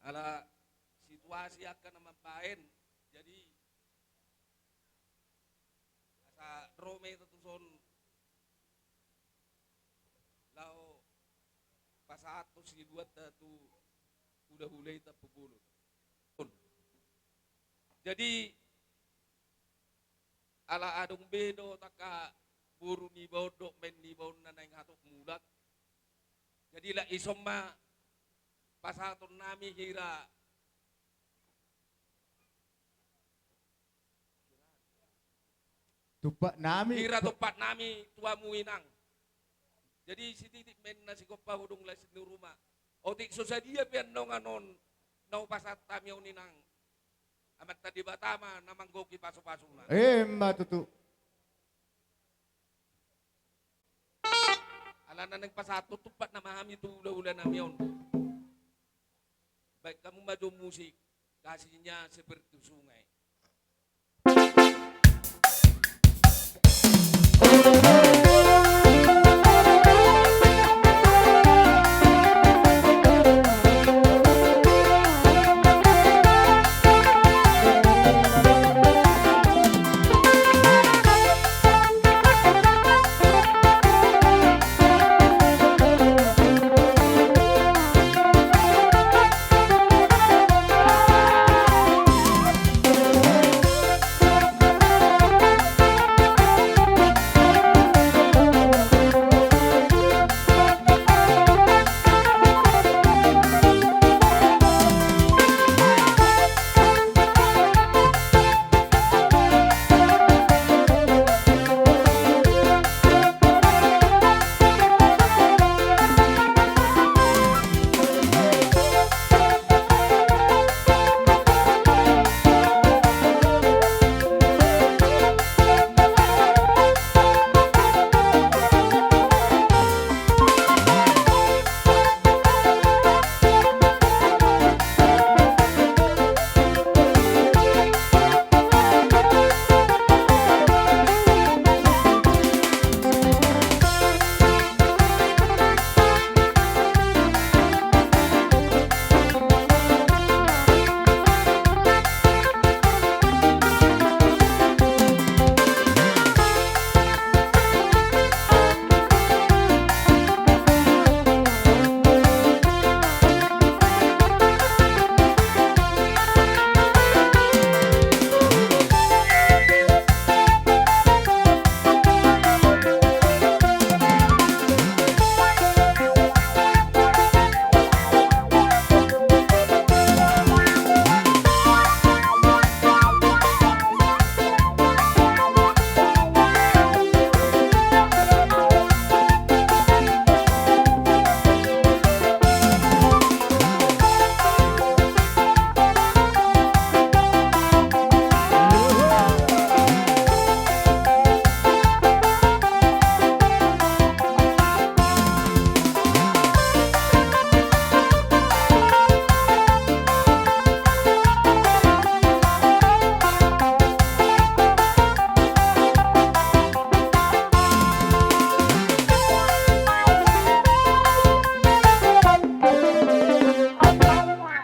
Ala situasi angka na mambaen, jadi asa ro ma hita tuson laho pasahathon siluanta tu hulahula i tampubolon. Jadi ala adong be do angka boru niba on dohot baen niba on na naeng hatop mulak. Jadi lak ison ma pasahaton nami hira, tumpak nami, hira tumpak nami tu hamu inang. Jadi sititi ma inna sigompa hudung las ni ruma. Otik so sadia pe annon annon na hupasahat hami on inang, Amanta Debata ma na manggohi pasupasuna. Emma tutu. Alana naeng pasahathon tumpak nama hami tu hulahula nami on. Baen hamu ma jo musik, kasihnya seperti sungai.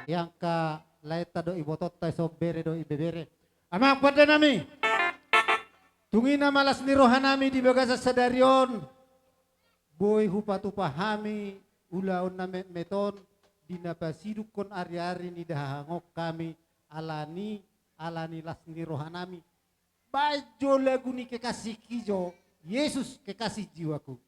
Iangka laenta dohot ibotonta, dison bere dohot ibebere. Amang pande nami, tung i na ma las ni roha nami di bagasan sadari on, boi hupatupa hami ulaon na metmet on, di na pasidungkon ariari ni dahahang on hami, alani, alani las ni roha nami. Baen jo lagu ni kekasihki jo, Yesus kekasih jiwaku.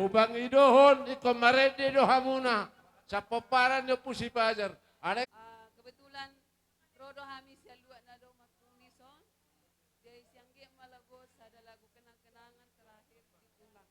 Pangidohon ingkon marende do hamuna, sapomparan ni Ompu Sipajar. Ada Ah, kebetulan ro do hami sian luat na do mangkung dison. Jadi sian ge ma lagu sada lagu kenang-kenangan terakhir di Tulang.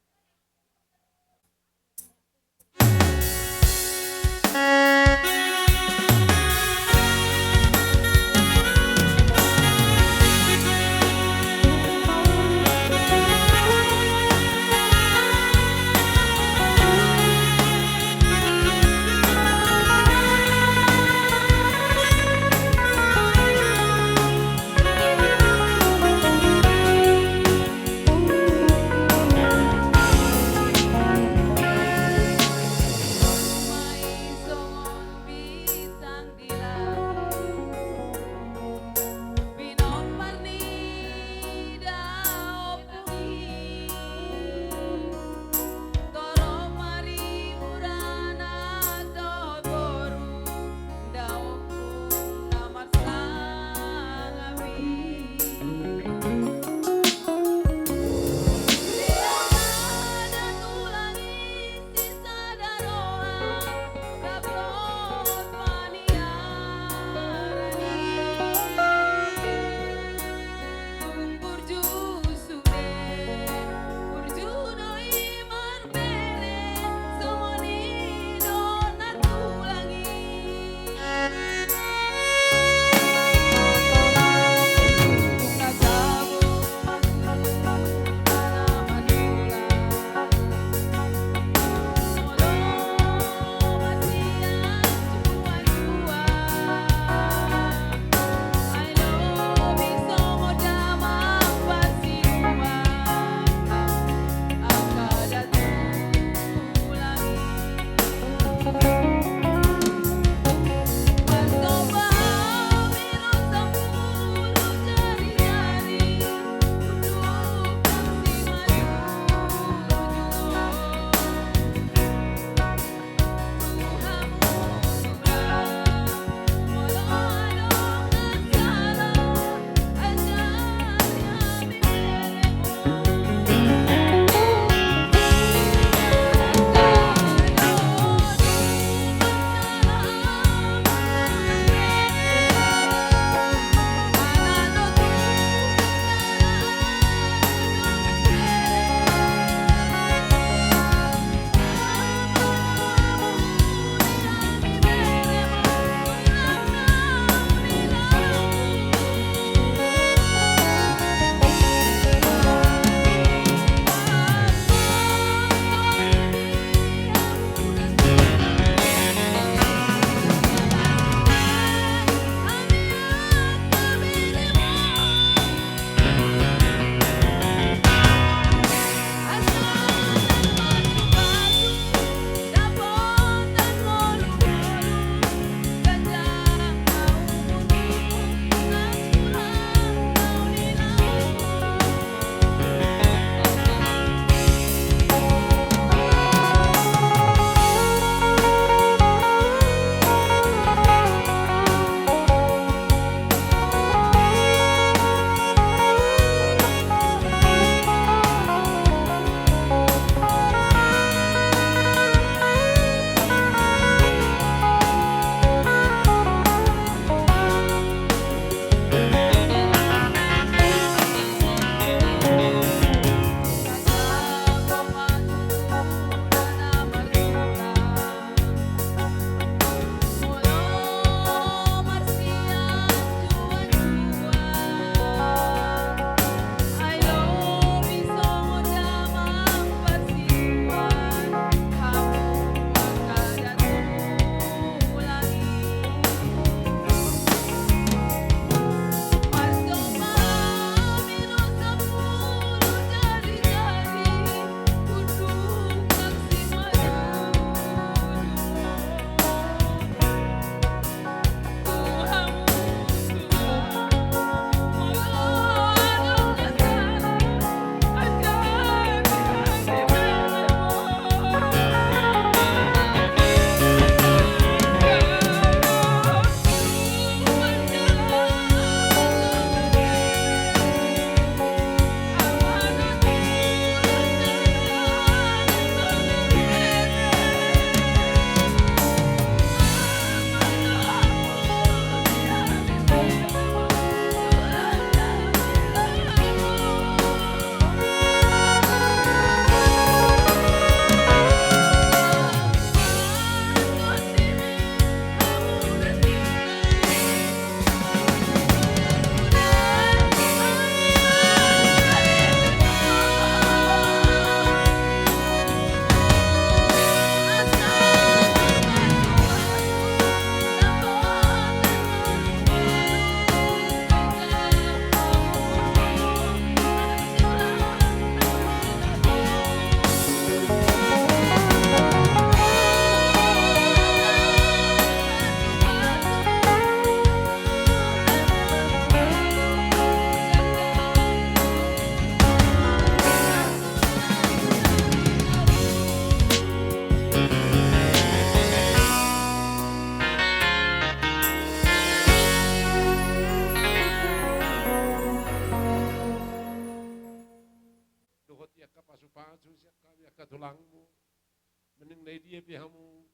Mending na i dia pe hamu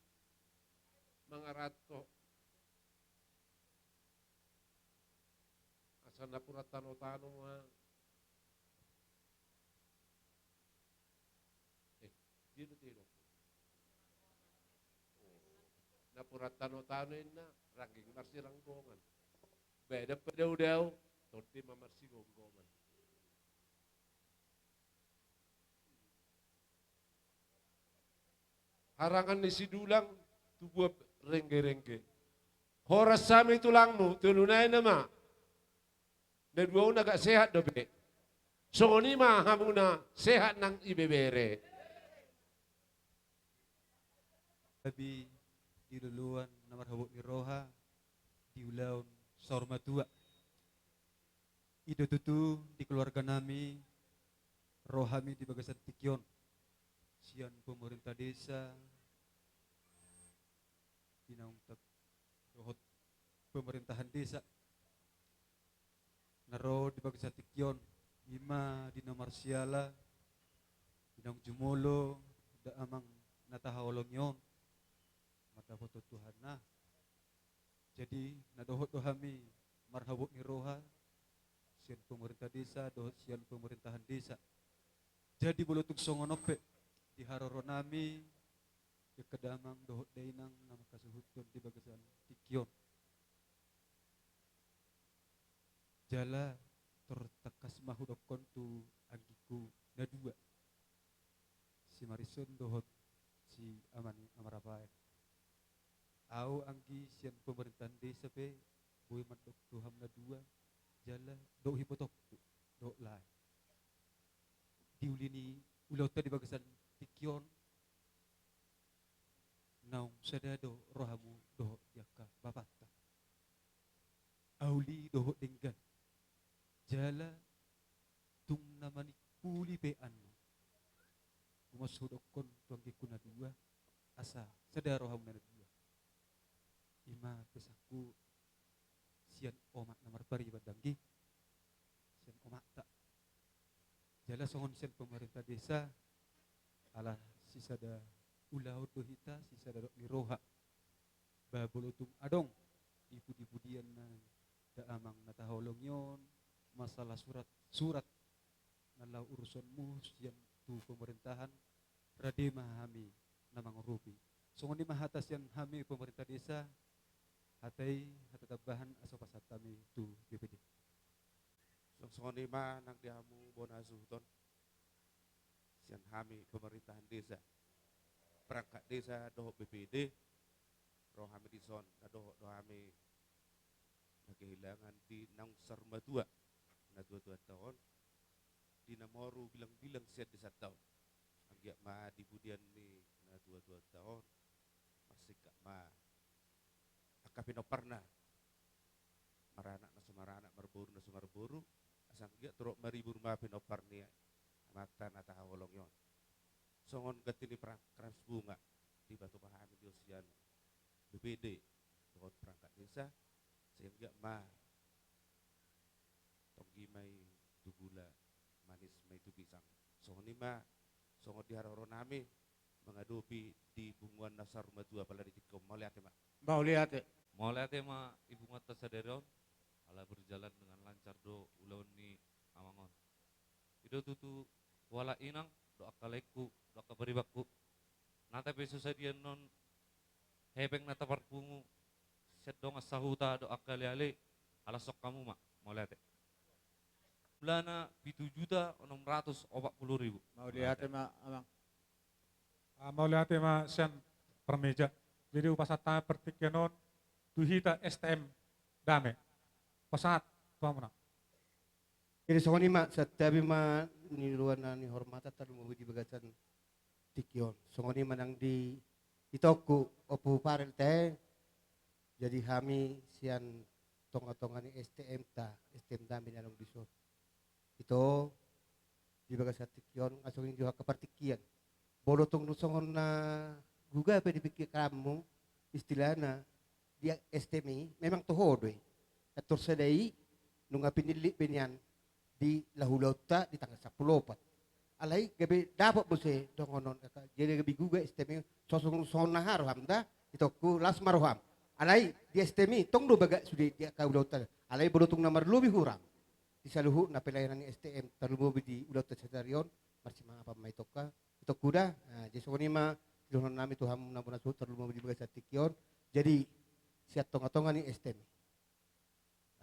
mangaranto. Asa napuran tano-tano ma. Eh, dia do tedok. Oh. Napuran tano-tano inna, rangging marsiranggongan. Badan pe dao-dao, tonti ma marsigomgoman. Harangan ni sidulang tubuan rengge-rengge. Horas hami tulangmu, tolu nai nama. Na dua on agak sehat dope. Songon i ma hamuna sehat nang ibebere. Tapi di loloan na marhabot ni roha di ulaon saur matua. I do tutu di keluarga nami, ro hami di bagasan tingki on. Sian pemerintah desa, di naung tag-, dohot pemerintahan desa. Na ro di bagasan tingki on, i ma di na marsiala, di naung jumolo, da amang na tahaholongi on, mardapothon Tuhan na. Jadi, na dohot do hami marhabot ni roha, sian pemerintah desa, dohot sian pemerintahan desa. Jadi, molo tung songon on pe, di haroro nami, di angka damang dohot dainang na mangkasuhuthon di bagasan tingki on. Jala tor tangkas ma hudokkon tu anggingku na dua. Si Marison dohot si ama ni, ama Rafael. Au anggi sian pemerintahan desa pe, boi mandok tu hamu na dua, jala dohot hibotongku, dohot lae. Di uli ni ulaonta di bagasan tingki on, naung sada do rohamu dohot di angka bapanta. Auli dohot denggan. Jala tung na manipuli pe annon. Umos hudokkon tu anggingku na dua, asa sada rohamu na dua. I ma pesanku sian omak na marpariban danggi, sian omakta. Jala songon sian pemerintah desa, ala sisada ulaon do hita, sisada dok ni roha. Ba molo tung adong di pudi-pudian na da amang na tahaholongi on, masalah surat, surat na laho urusonmu sian tu pemerintahan, rade ma hami na mangurupi. Songon i ma hata sian hami pemerintah desa, hata i, hata tambahan asa pasahat hami tu B P D. Songon i ma nang di hamu bona suhuton. Sian hami pemerintahan desa, perangkat desa dohot B P D, ro hami dison, na dohot do hami na kehilangan di naung saur matua, na tua-tuanta on, di na moru bilang-bilang sian desanta on. Anggiat ma di pudian ni na tua-tuanta on, marsingkat ma angka pinomparna. Maranak na so maranak, marboru na so marboru, asa anggiat torop maribur ma pinompar ni amanta na tahaholongi on. Songon ganti ni perang keras bunga, dipatupa hami di on sian B P D dohot perangkat desa, sai anggiat ma tonggi ma i tu gula, manis ma i tu pisang. Songon i ma, songon di haroro nami, mangadopi di punguan na saur matua pala di tingki on. Mauliate ma. Mauliate. Mauliate ma di punguanta sadari on, ala berjalan dengan lancar do ulaon ni amang on. I do tutu hualap inang, dohot angka laengku, dohot angka paribanku. Nang pe so sadia annon hepeng na taparpungu sian dongan sahuta dohot angka ale-ale, ala songon hamu ma, mauliate. Jumlahna pitu juta onom ratus opat puluh ribu. Mauliate ma, amang. Ah, mauliate ma sian parmeja. Jadi hupasahat hami partingkian on tu hita S T M Dame. Pasahat tu hamuna. Jadi songon i ma, santabi ma ni roha na nihormatan tarlumobi di bagasan tingki on. Songon i ma nang di itongku, Ompu Farel te. Jadi hami sian tonga-tonga ni S T M ta, S T M Dame na adong dison. Ito, di bagasan tingki on, nga songon i jo angka partingkian. Molo tung songon na guga pe di pingkiranmu, istilahna, di S T M i, memang toho do i. Atur sada i, nunga pinillit be nian di laho ulaonta di tanggal sampulu opat. Alai gabe dapot muse dongan on, jadi gabe guga S T M i, songon na aha roham da, itongku, las ma roham. Alai di S T M i tong do bagak sude di angka ulaonta. Alai molo tung na marlobi hurang di saluhutna pelayanan ni S T M, tarlumobi di ulaonta sadari on, marsimangapan ma itongka, itongku da. Nah, jadi songon i ma sidohonon nami tu hamu na bona suhut, tarlumobi di bagasan tingki on. Jadi sian tongatonga ni S T M i,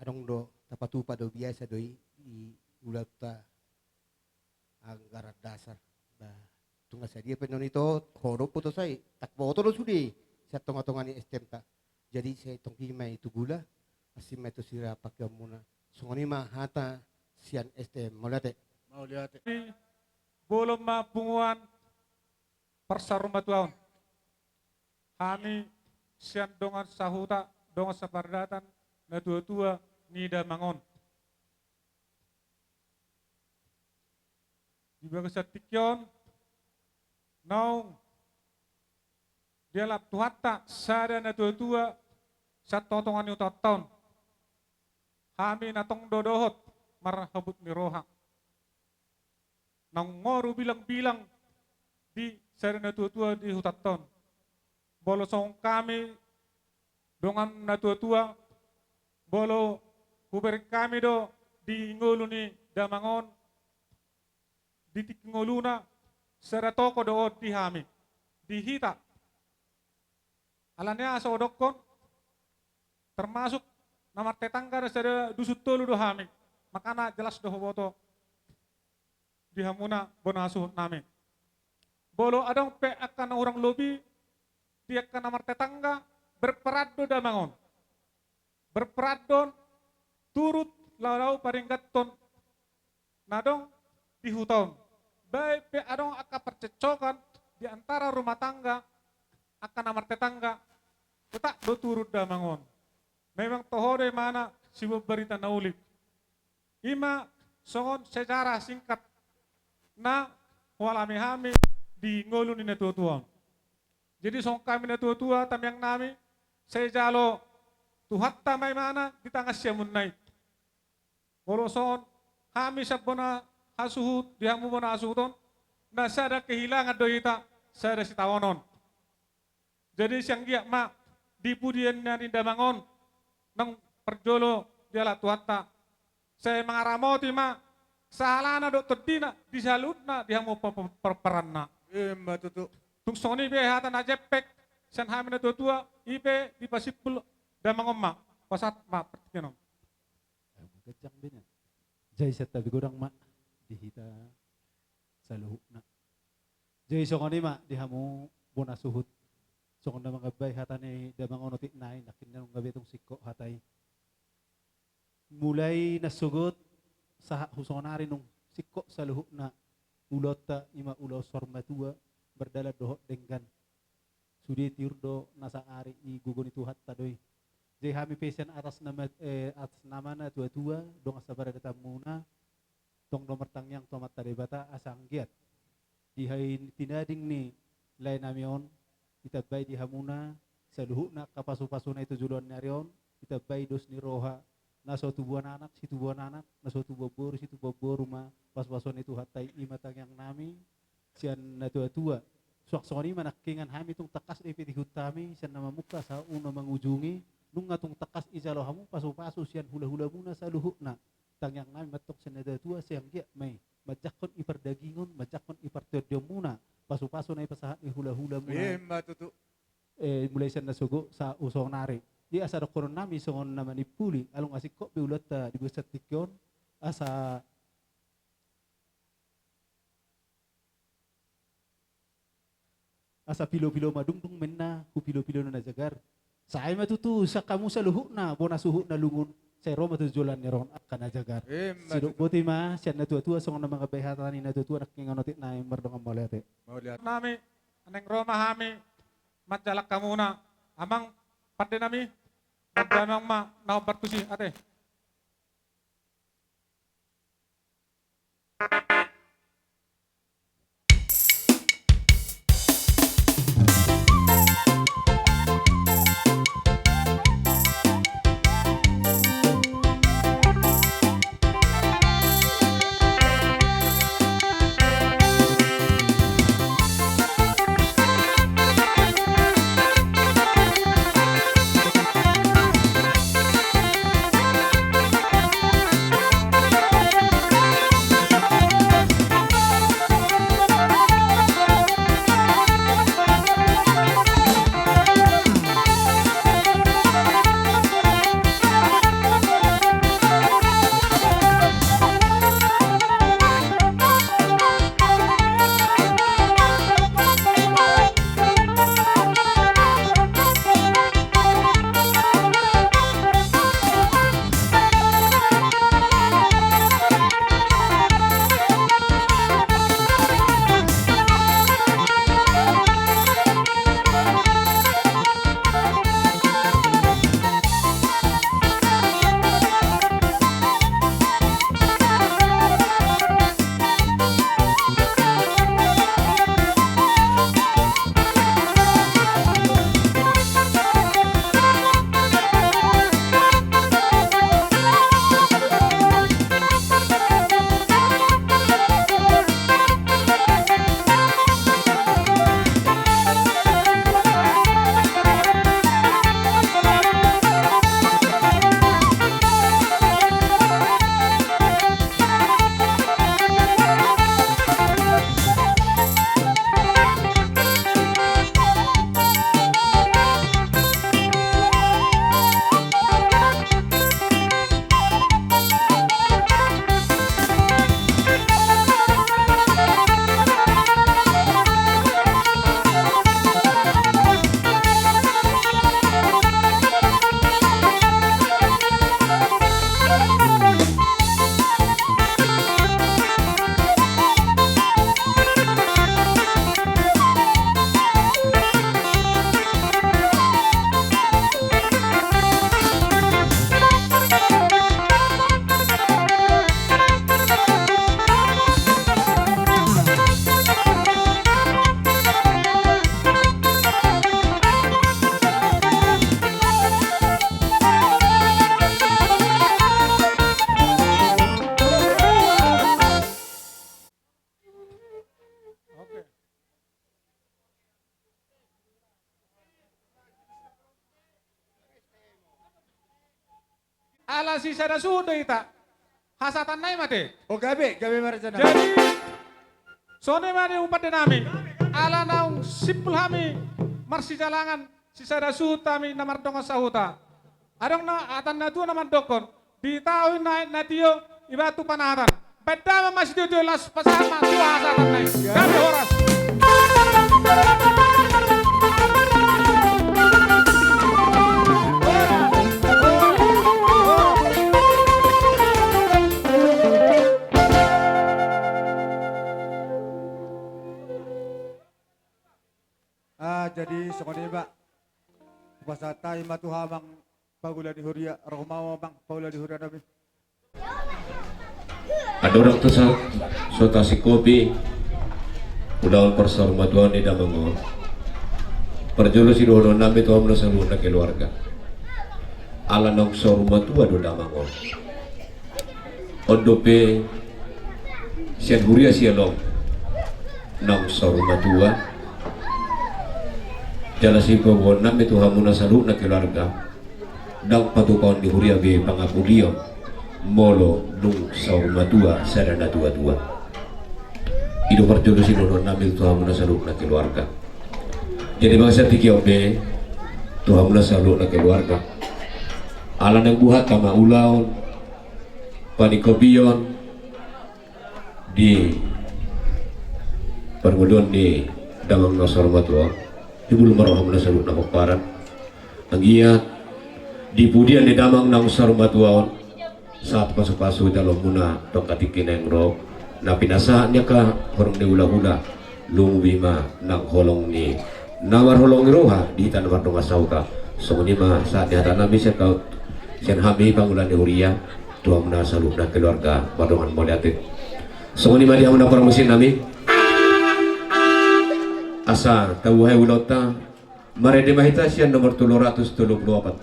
adong do, tapatupa do, biasa do i, i ulaonta anggaran dasar. Bah, tung na sadia pe non ito, ho do putus ai, tak boto do sude sian tongatonga ni S T M ta. Jadi sai tonggi ma i tu gula, asi ma i tu sira pangkeonmuna. Songon i ma hata sian S T M. Mauliate. Mauliate. Bolon ma punguan parsarumatuaon. Hami sian dongan sahuta, dongan saparadaton, natuatua ni damang on. Di bagasan tingki on, naung dialap Tuhanta sada natuatua sian tongatonga ni hutanta on. Hami na tong do dohot marhabot ni roha. Naung nga rubilangbilang di sada natuatua di hutanta on. Molo songon hami dongan natuatua, molo hubereng hami do di ngolu ni damang on, di tingki ngoluna, sada tokoh do on di hami, di hita. Alani aha so hudokkon, termasuk na martetangga do sada dusun tolu do hami, makana jelas do huboto di hamuna bona suhut nami. Molo adong pe angka na hurang lobi di angka na martetangga, berperan do damang on. Berperan do on turut laho-laho paringgaton na adong di huta on. Baen pe adong angka percekcokan di antara rumah tangga angka na martetangga, tetap do turut damang on. Memang toho do imana sibuat barita na uli. I ma songon sejarah singkat na hualami hami di ngolu ni natuatua on. Jadi songon hami natuatua, tangiang nami, sai jalo Tuhanta ma imana di tangan siamunna i. Molo songon hami sian bona hasuhut, di hamu bona hasuhut on, na sada kehilangan do hita, sada sitaonon. Jadi sai anggiat ma di pudian na ni damang on, naung parjolo dialap Tuhanta, sai mangaramoti ma sahalana dohot tondina di saluhutna di hamu pa-, pa-, pa-, paranna. Ima tutu. Tung songon i be hata na jempek sian hami natuatua, i pe dipasimpul damang on ma. Pasahat ma partingkian on. Ganjang be nian. Jadi santabi godang ma di hita saluhutna. Jadi songon i ma di hamu bona suhut. Songon na mangambai hata ni damang on otik nai, nangkin nunga be tung singkop hata i. Mulai na sogot sahat tu songon ari nunga singkop saluhutna ulaonta, i ma ulaon saur matua, mardalan dohot denggan. Sude tiur do nasa ari, i gogo ni Tuhanta do i. Jadi hami pe sian atas nama, eh, atas nama natuatua, dongan saparadatonmuna, tong do martangiang tu Amanta Debata asa anggiat di hau tinading ni lae nami on, ditambai di hamuna saluhutna angka pasupasuna i tu joloan ni ari on, ditambai dos ni roha, na so tubuan anak, situbuan anak, na so tubuan boru, situbuan boru ma, pasupasuna i Tuhanta i, i ma tangiang nami sian natuatua. Suang songon i ma nangkiningan hami tung tangkas do i pe tihut hami, sian na mamungka sahat tu na mangujungi, nunga tung tangkas dijalo hamu pasupasu sian hulahulamuna saluhutna. Tangiang nami ma tong sian natuatua, sai anggiat ma i manjangkon i pardagingon, manjangkon i partondianmuna, pasupasu na dipasahat ni hulahulamuna. Ima tutu. Eh, mulai sian na sogot sahat tu songon ari. Di asa dohonon nami songon na manimpuli, alai nga singkop be ulaonta di bagasan tingki on, asa asa pilopilo madungdung ma inna hu pilopilona na jagar. Sai ma tutu, sai hamu saluhutna bona suhut na lungun, sai ro ma tu joloan ni ari on angka na jagar. Ima tutu. Sidok boti ma sian natuatua, songon na mangambai hata ni natuatua, nangkiningan otik nai, mardongan mauliate. Mauliate. Nami, naeng ro ma hami manjalang hamuna, amang pande nami, manjalang ma na hombar tusi, ate. ala sisada suhut do hita. Hasahatan nai ma ate. O gabe, gabe marjana. Jadi, songon i ma di pande nami. Ala naung simpul hami marsijalangan, sisada suhut hami na mardongan sahuta. Adong na hata ni na tua na mandokkon, di taon na, na tio, iba tu panahatan. Baen damang ma sitio-tio las, pasahat ma tu hasahatan nai. Gabe, horas. Ah, jadi songon i ma. Hupasahat hami ma tu amang pangula ni huria, ro ma amang pangula ni huria nami. Andorang tu sa, so tasingkopi ulaon parsaurmatuaon ni damang on, parjolo sidohonon nami tu hamuna saluhutna keluarga. Ala naung saurmatua do damang on. On dope sian huria Sialom naung saurmatua. Jala sipaboahon nami tu hamuna saluhutna keluarga, ndang patupaon ni huria be pangapulion molo dung saurmatua sada na tua-tua. I do parjolo sidohonon nami tu hamuna saluhutna keluarga. Jadi bangsa tingki on be tu hamuna saluhutna keluarga, ala naung buhanta ma ulaon paningkopion di parngoluon ni damang na saurmatua on, di bulung marroha muna saluhutna pomparan. Anggiat di pudian ni damang na saurmatua on, sahat pasu-pasu jaloonmuna tongka tingki naeng ro, na pinasahat ni angka holong ni hula-hula, lumobi ma nang holong ni na marholong ni roha di hita na mardongan sahuta. Songon i ma sahat ni hata nami sian hau, sian hami pangula ni huria, tu hamuna saluhutna keluarga, mardongan mauliate. Songon i ma di hamuna parmusik nami. Asa tabuhai ulaonta, marende ma hita sian nomor tolu ratus tolu pulu opat.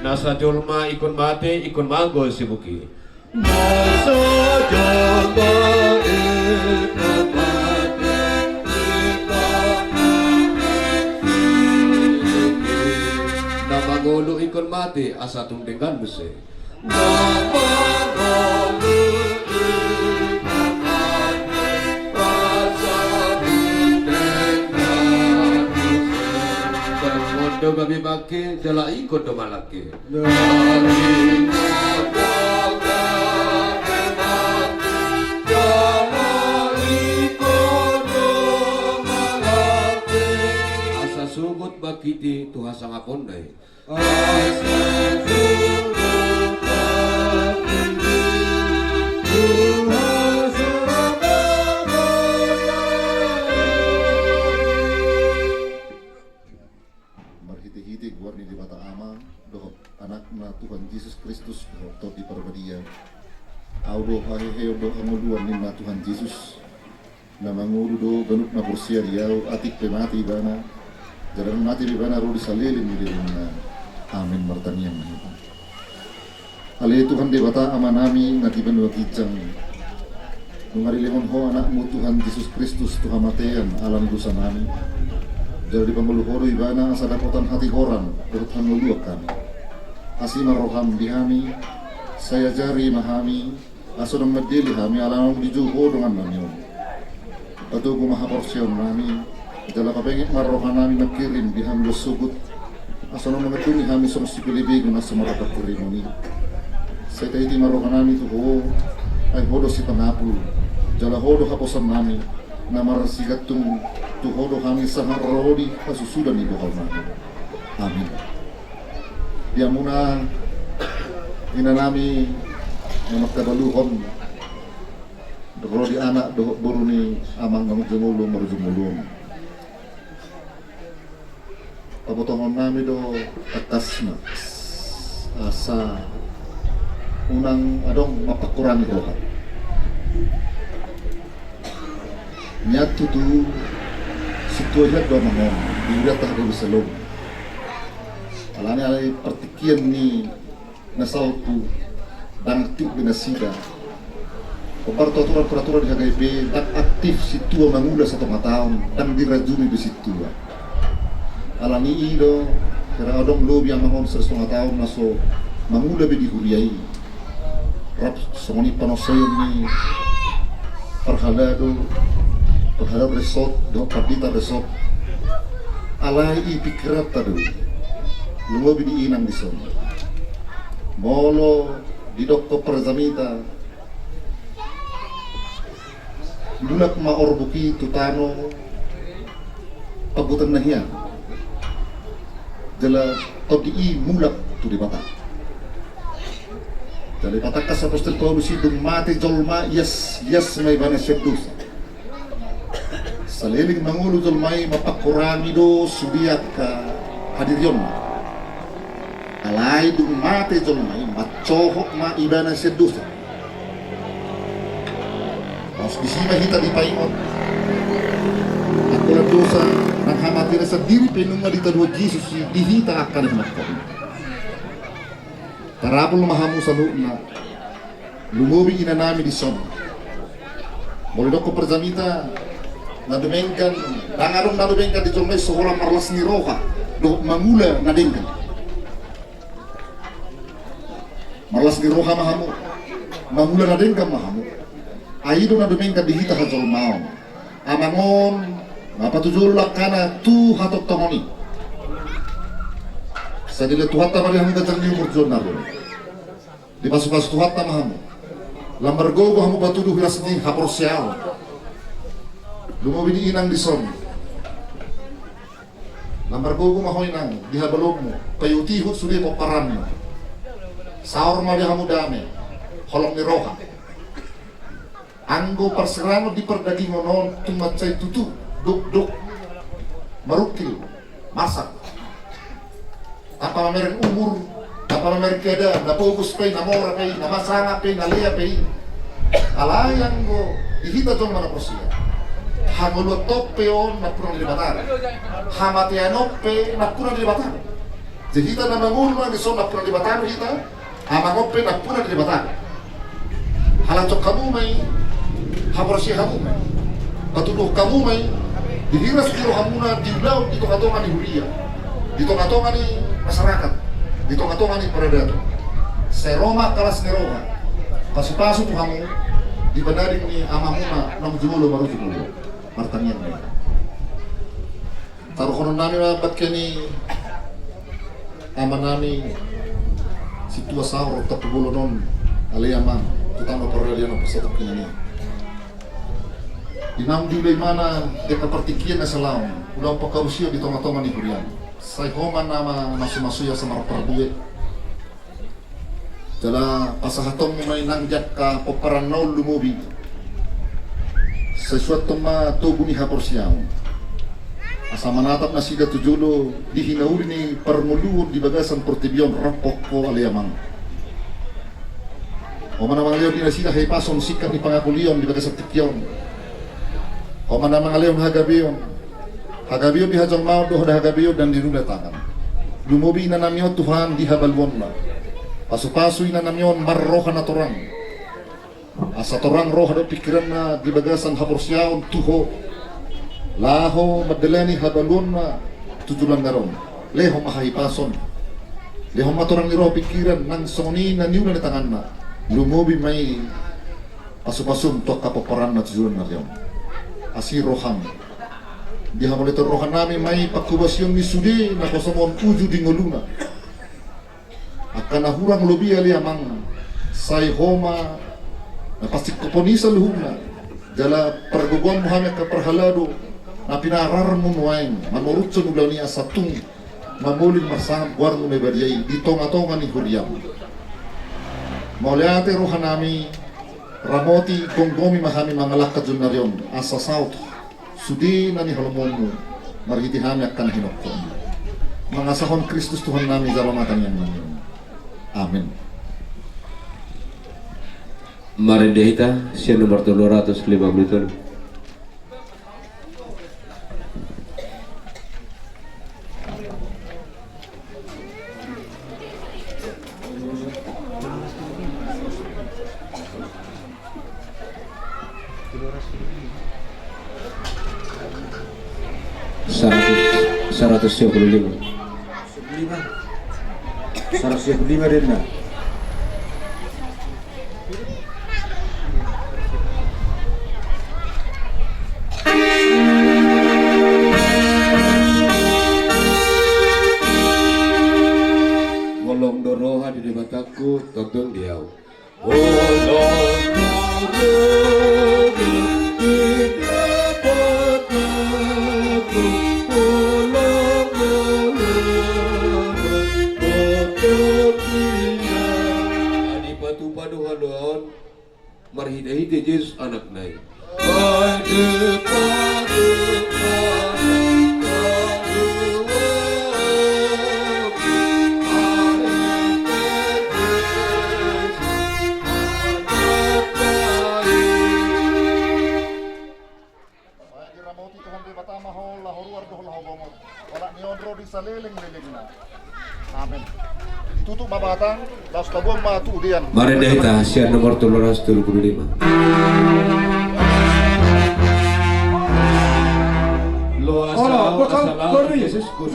Nasa jolma ingkon mate, ingkon mangolu sibuki. Nasa jolma ingkon mate, ingkon mangolu. Na mangolu ingkon mate, asa tung denggan muse. Na mangolu ingkon mate, asa tung denggan muse. Songon do gabe bangke, jala ingkon do malangke. Asa suhut bangkiti tu hasangaponna i. Marhite-hite goar ni Debata Ama, dohot Anakna Tuhan Jesus Kristus, dohot Tondi Parbadia. Ahu do haheheon dohot hangoluan ninna Tuhan Jesus, na mangolu do ganup na porsea di Ahu, atik pe mate Ibana, jala dung mate pe Ibana ro di saleleng ni lelengna. Amen. Martangiang ma hita. Ale Tuhan Debata Amanami na di banua ginjang, nunga dilehon Ho Anakmu Tuhan Jesus Kristus tu hamatean ala ni dosanami, jala dipangolu Ho do Ibana asa dapotan hatigoran dohot hangoluan hami. Asi ma roham di hami, sai ajari ma hami, asa unang mandele hami ala naung dijou Ho dongannami on. Patogu ma haporseaonnami, jala pabenget ma rohanami mangkirim di hami dohot sogot, asa unang mangaddongi hami songon sipelebegu na so marhata purimu i. Sai taiti ma rohanami tu Ho, ai Ho do sipangapul, jala Ho do haposannami, na marsigantung tu Ho do hami sahat ro di hasusudan ni bohalnami. Amin. Di hamuna inanami na mangkabaluhon, ro di anak dohot boru ni amang na jumolo marjumolo on. Pabotohononnami do tangkasna, asa unang adong mampakurangi roha. Nian tutu sintua hian do amang on di hurianta Hagabe Salom. Alani alai partingkian ni na saut tu, ndang tuk be nasida. Hombar tu aturan-peraturan di H K B P, ndang aktif sintua mangula satonga taon, ndang dirajumi be sintua. Alani i do, hira adong lobi amang on satonga taon na so mangula be di huria i. Rap songon i panosaion ni parhalado, parhalado resort dohot pandita resort. Alai i pikiranta do, lumobi di inang dison. Molo didok Komporan Jamita, mulak ma orbuk i tu tano panggotan na hian. Jala tondi i mulak tu Debata. Jala dipatangkas apostel Paulus i, dung mate jolma, ias, ias ma ibana sian dosa. Saleleng mangolu jolma i, mangkurangi do sude angka hadirionna. Alai dung mate jolma i, mancohot ma ibana sian dosa. Laos disi ma hita dipaingot, angka holan dosa nang hamatean sandiri pe nunga ditaluhon Jesus i di hita angka na hinaholongan. Tarapul ma hamu saluhutna, lumobi inanami dison. Molo didok Komporan Jamita, na dumenggan, ndang adong na dumenggan di jolma i so holan marlas ni roha dohot mangula na denggan. Marlas ni roha ma hamu, mangula na denggan ma hamu. Ai i do na dumenggan di hita hajolmaon. Amang on, na patujolo langkana tu hatongtongon i. Sai dilehon Tuhanta ma di hamu ganjang ni umur joloan on. Dipasupasu Tuhanta ma hamu. Lam margogo hamu patuduh las ni haporseaon. Lumobi di inang dison. Lam margogo ma ho inang di habaluonmu, paihutihut sude pomparanmu. Saor ma di hamu dame, holong ni roha. Anggo parsirangon di pardagingon on tung mansai tutu, dokdok, marungkil, marsak. Tanpa mamereng umur, tanpa mamereng keadaan, na pogos pe i, na mora pe i, na sanga pe i, na lea pe i. Alai anggo di hita jolma na porsea, hangoluan pe on nampuna ni Debata. Hamatean on pe nampuna ni Debata. Jadi hita na mangolu nang dison nampuna ni Debata do hita. Amang on pe nampuna ni Debata. Halashon hamu ma i, haporseaon hamu ma i, patuduhon hamu ma i, di hiras ni rohamuna diulahon di tongatonga ni huria, di tongatonga ni masyarakat, di tongatonga ni paradaton. Sai ro ma las ni roha, pasupasu tu hamu, di banading ni amamuna naung jumolo marujung olo. Martangiang ma hita. Taruhononnami ma bangke ni amanami Sintua Saur Tampubolon on, ale Amang, tu tano paradian on parsatongkinan i. Di naung diula ibana di angka partingkian na salaon, ulaon panghaporseaon di tongatonga ni huriaM. Sai Ho ma na mamasu-masui asa marparbue. Jala pasahatonMu ma i nang di angka pomparanNa on lumobi. Sai suanhon ma togu ni haporseaon, asa manatap nasida tu jolo di hinauli ni parngoluon di bagasan portibi on rap dohot Ho, ale Amang. Ho ma na mangalehon di nasida hahipason, singkat ni pangakulion di bagasan tingki on. Ho ma na mangalehon hagabeon, hagabeon di hajolmaon dohot hagabeon na niula ni tangan. Lumobi inanami on Tuhan di habaluonna. Pasu-pasu inanami on marroha na torang, asa torang roha dohot pingkiranna di bagasan haporseaon tu Ho, laho mandalani habaluonna tu joloan ni ari on. Lehon ma hahipason, lehon ma torang ni roha pingkiran nang songon i na niula ni tanganna. Lumobi ma i pasu-pasuM tu angka pomparanna tu joloan ni ari on. Asi rohaM. Di hamauliateon rohanami ma i panghobasion ni sude na husombuhon uju di ngoluna. Angka na hurang lobi, ale Amang, sai Ho ma na pasingkophon i saluhutna. Jala pargogoanMu hami angka parhalado na pinararMu nuaeng manoruthon ulaon i asa tung mamoling marsangap goarMu na badia i di tongatonga ni huriaM. Mauliate rohanami, ramoti, gomgomi ma hami mangalangka joloan ni ari on asa saut sude na nihalomoanMu marhite hami angka na hinophopMu. Mangasahon Kristus Tuhannami jalo ma tangiangnami. Amen. Marende hita sian nomor tolu ratus lima puluh tolu. Saratus, saratus sia pulu lima. Saratus sia pulu lima denna. Holong do roha di Debatangku, tongtong di ahu. Dipatupa do haloaon marhitehite Jesus Anakna i. Baik, diramoti Tuhan Debata ma ho, laho ruar dohot laho bongot. Olat ni on ro di saleleng-lelengna. Amen. Tutup ma batang, laos tabuang ma tu udean. Marende hita sian nomor tolu ratus tolu pulu lima. Lo asa, olo, asa lau, Jesus, kudu.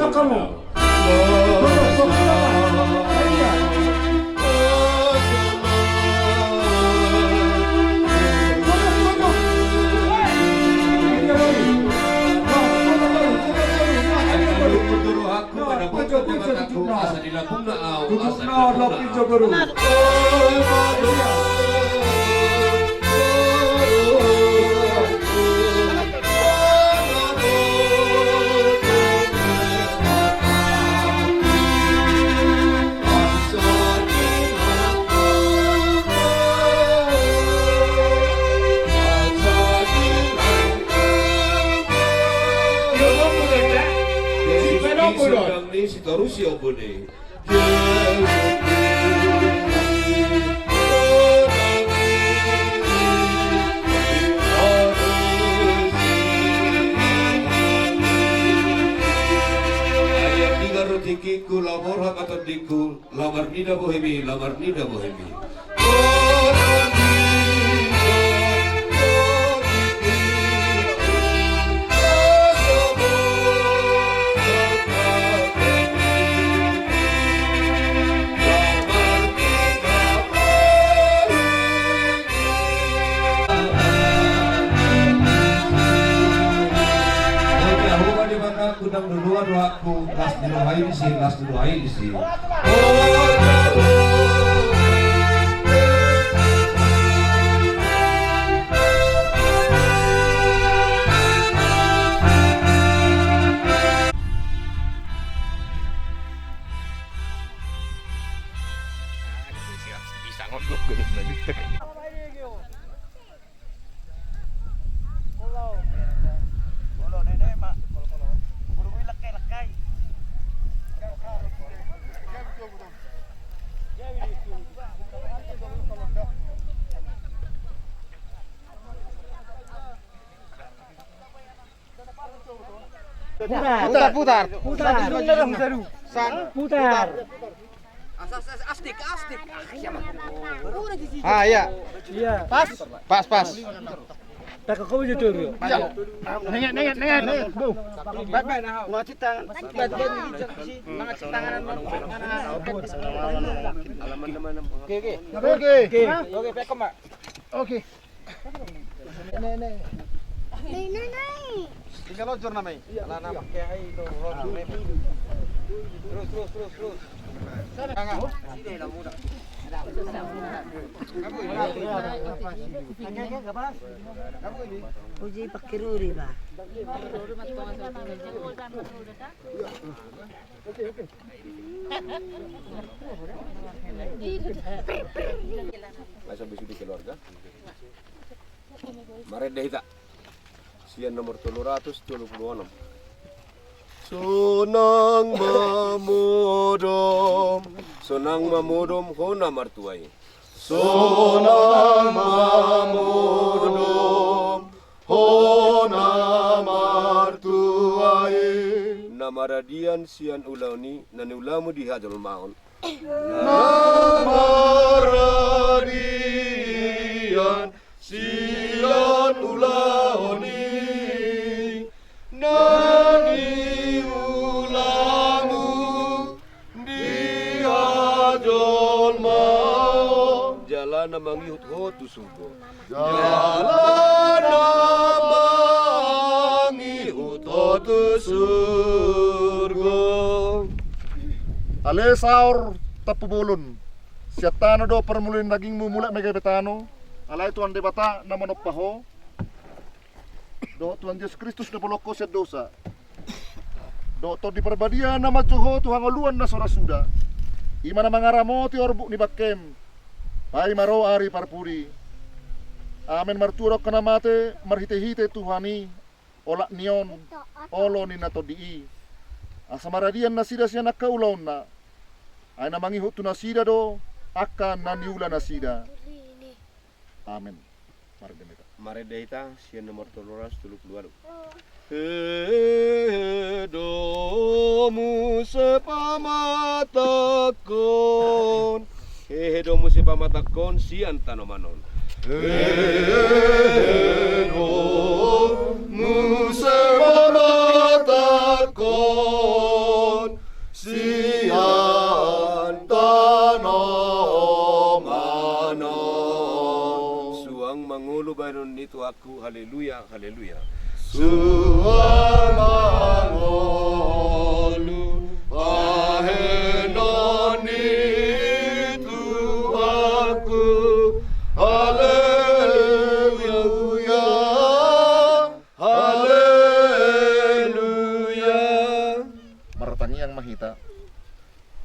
Tingkingku, laho borhat ma tondingku, laho marnida bohemi, laho marnida bohemi. Oke, ahu ma di mana kudang dua-dua dohot Las ni roha i disi, las ni roha i disi. Putar, putar, putar. Putar. Putar. Putar. Astik, astik. Ah, iya. Iya. Pas. Pas, pas. Tak kau je tuh. Iya. Nenget, nenget, nenget, nenget. Bu. Baik, baik, nah. Ngecek tangan. Ngecek tangan. Oke, oke. Oke. Oke, oke, pekom, Pak. Oke. Tinggal ojor nama i. Terus, terus, terus, terus. Uji pakai ruri, Pak. Masa bisi di keluarga? Marende hita. Sian nomor tolu ratus tolu pulu onom. Sonang ma modom, sonang ma modom, hona martua i. Sonang ma modom, hona martua i. Na maradian sian ulaon i, na niulamu di hajolmaon. Na maradian. Sian mangihut ho tu surgo. Jala na mangihut ho tu surgo. Ale saor tampubolon, sian tano do parmulian dagingmu mulak ma i gabe tano, alai Tuhan Debata na manompa ho, dohot Tuhan Jesus Kristus na bolongkon sian dosa, dohot Tondi Parbadia na manjou ho tu hangoluan na so ra suda, i ma na mangaramoti orbuk ni bangkem, paima ro ari parpudi. Amen. Martua do angka na mate marhitehite Tuhan i, olat ni on, olo ni na tondi i. Asa maradian nasida sian angka ulaonna, ai na mangihut tu nasida do angka na niula nasida. Amen. Marende ma hita. Marende hita sian nomor tolu ratus tolu pulu ualu. Hehe do muse pamatangkon. Hehe do muse pamatangkon sian tanoman on. Hehe do muse pamatangkon sian tanoman on. Suang mangolu bahenon ni Tuhanku, haleluya, haleluya. Suang mangolu bahenon ni Tuhanku, haleluya. Haleluya. Martangiang ma hita.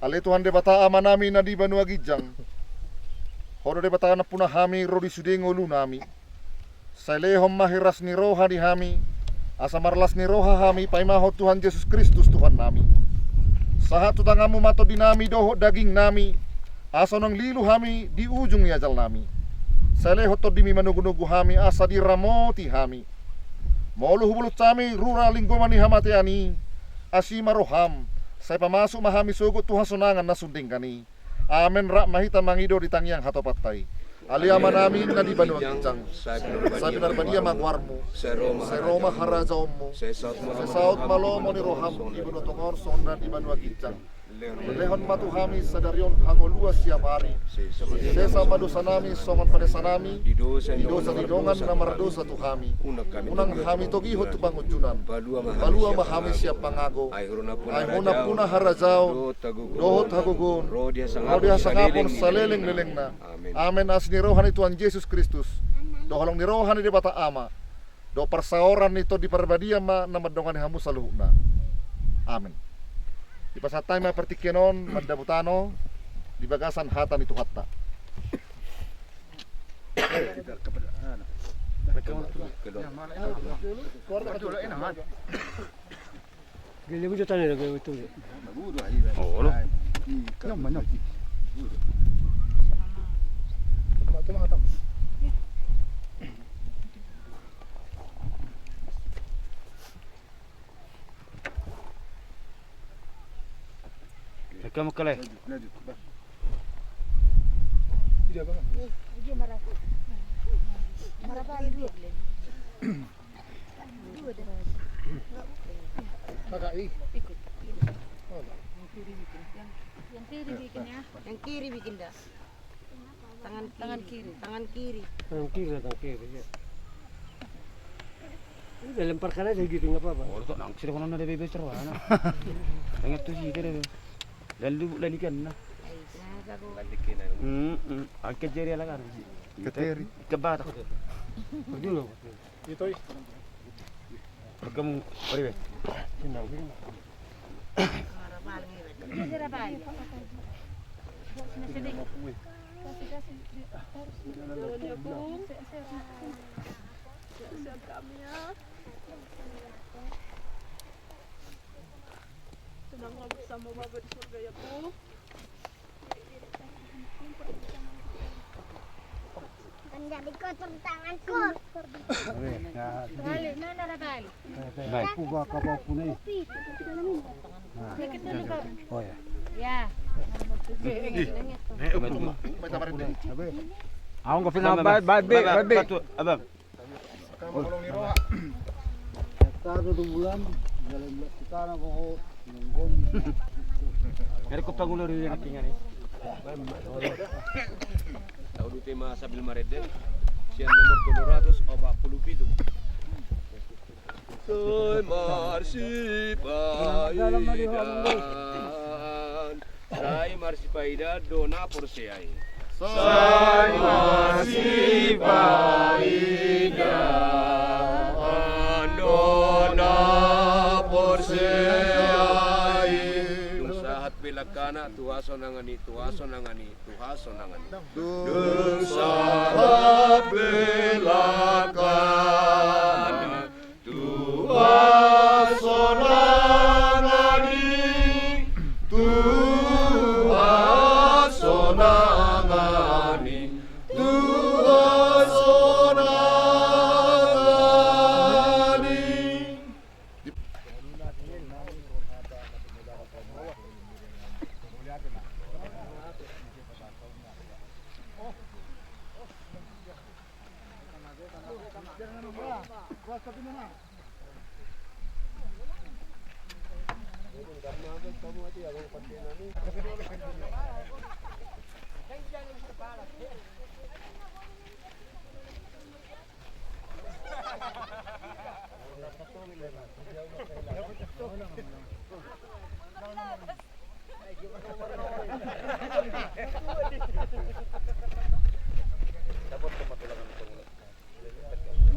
Ale Tuhan Debata Amanami na di banua ginjang, Ho do Debata nampuna hami ro di sude ngolunami. Sai lehon ma hiras ni roha di hami, asa marlas ni roha hami paimahon Tuhan Jesus Kristus Tuhannami. Sahat tu tanganmu ma tondinami dohot dagingnami, asa unang lilu hami di ujung ni ajalnami. Sai lehon tondimi manogunogu hami asa diramoti hami. Molo hubulut hami rura linggoman ni hamatean i, asi ma roham, sai pamasuk ma hami sogot tu hasonangan na sun denggan i. Amen. Rap ma hita mangido di tangiang hatopanta i. Ale Amanami na di banua ginjang, sai pinarbadia ma goarmu. Sai ro ma harajaonmu. Sai saut ma lomo ni roham di banua tonga on songon na di banua ginjang. Lehon ma tu hami sadari on hangoluan siapari. Sesa ma dosanami songon panesanami di dosa ni dongan na mardosa tu hami. Unang hami togihon tu pangunjunan. Palua ma hami sian pangago. Ai Ho nampuna harajaon dohot hagogoon ro di hasangapon salelenglelengna. Amen. Asi ni roha ni Tuhan Jesus Kristus, dohot holong ni roha ni Debata Ama, dohot parsaoran ni Tondi Parbadia ma na mandongani hamu saluhutna. Amen. Dipasahat hami ma partingkian on mandabu tano di bagasan hata ni Tuhanta. Gelebu jo tane lagi itu. Oh, no. Nyom, nyom. Rekam kale. Pakai. Ikut. Yang, yang kiri bikin, ya. Yang kiri bikin dah. Tangan kiri. Tangan kiri. Tangan kiri. Tangan kiri, tangan kiri, ya. Ini dalam perkara aja gitu, nggak apa-apa. Oh, tu nang sira kono na da bebe seru ana. Tangan tu si itu deh. Dan lu bulan ikan nah. Heeh. Angkat jari ala kan. Keteri. Kebatak. Dulu. Itu. Kamu, beri be. Sehat-sehat kami ya. Senang bersama Bapa di surga ya, Bu. Kan jadi kotor tanganku. Balik, mana dah balik? Baik. Kuba kapal punai. Dikit dulu, Kak. Oh ya. Ya. Aku nggak pernah baik, baik, baik, baik. Abang. Hektar dua bulan, jalan bulan kita na kok. Dari kepang ulo di anak tinggal nih. Ulu tema sambil marende. Sian nomor tolu ratus opat puluh pitu. Sai marsipaidaan. Sai marsipaidaan do na porsea i. Sai marsipaidaan do na porsea i. Dung sahat pe langkana tu hasonangan i, tu hasonangan i, tu hasonangan i. Dung sahat pe langkana tu hasonangan i, tu hasonangan i, tu hasonangan i.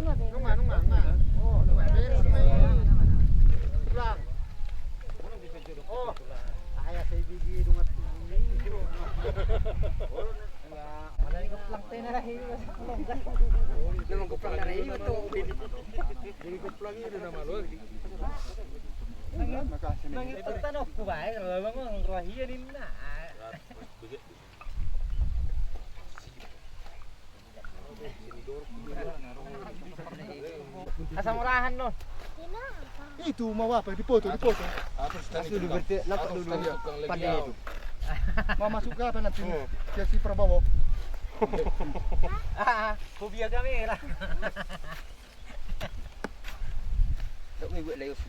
Nunga, nunga, nunga. Oh, nunga, beres, beres. Pulang. Oh, saya, saya gigi, nunga. Memang goplang dari itu. Jadi goplang itu nama lo. Nang itu tanah ku bae, kalau memang rohia ninna. Asa murahan, no. Itu mau apa? Dipoto, dipoto. Asu di berarti nampak dulu. Pada itu. Mau masuk ke apa nanti? Ke si Prabowo. Ah, hobi kamera. Dok, gue lewat.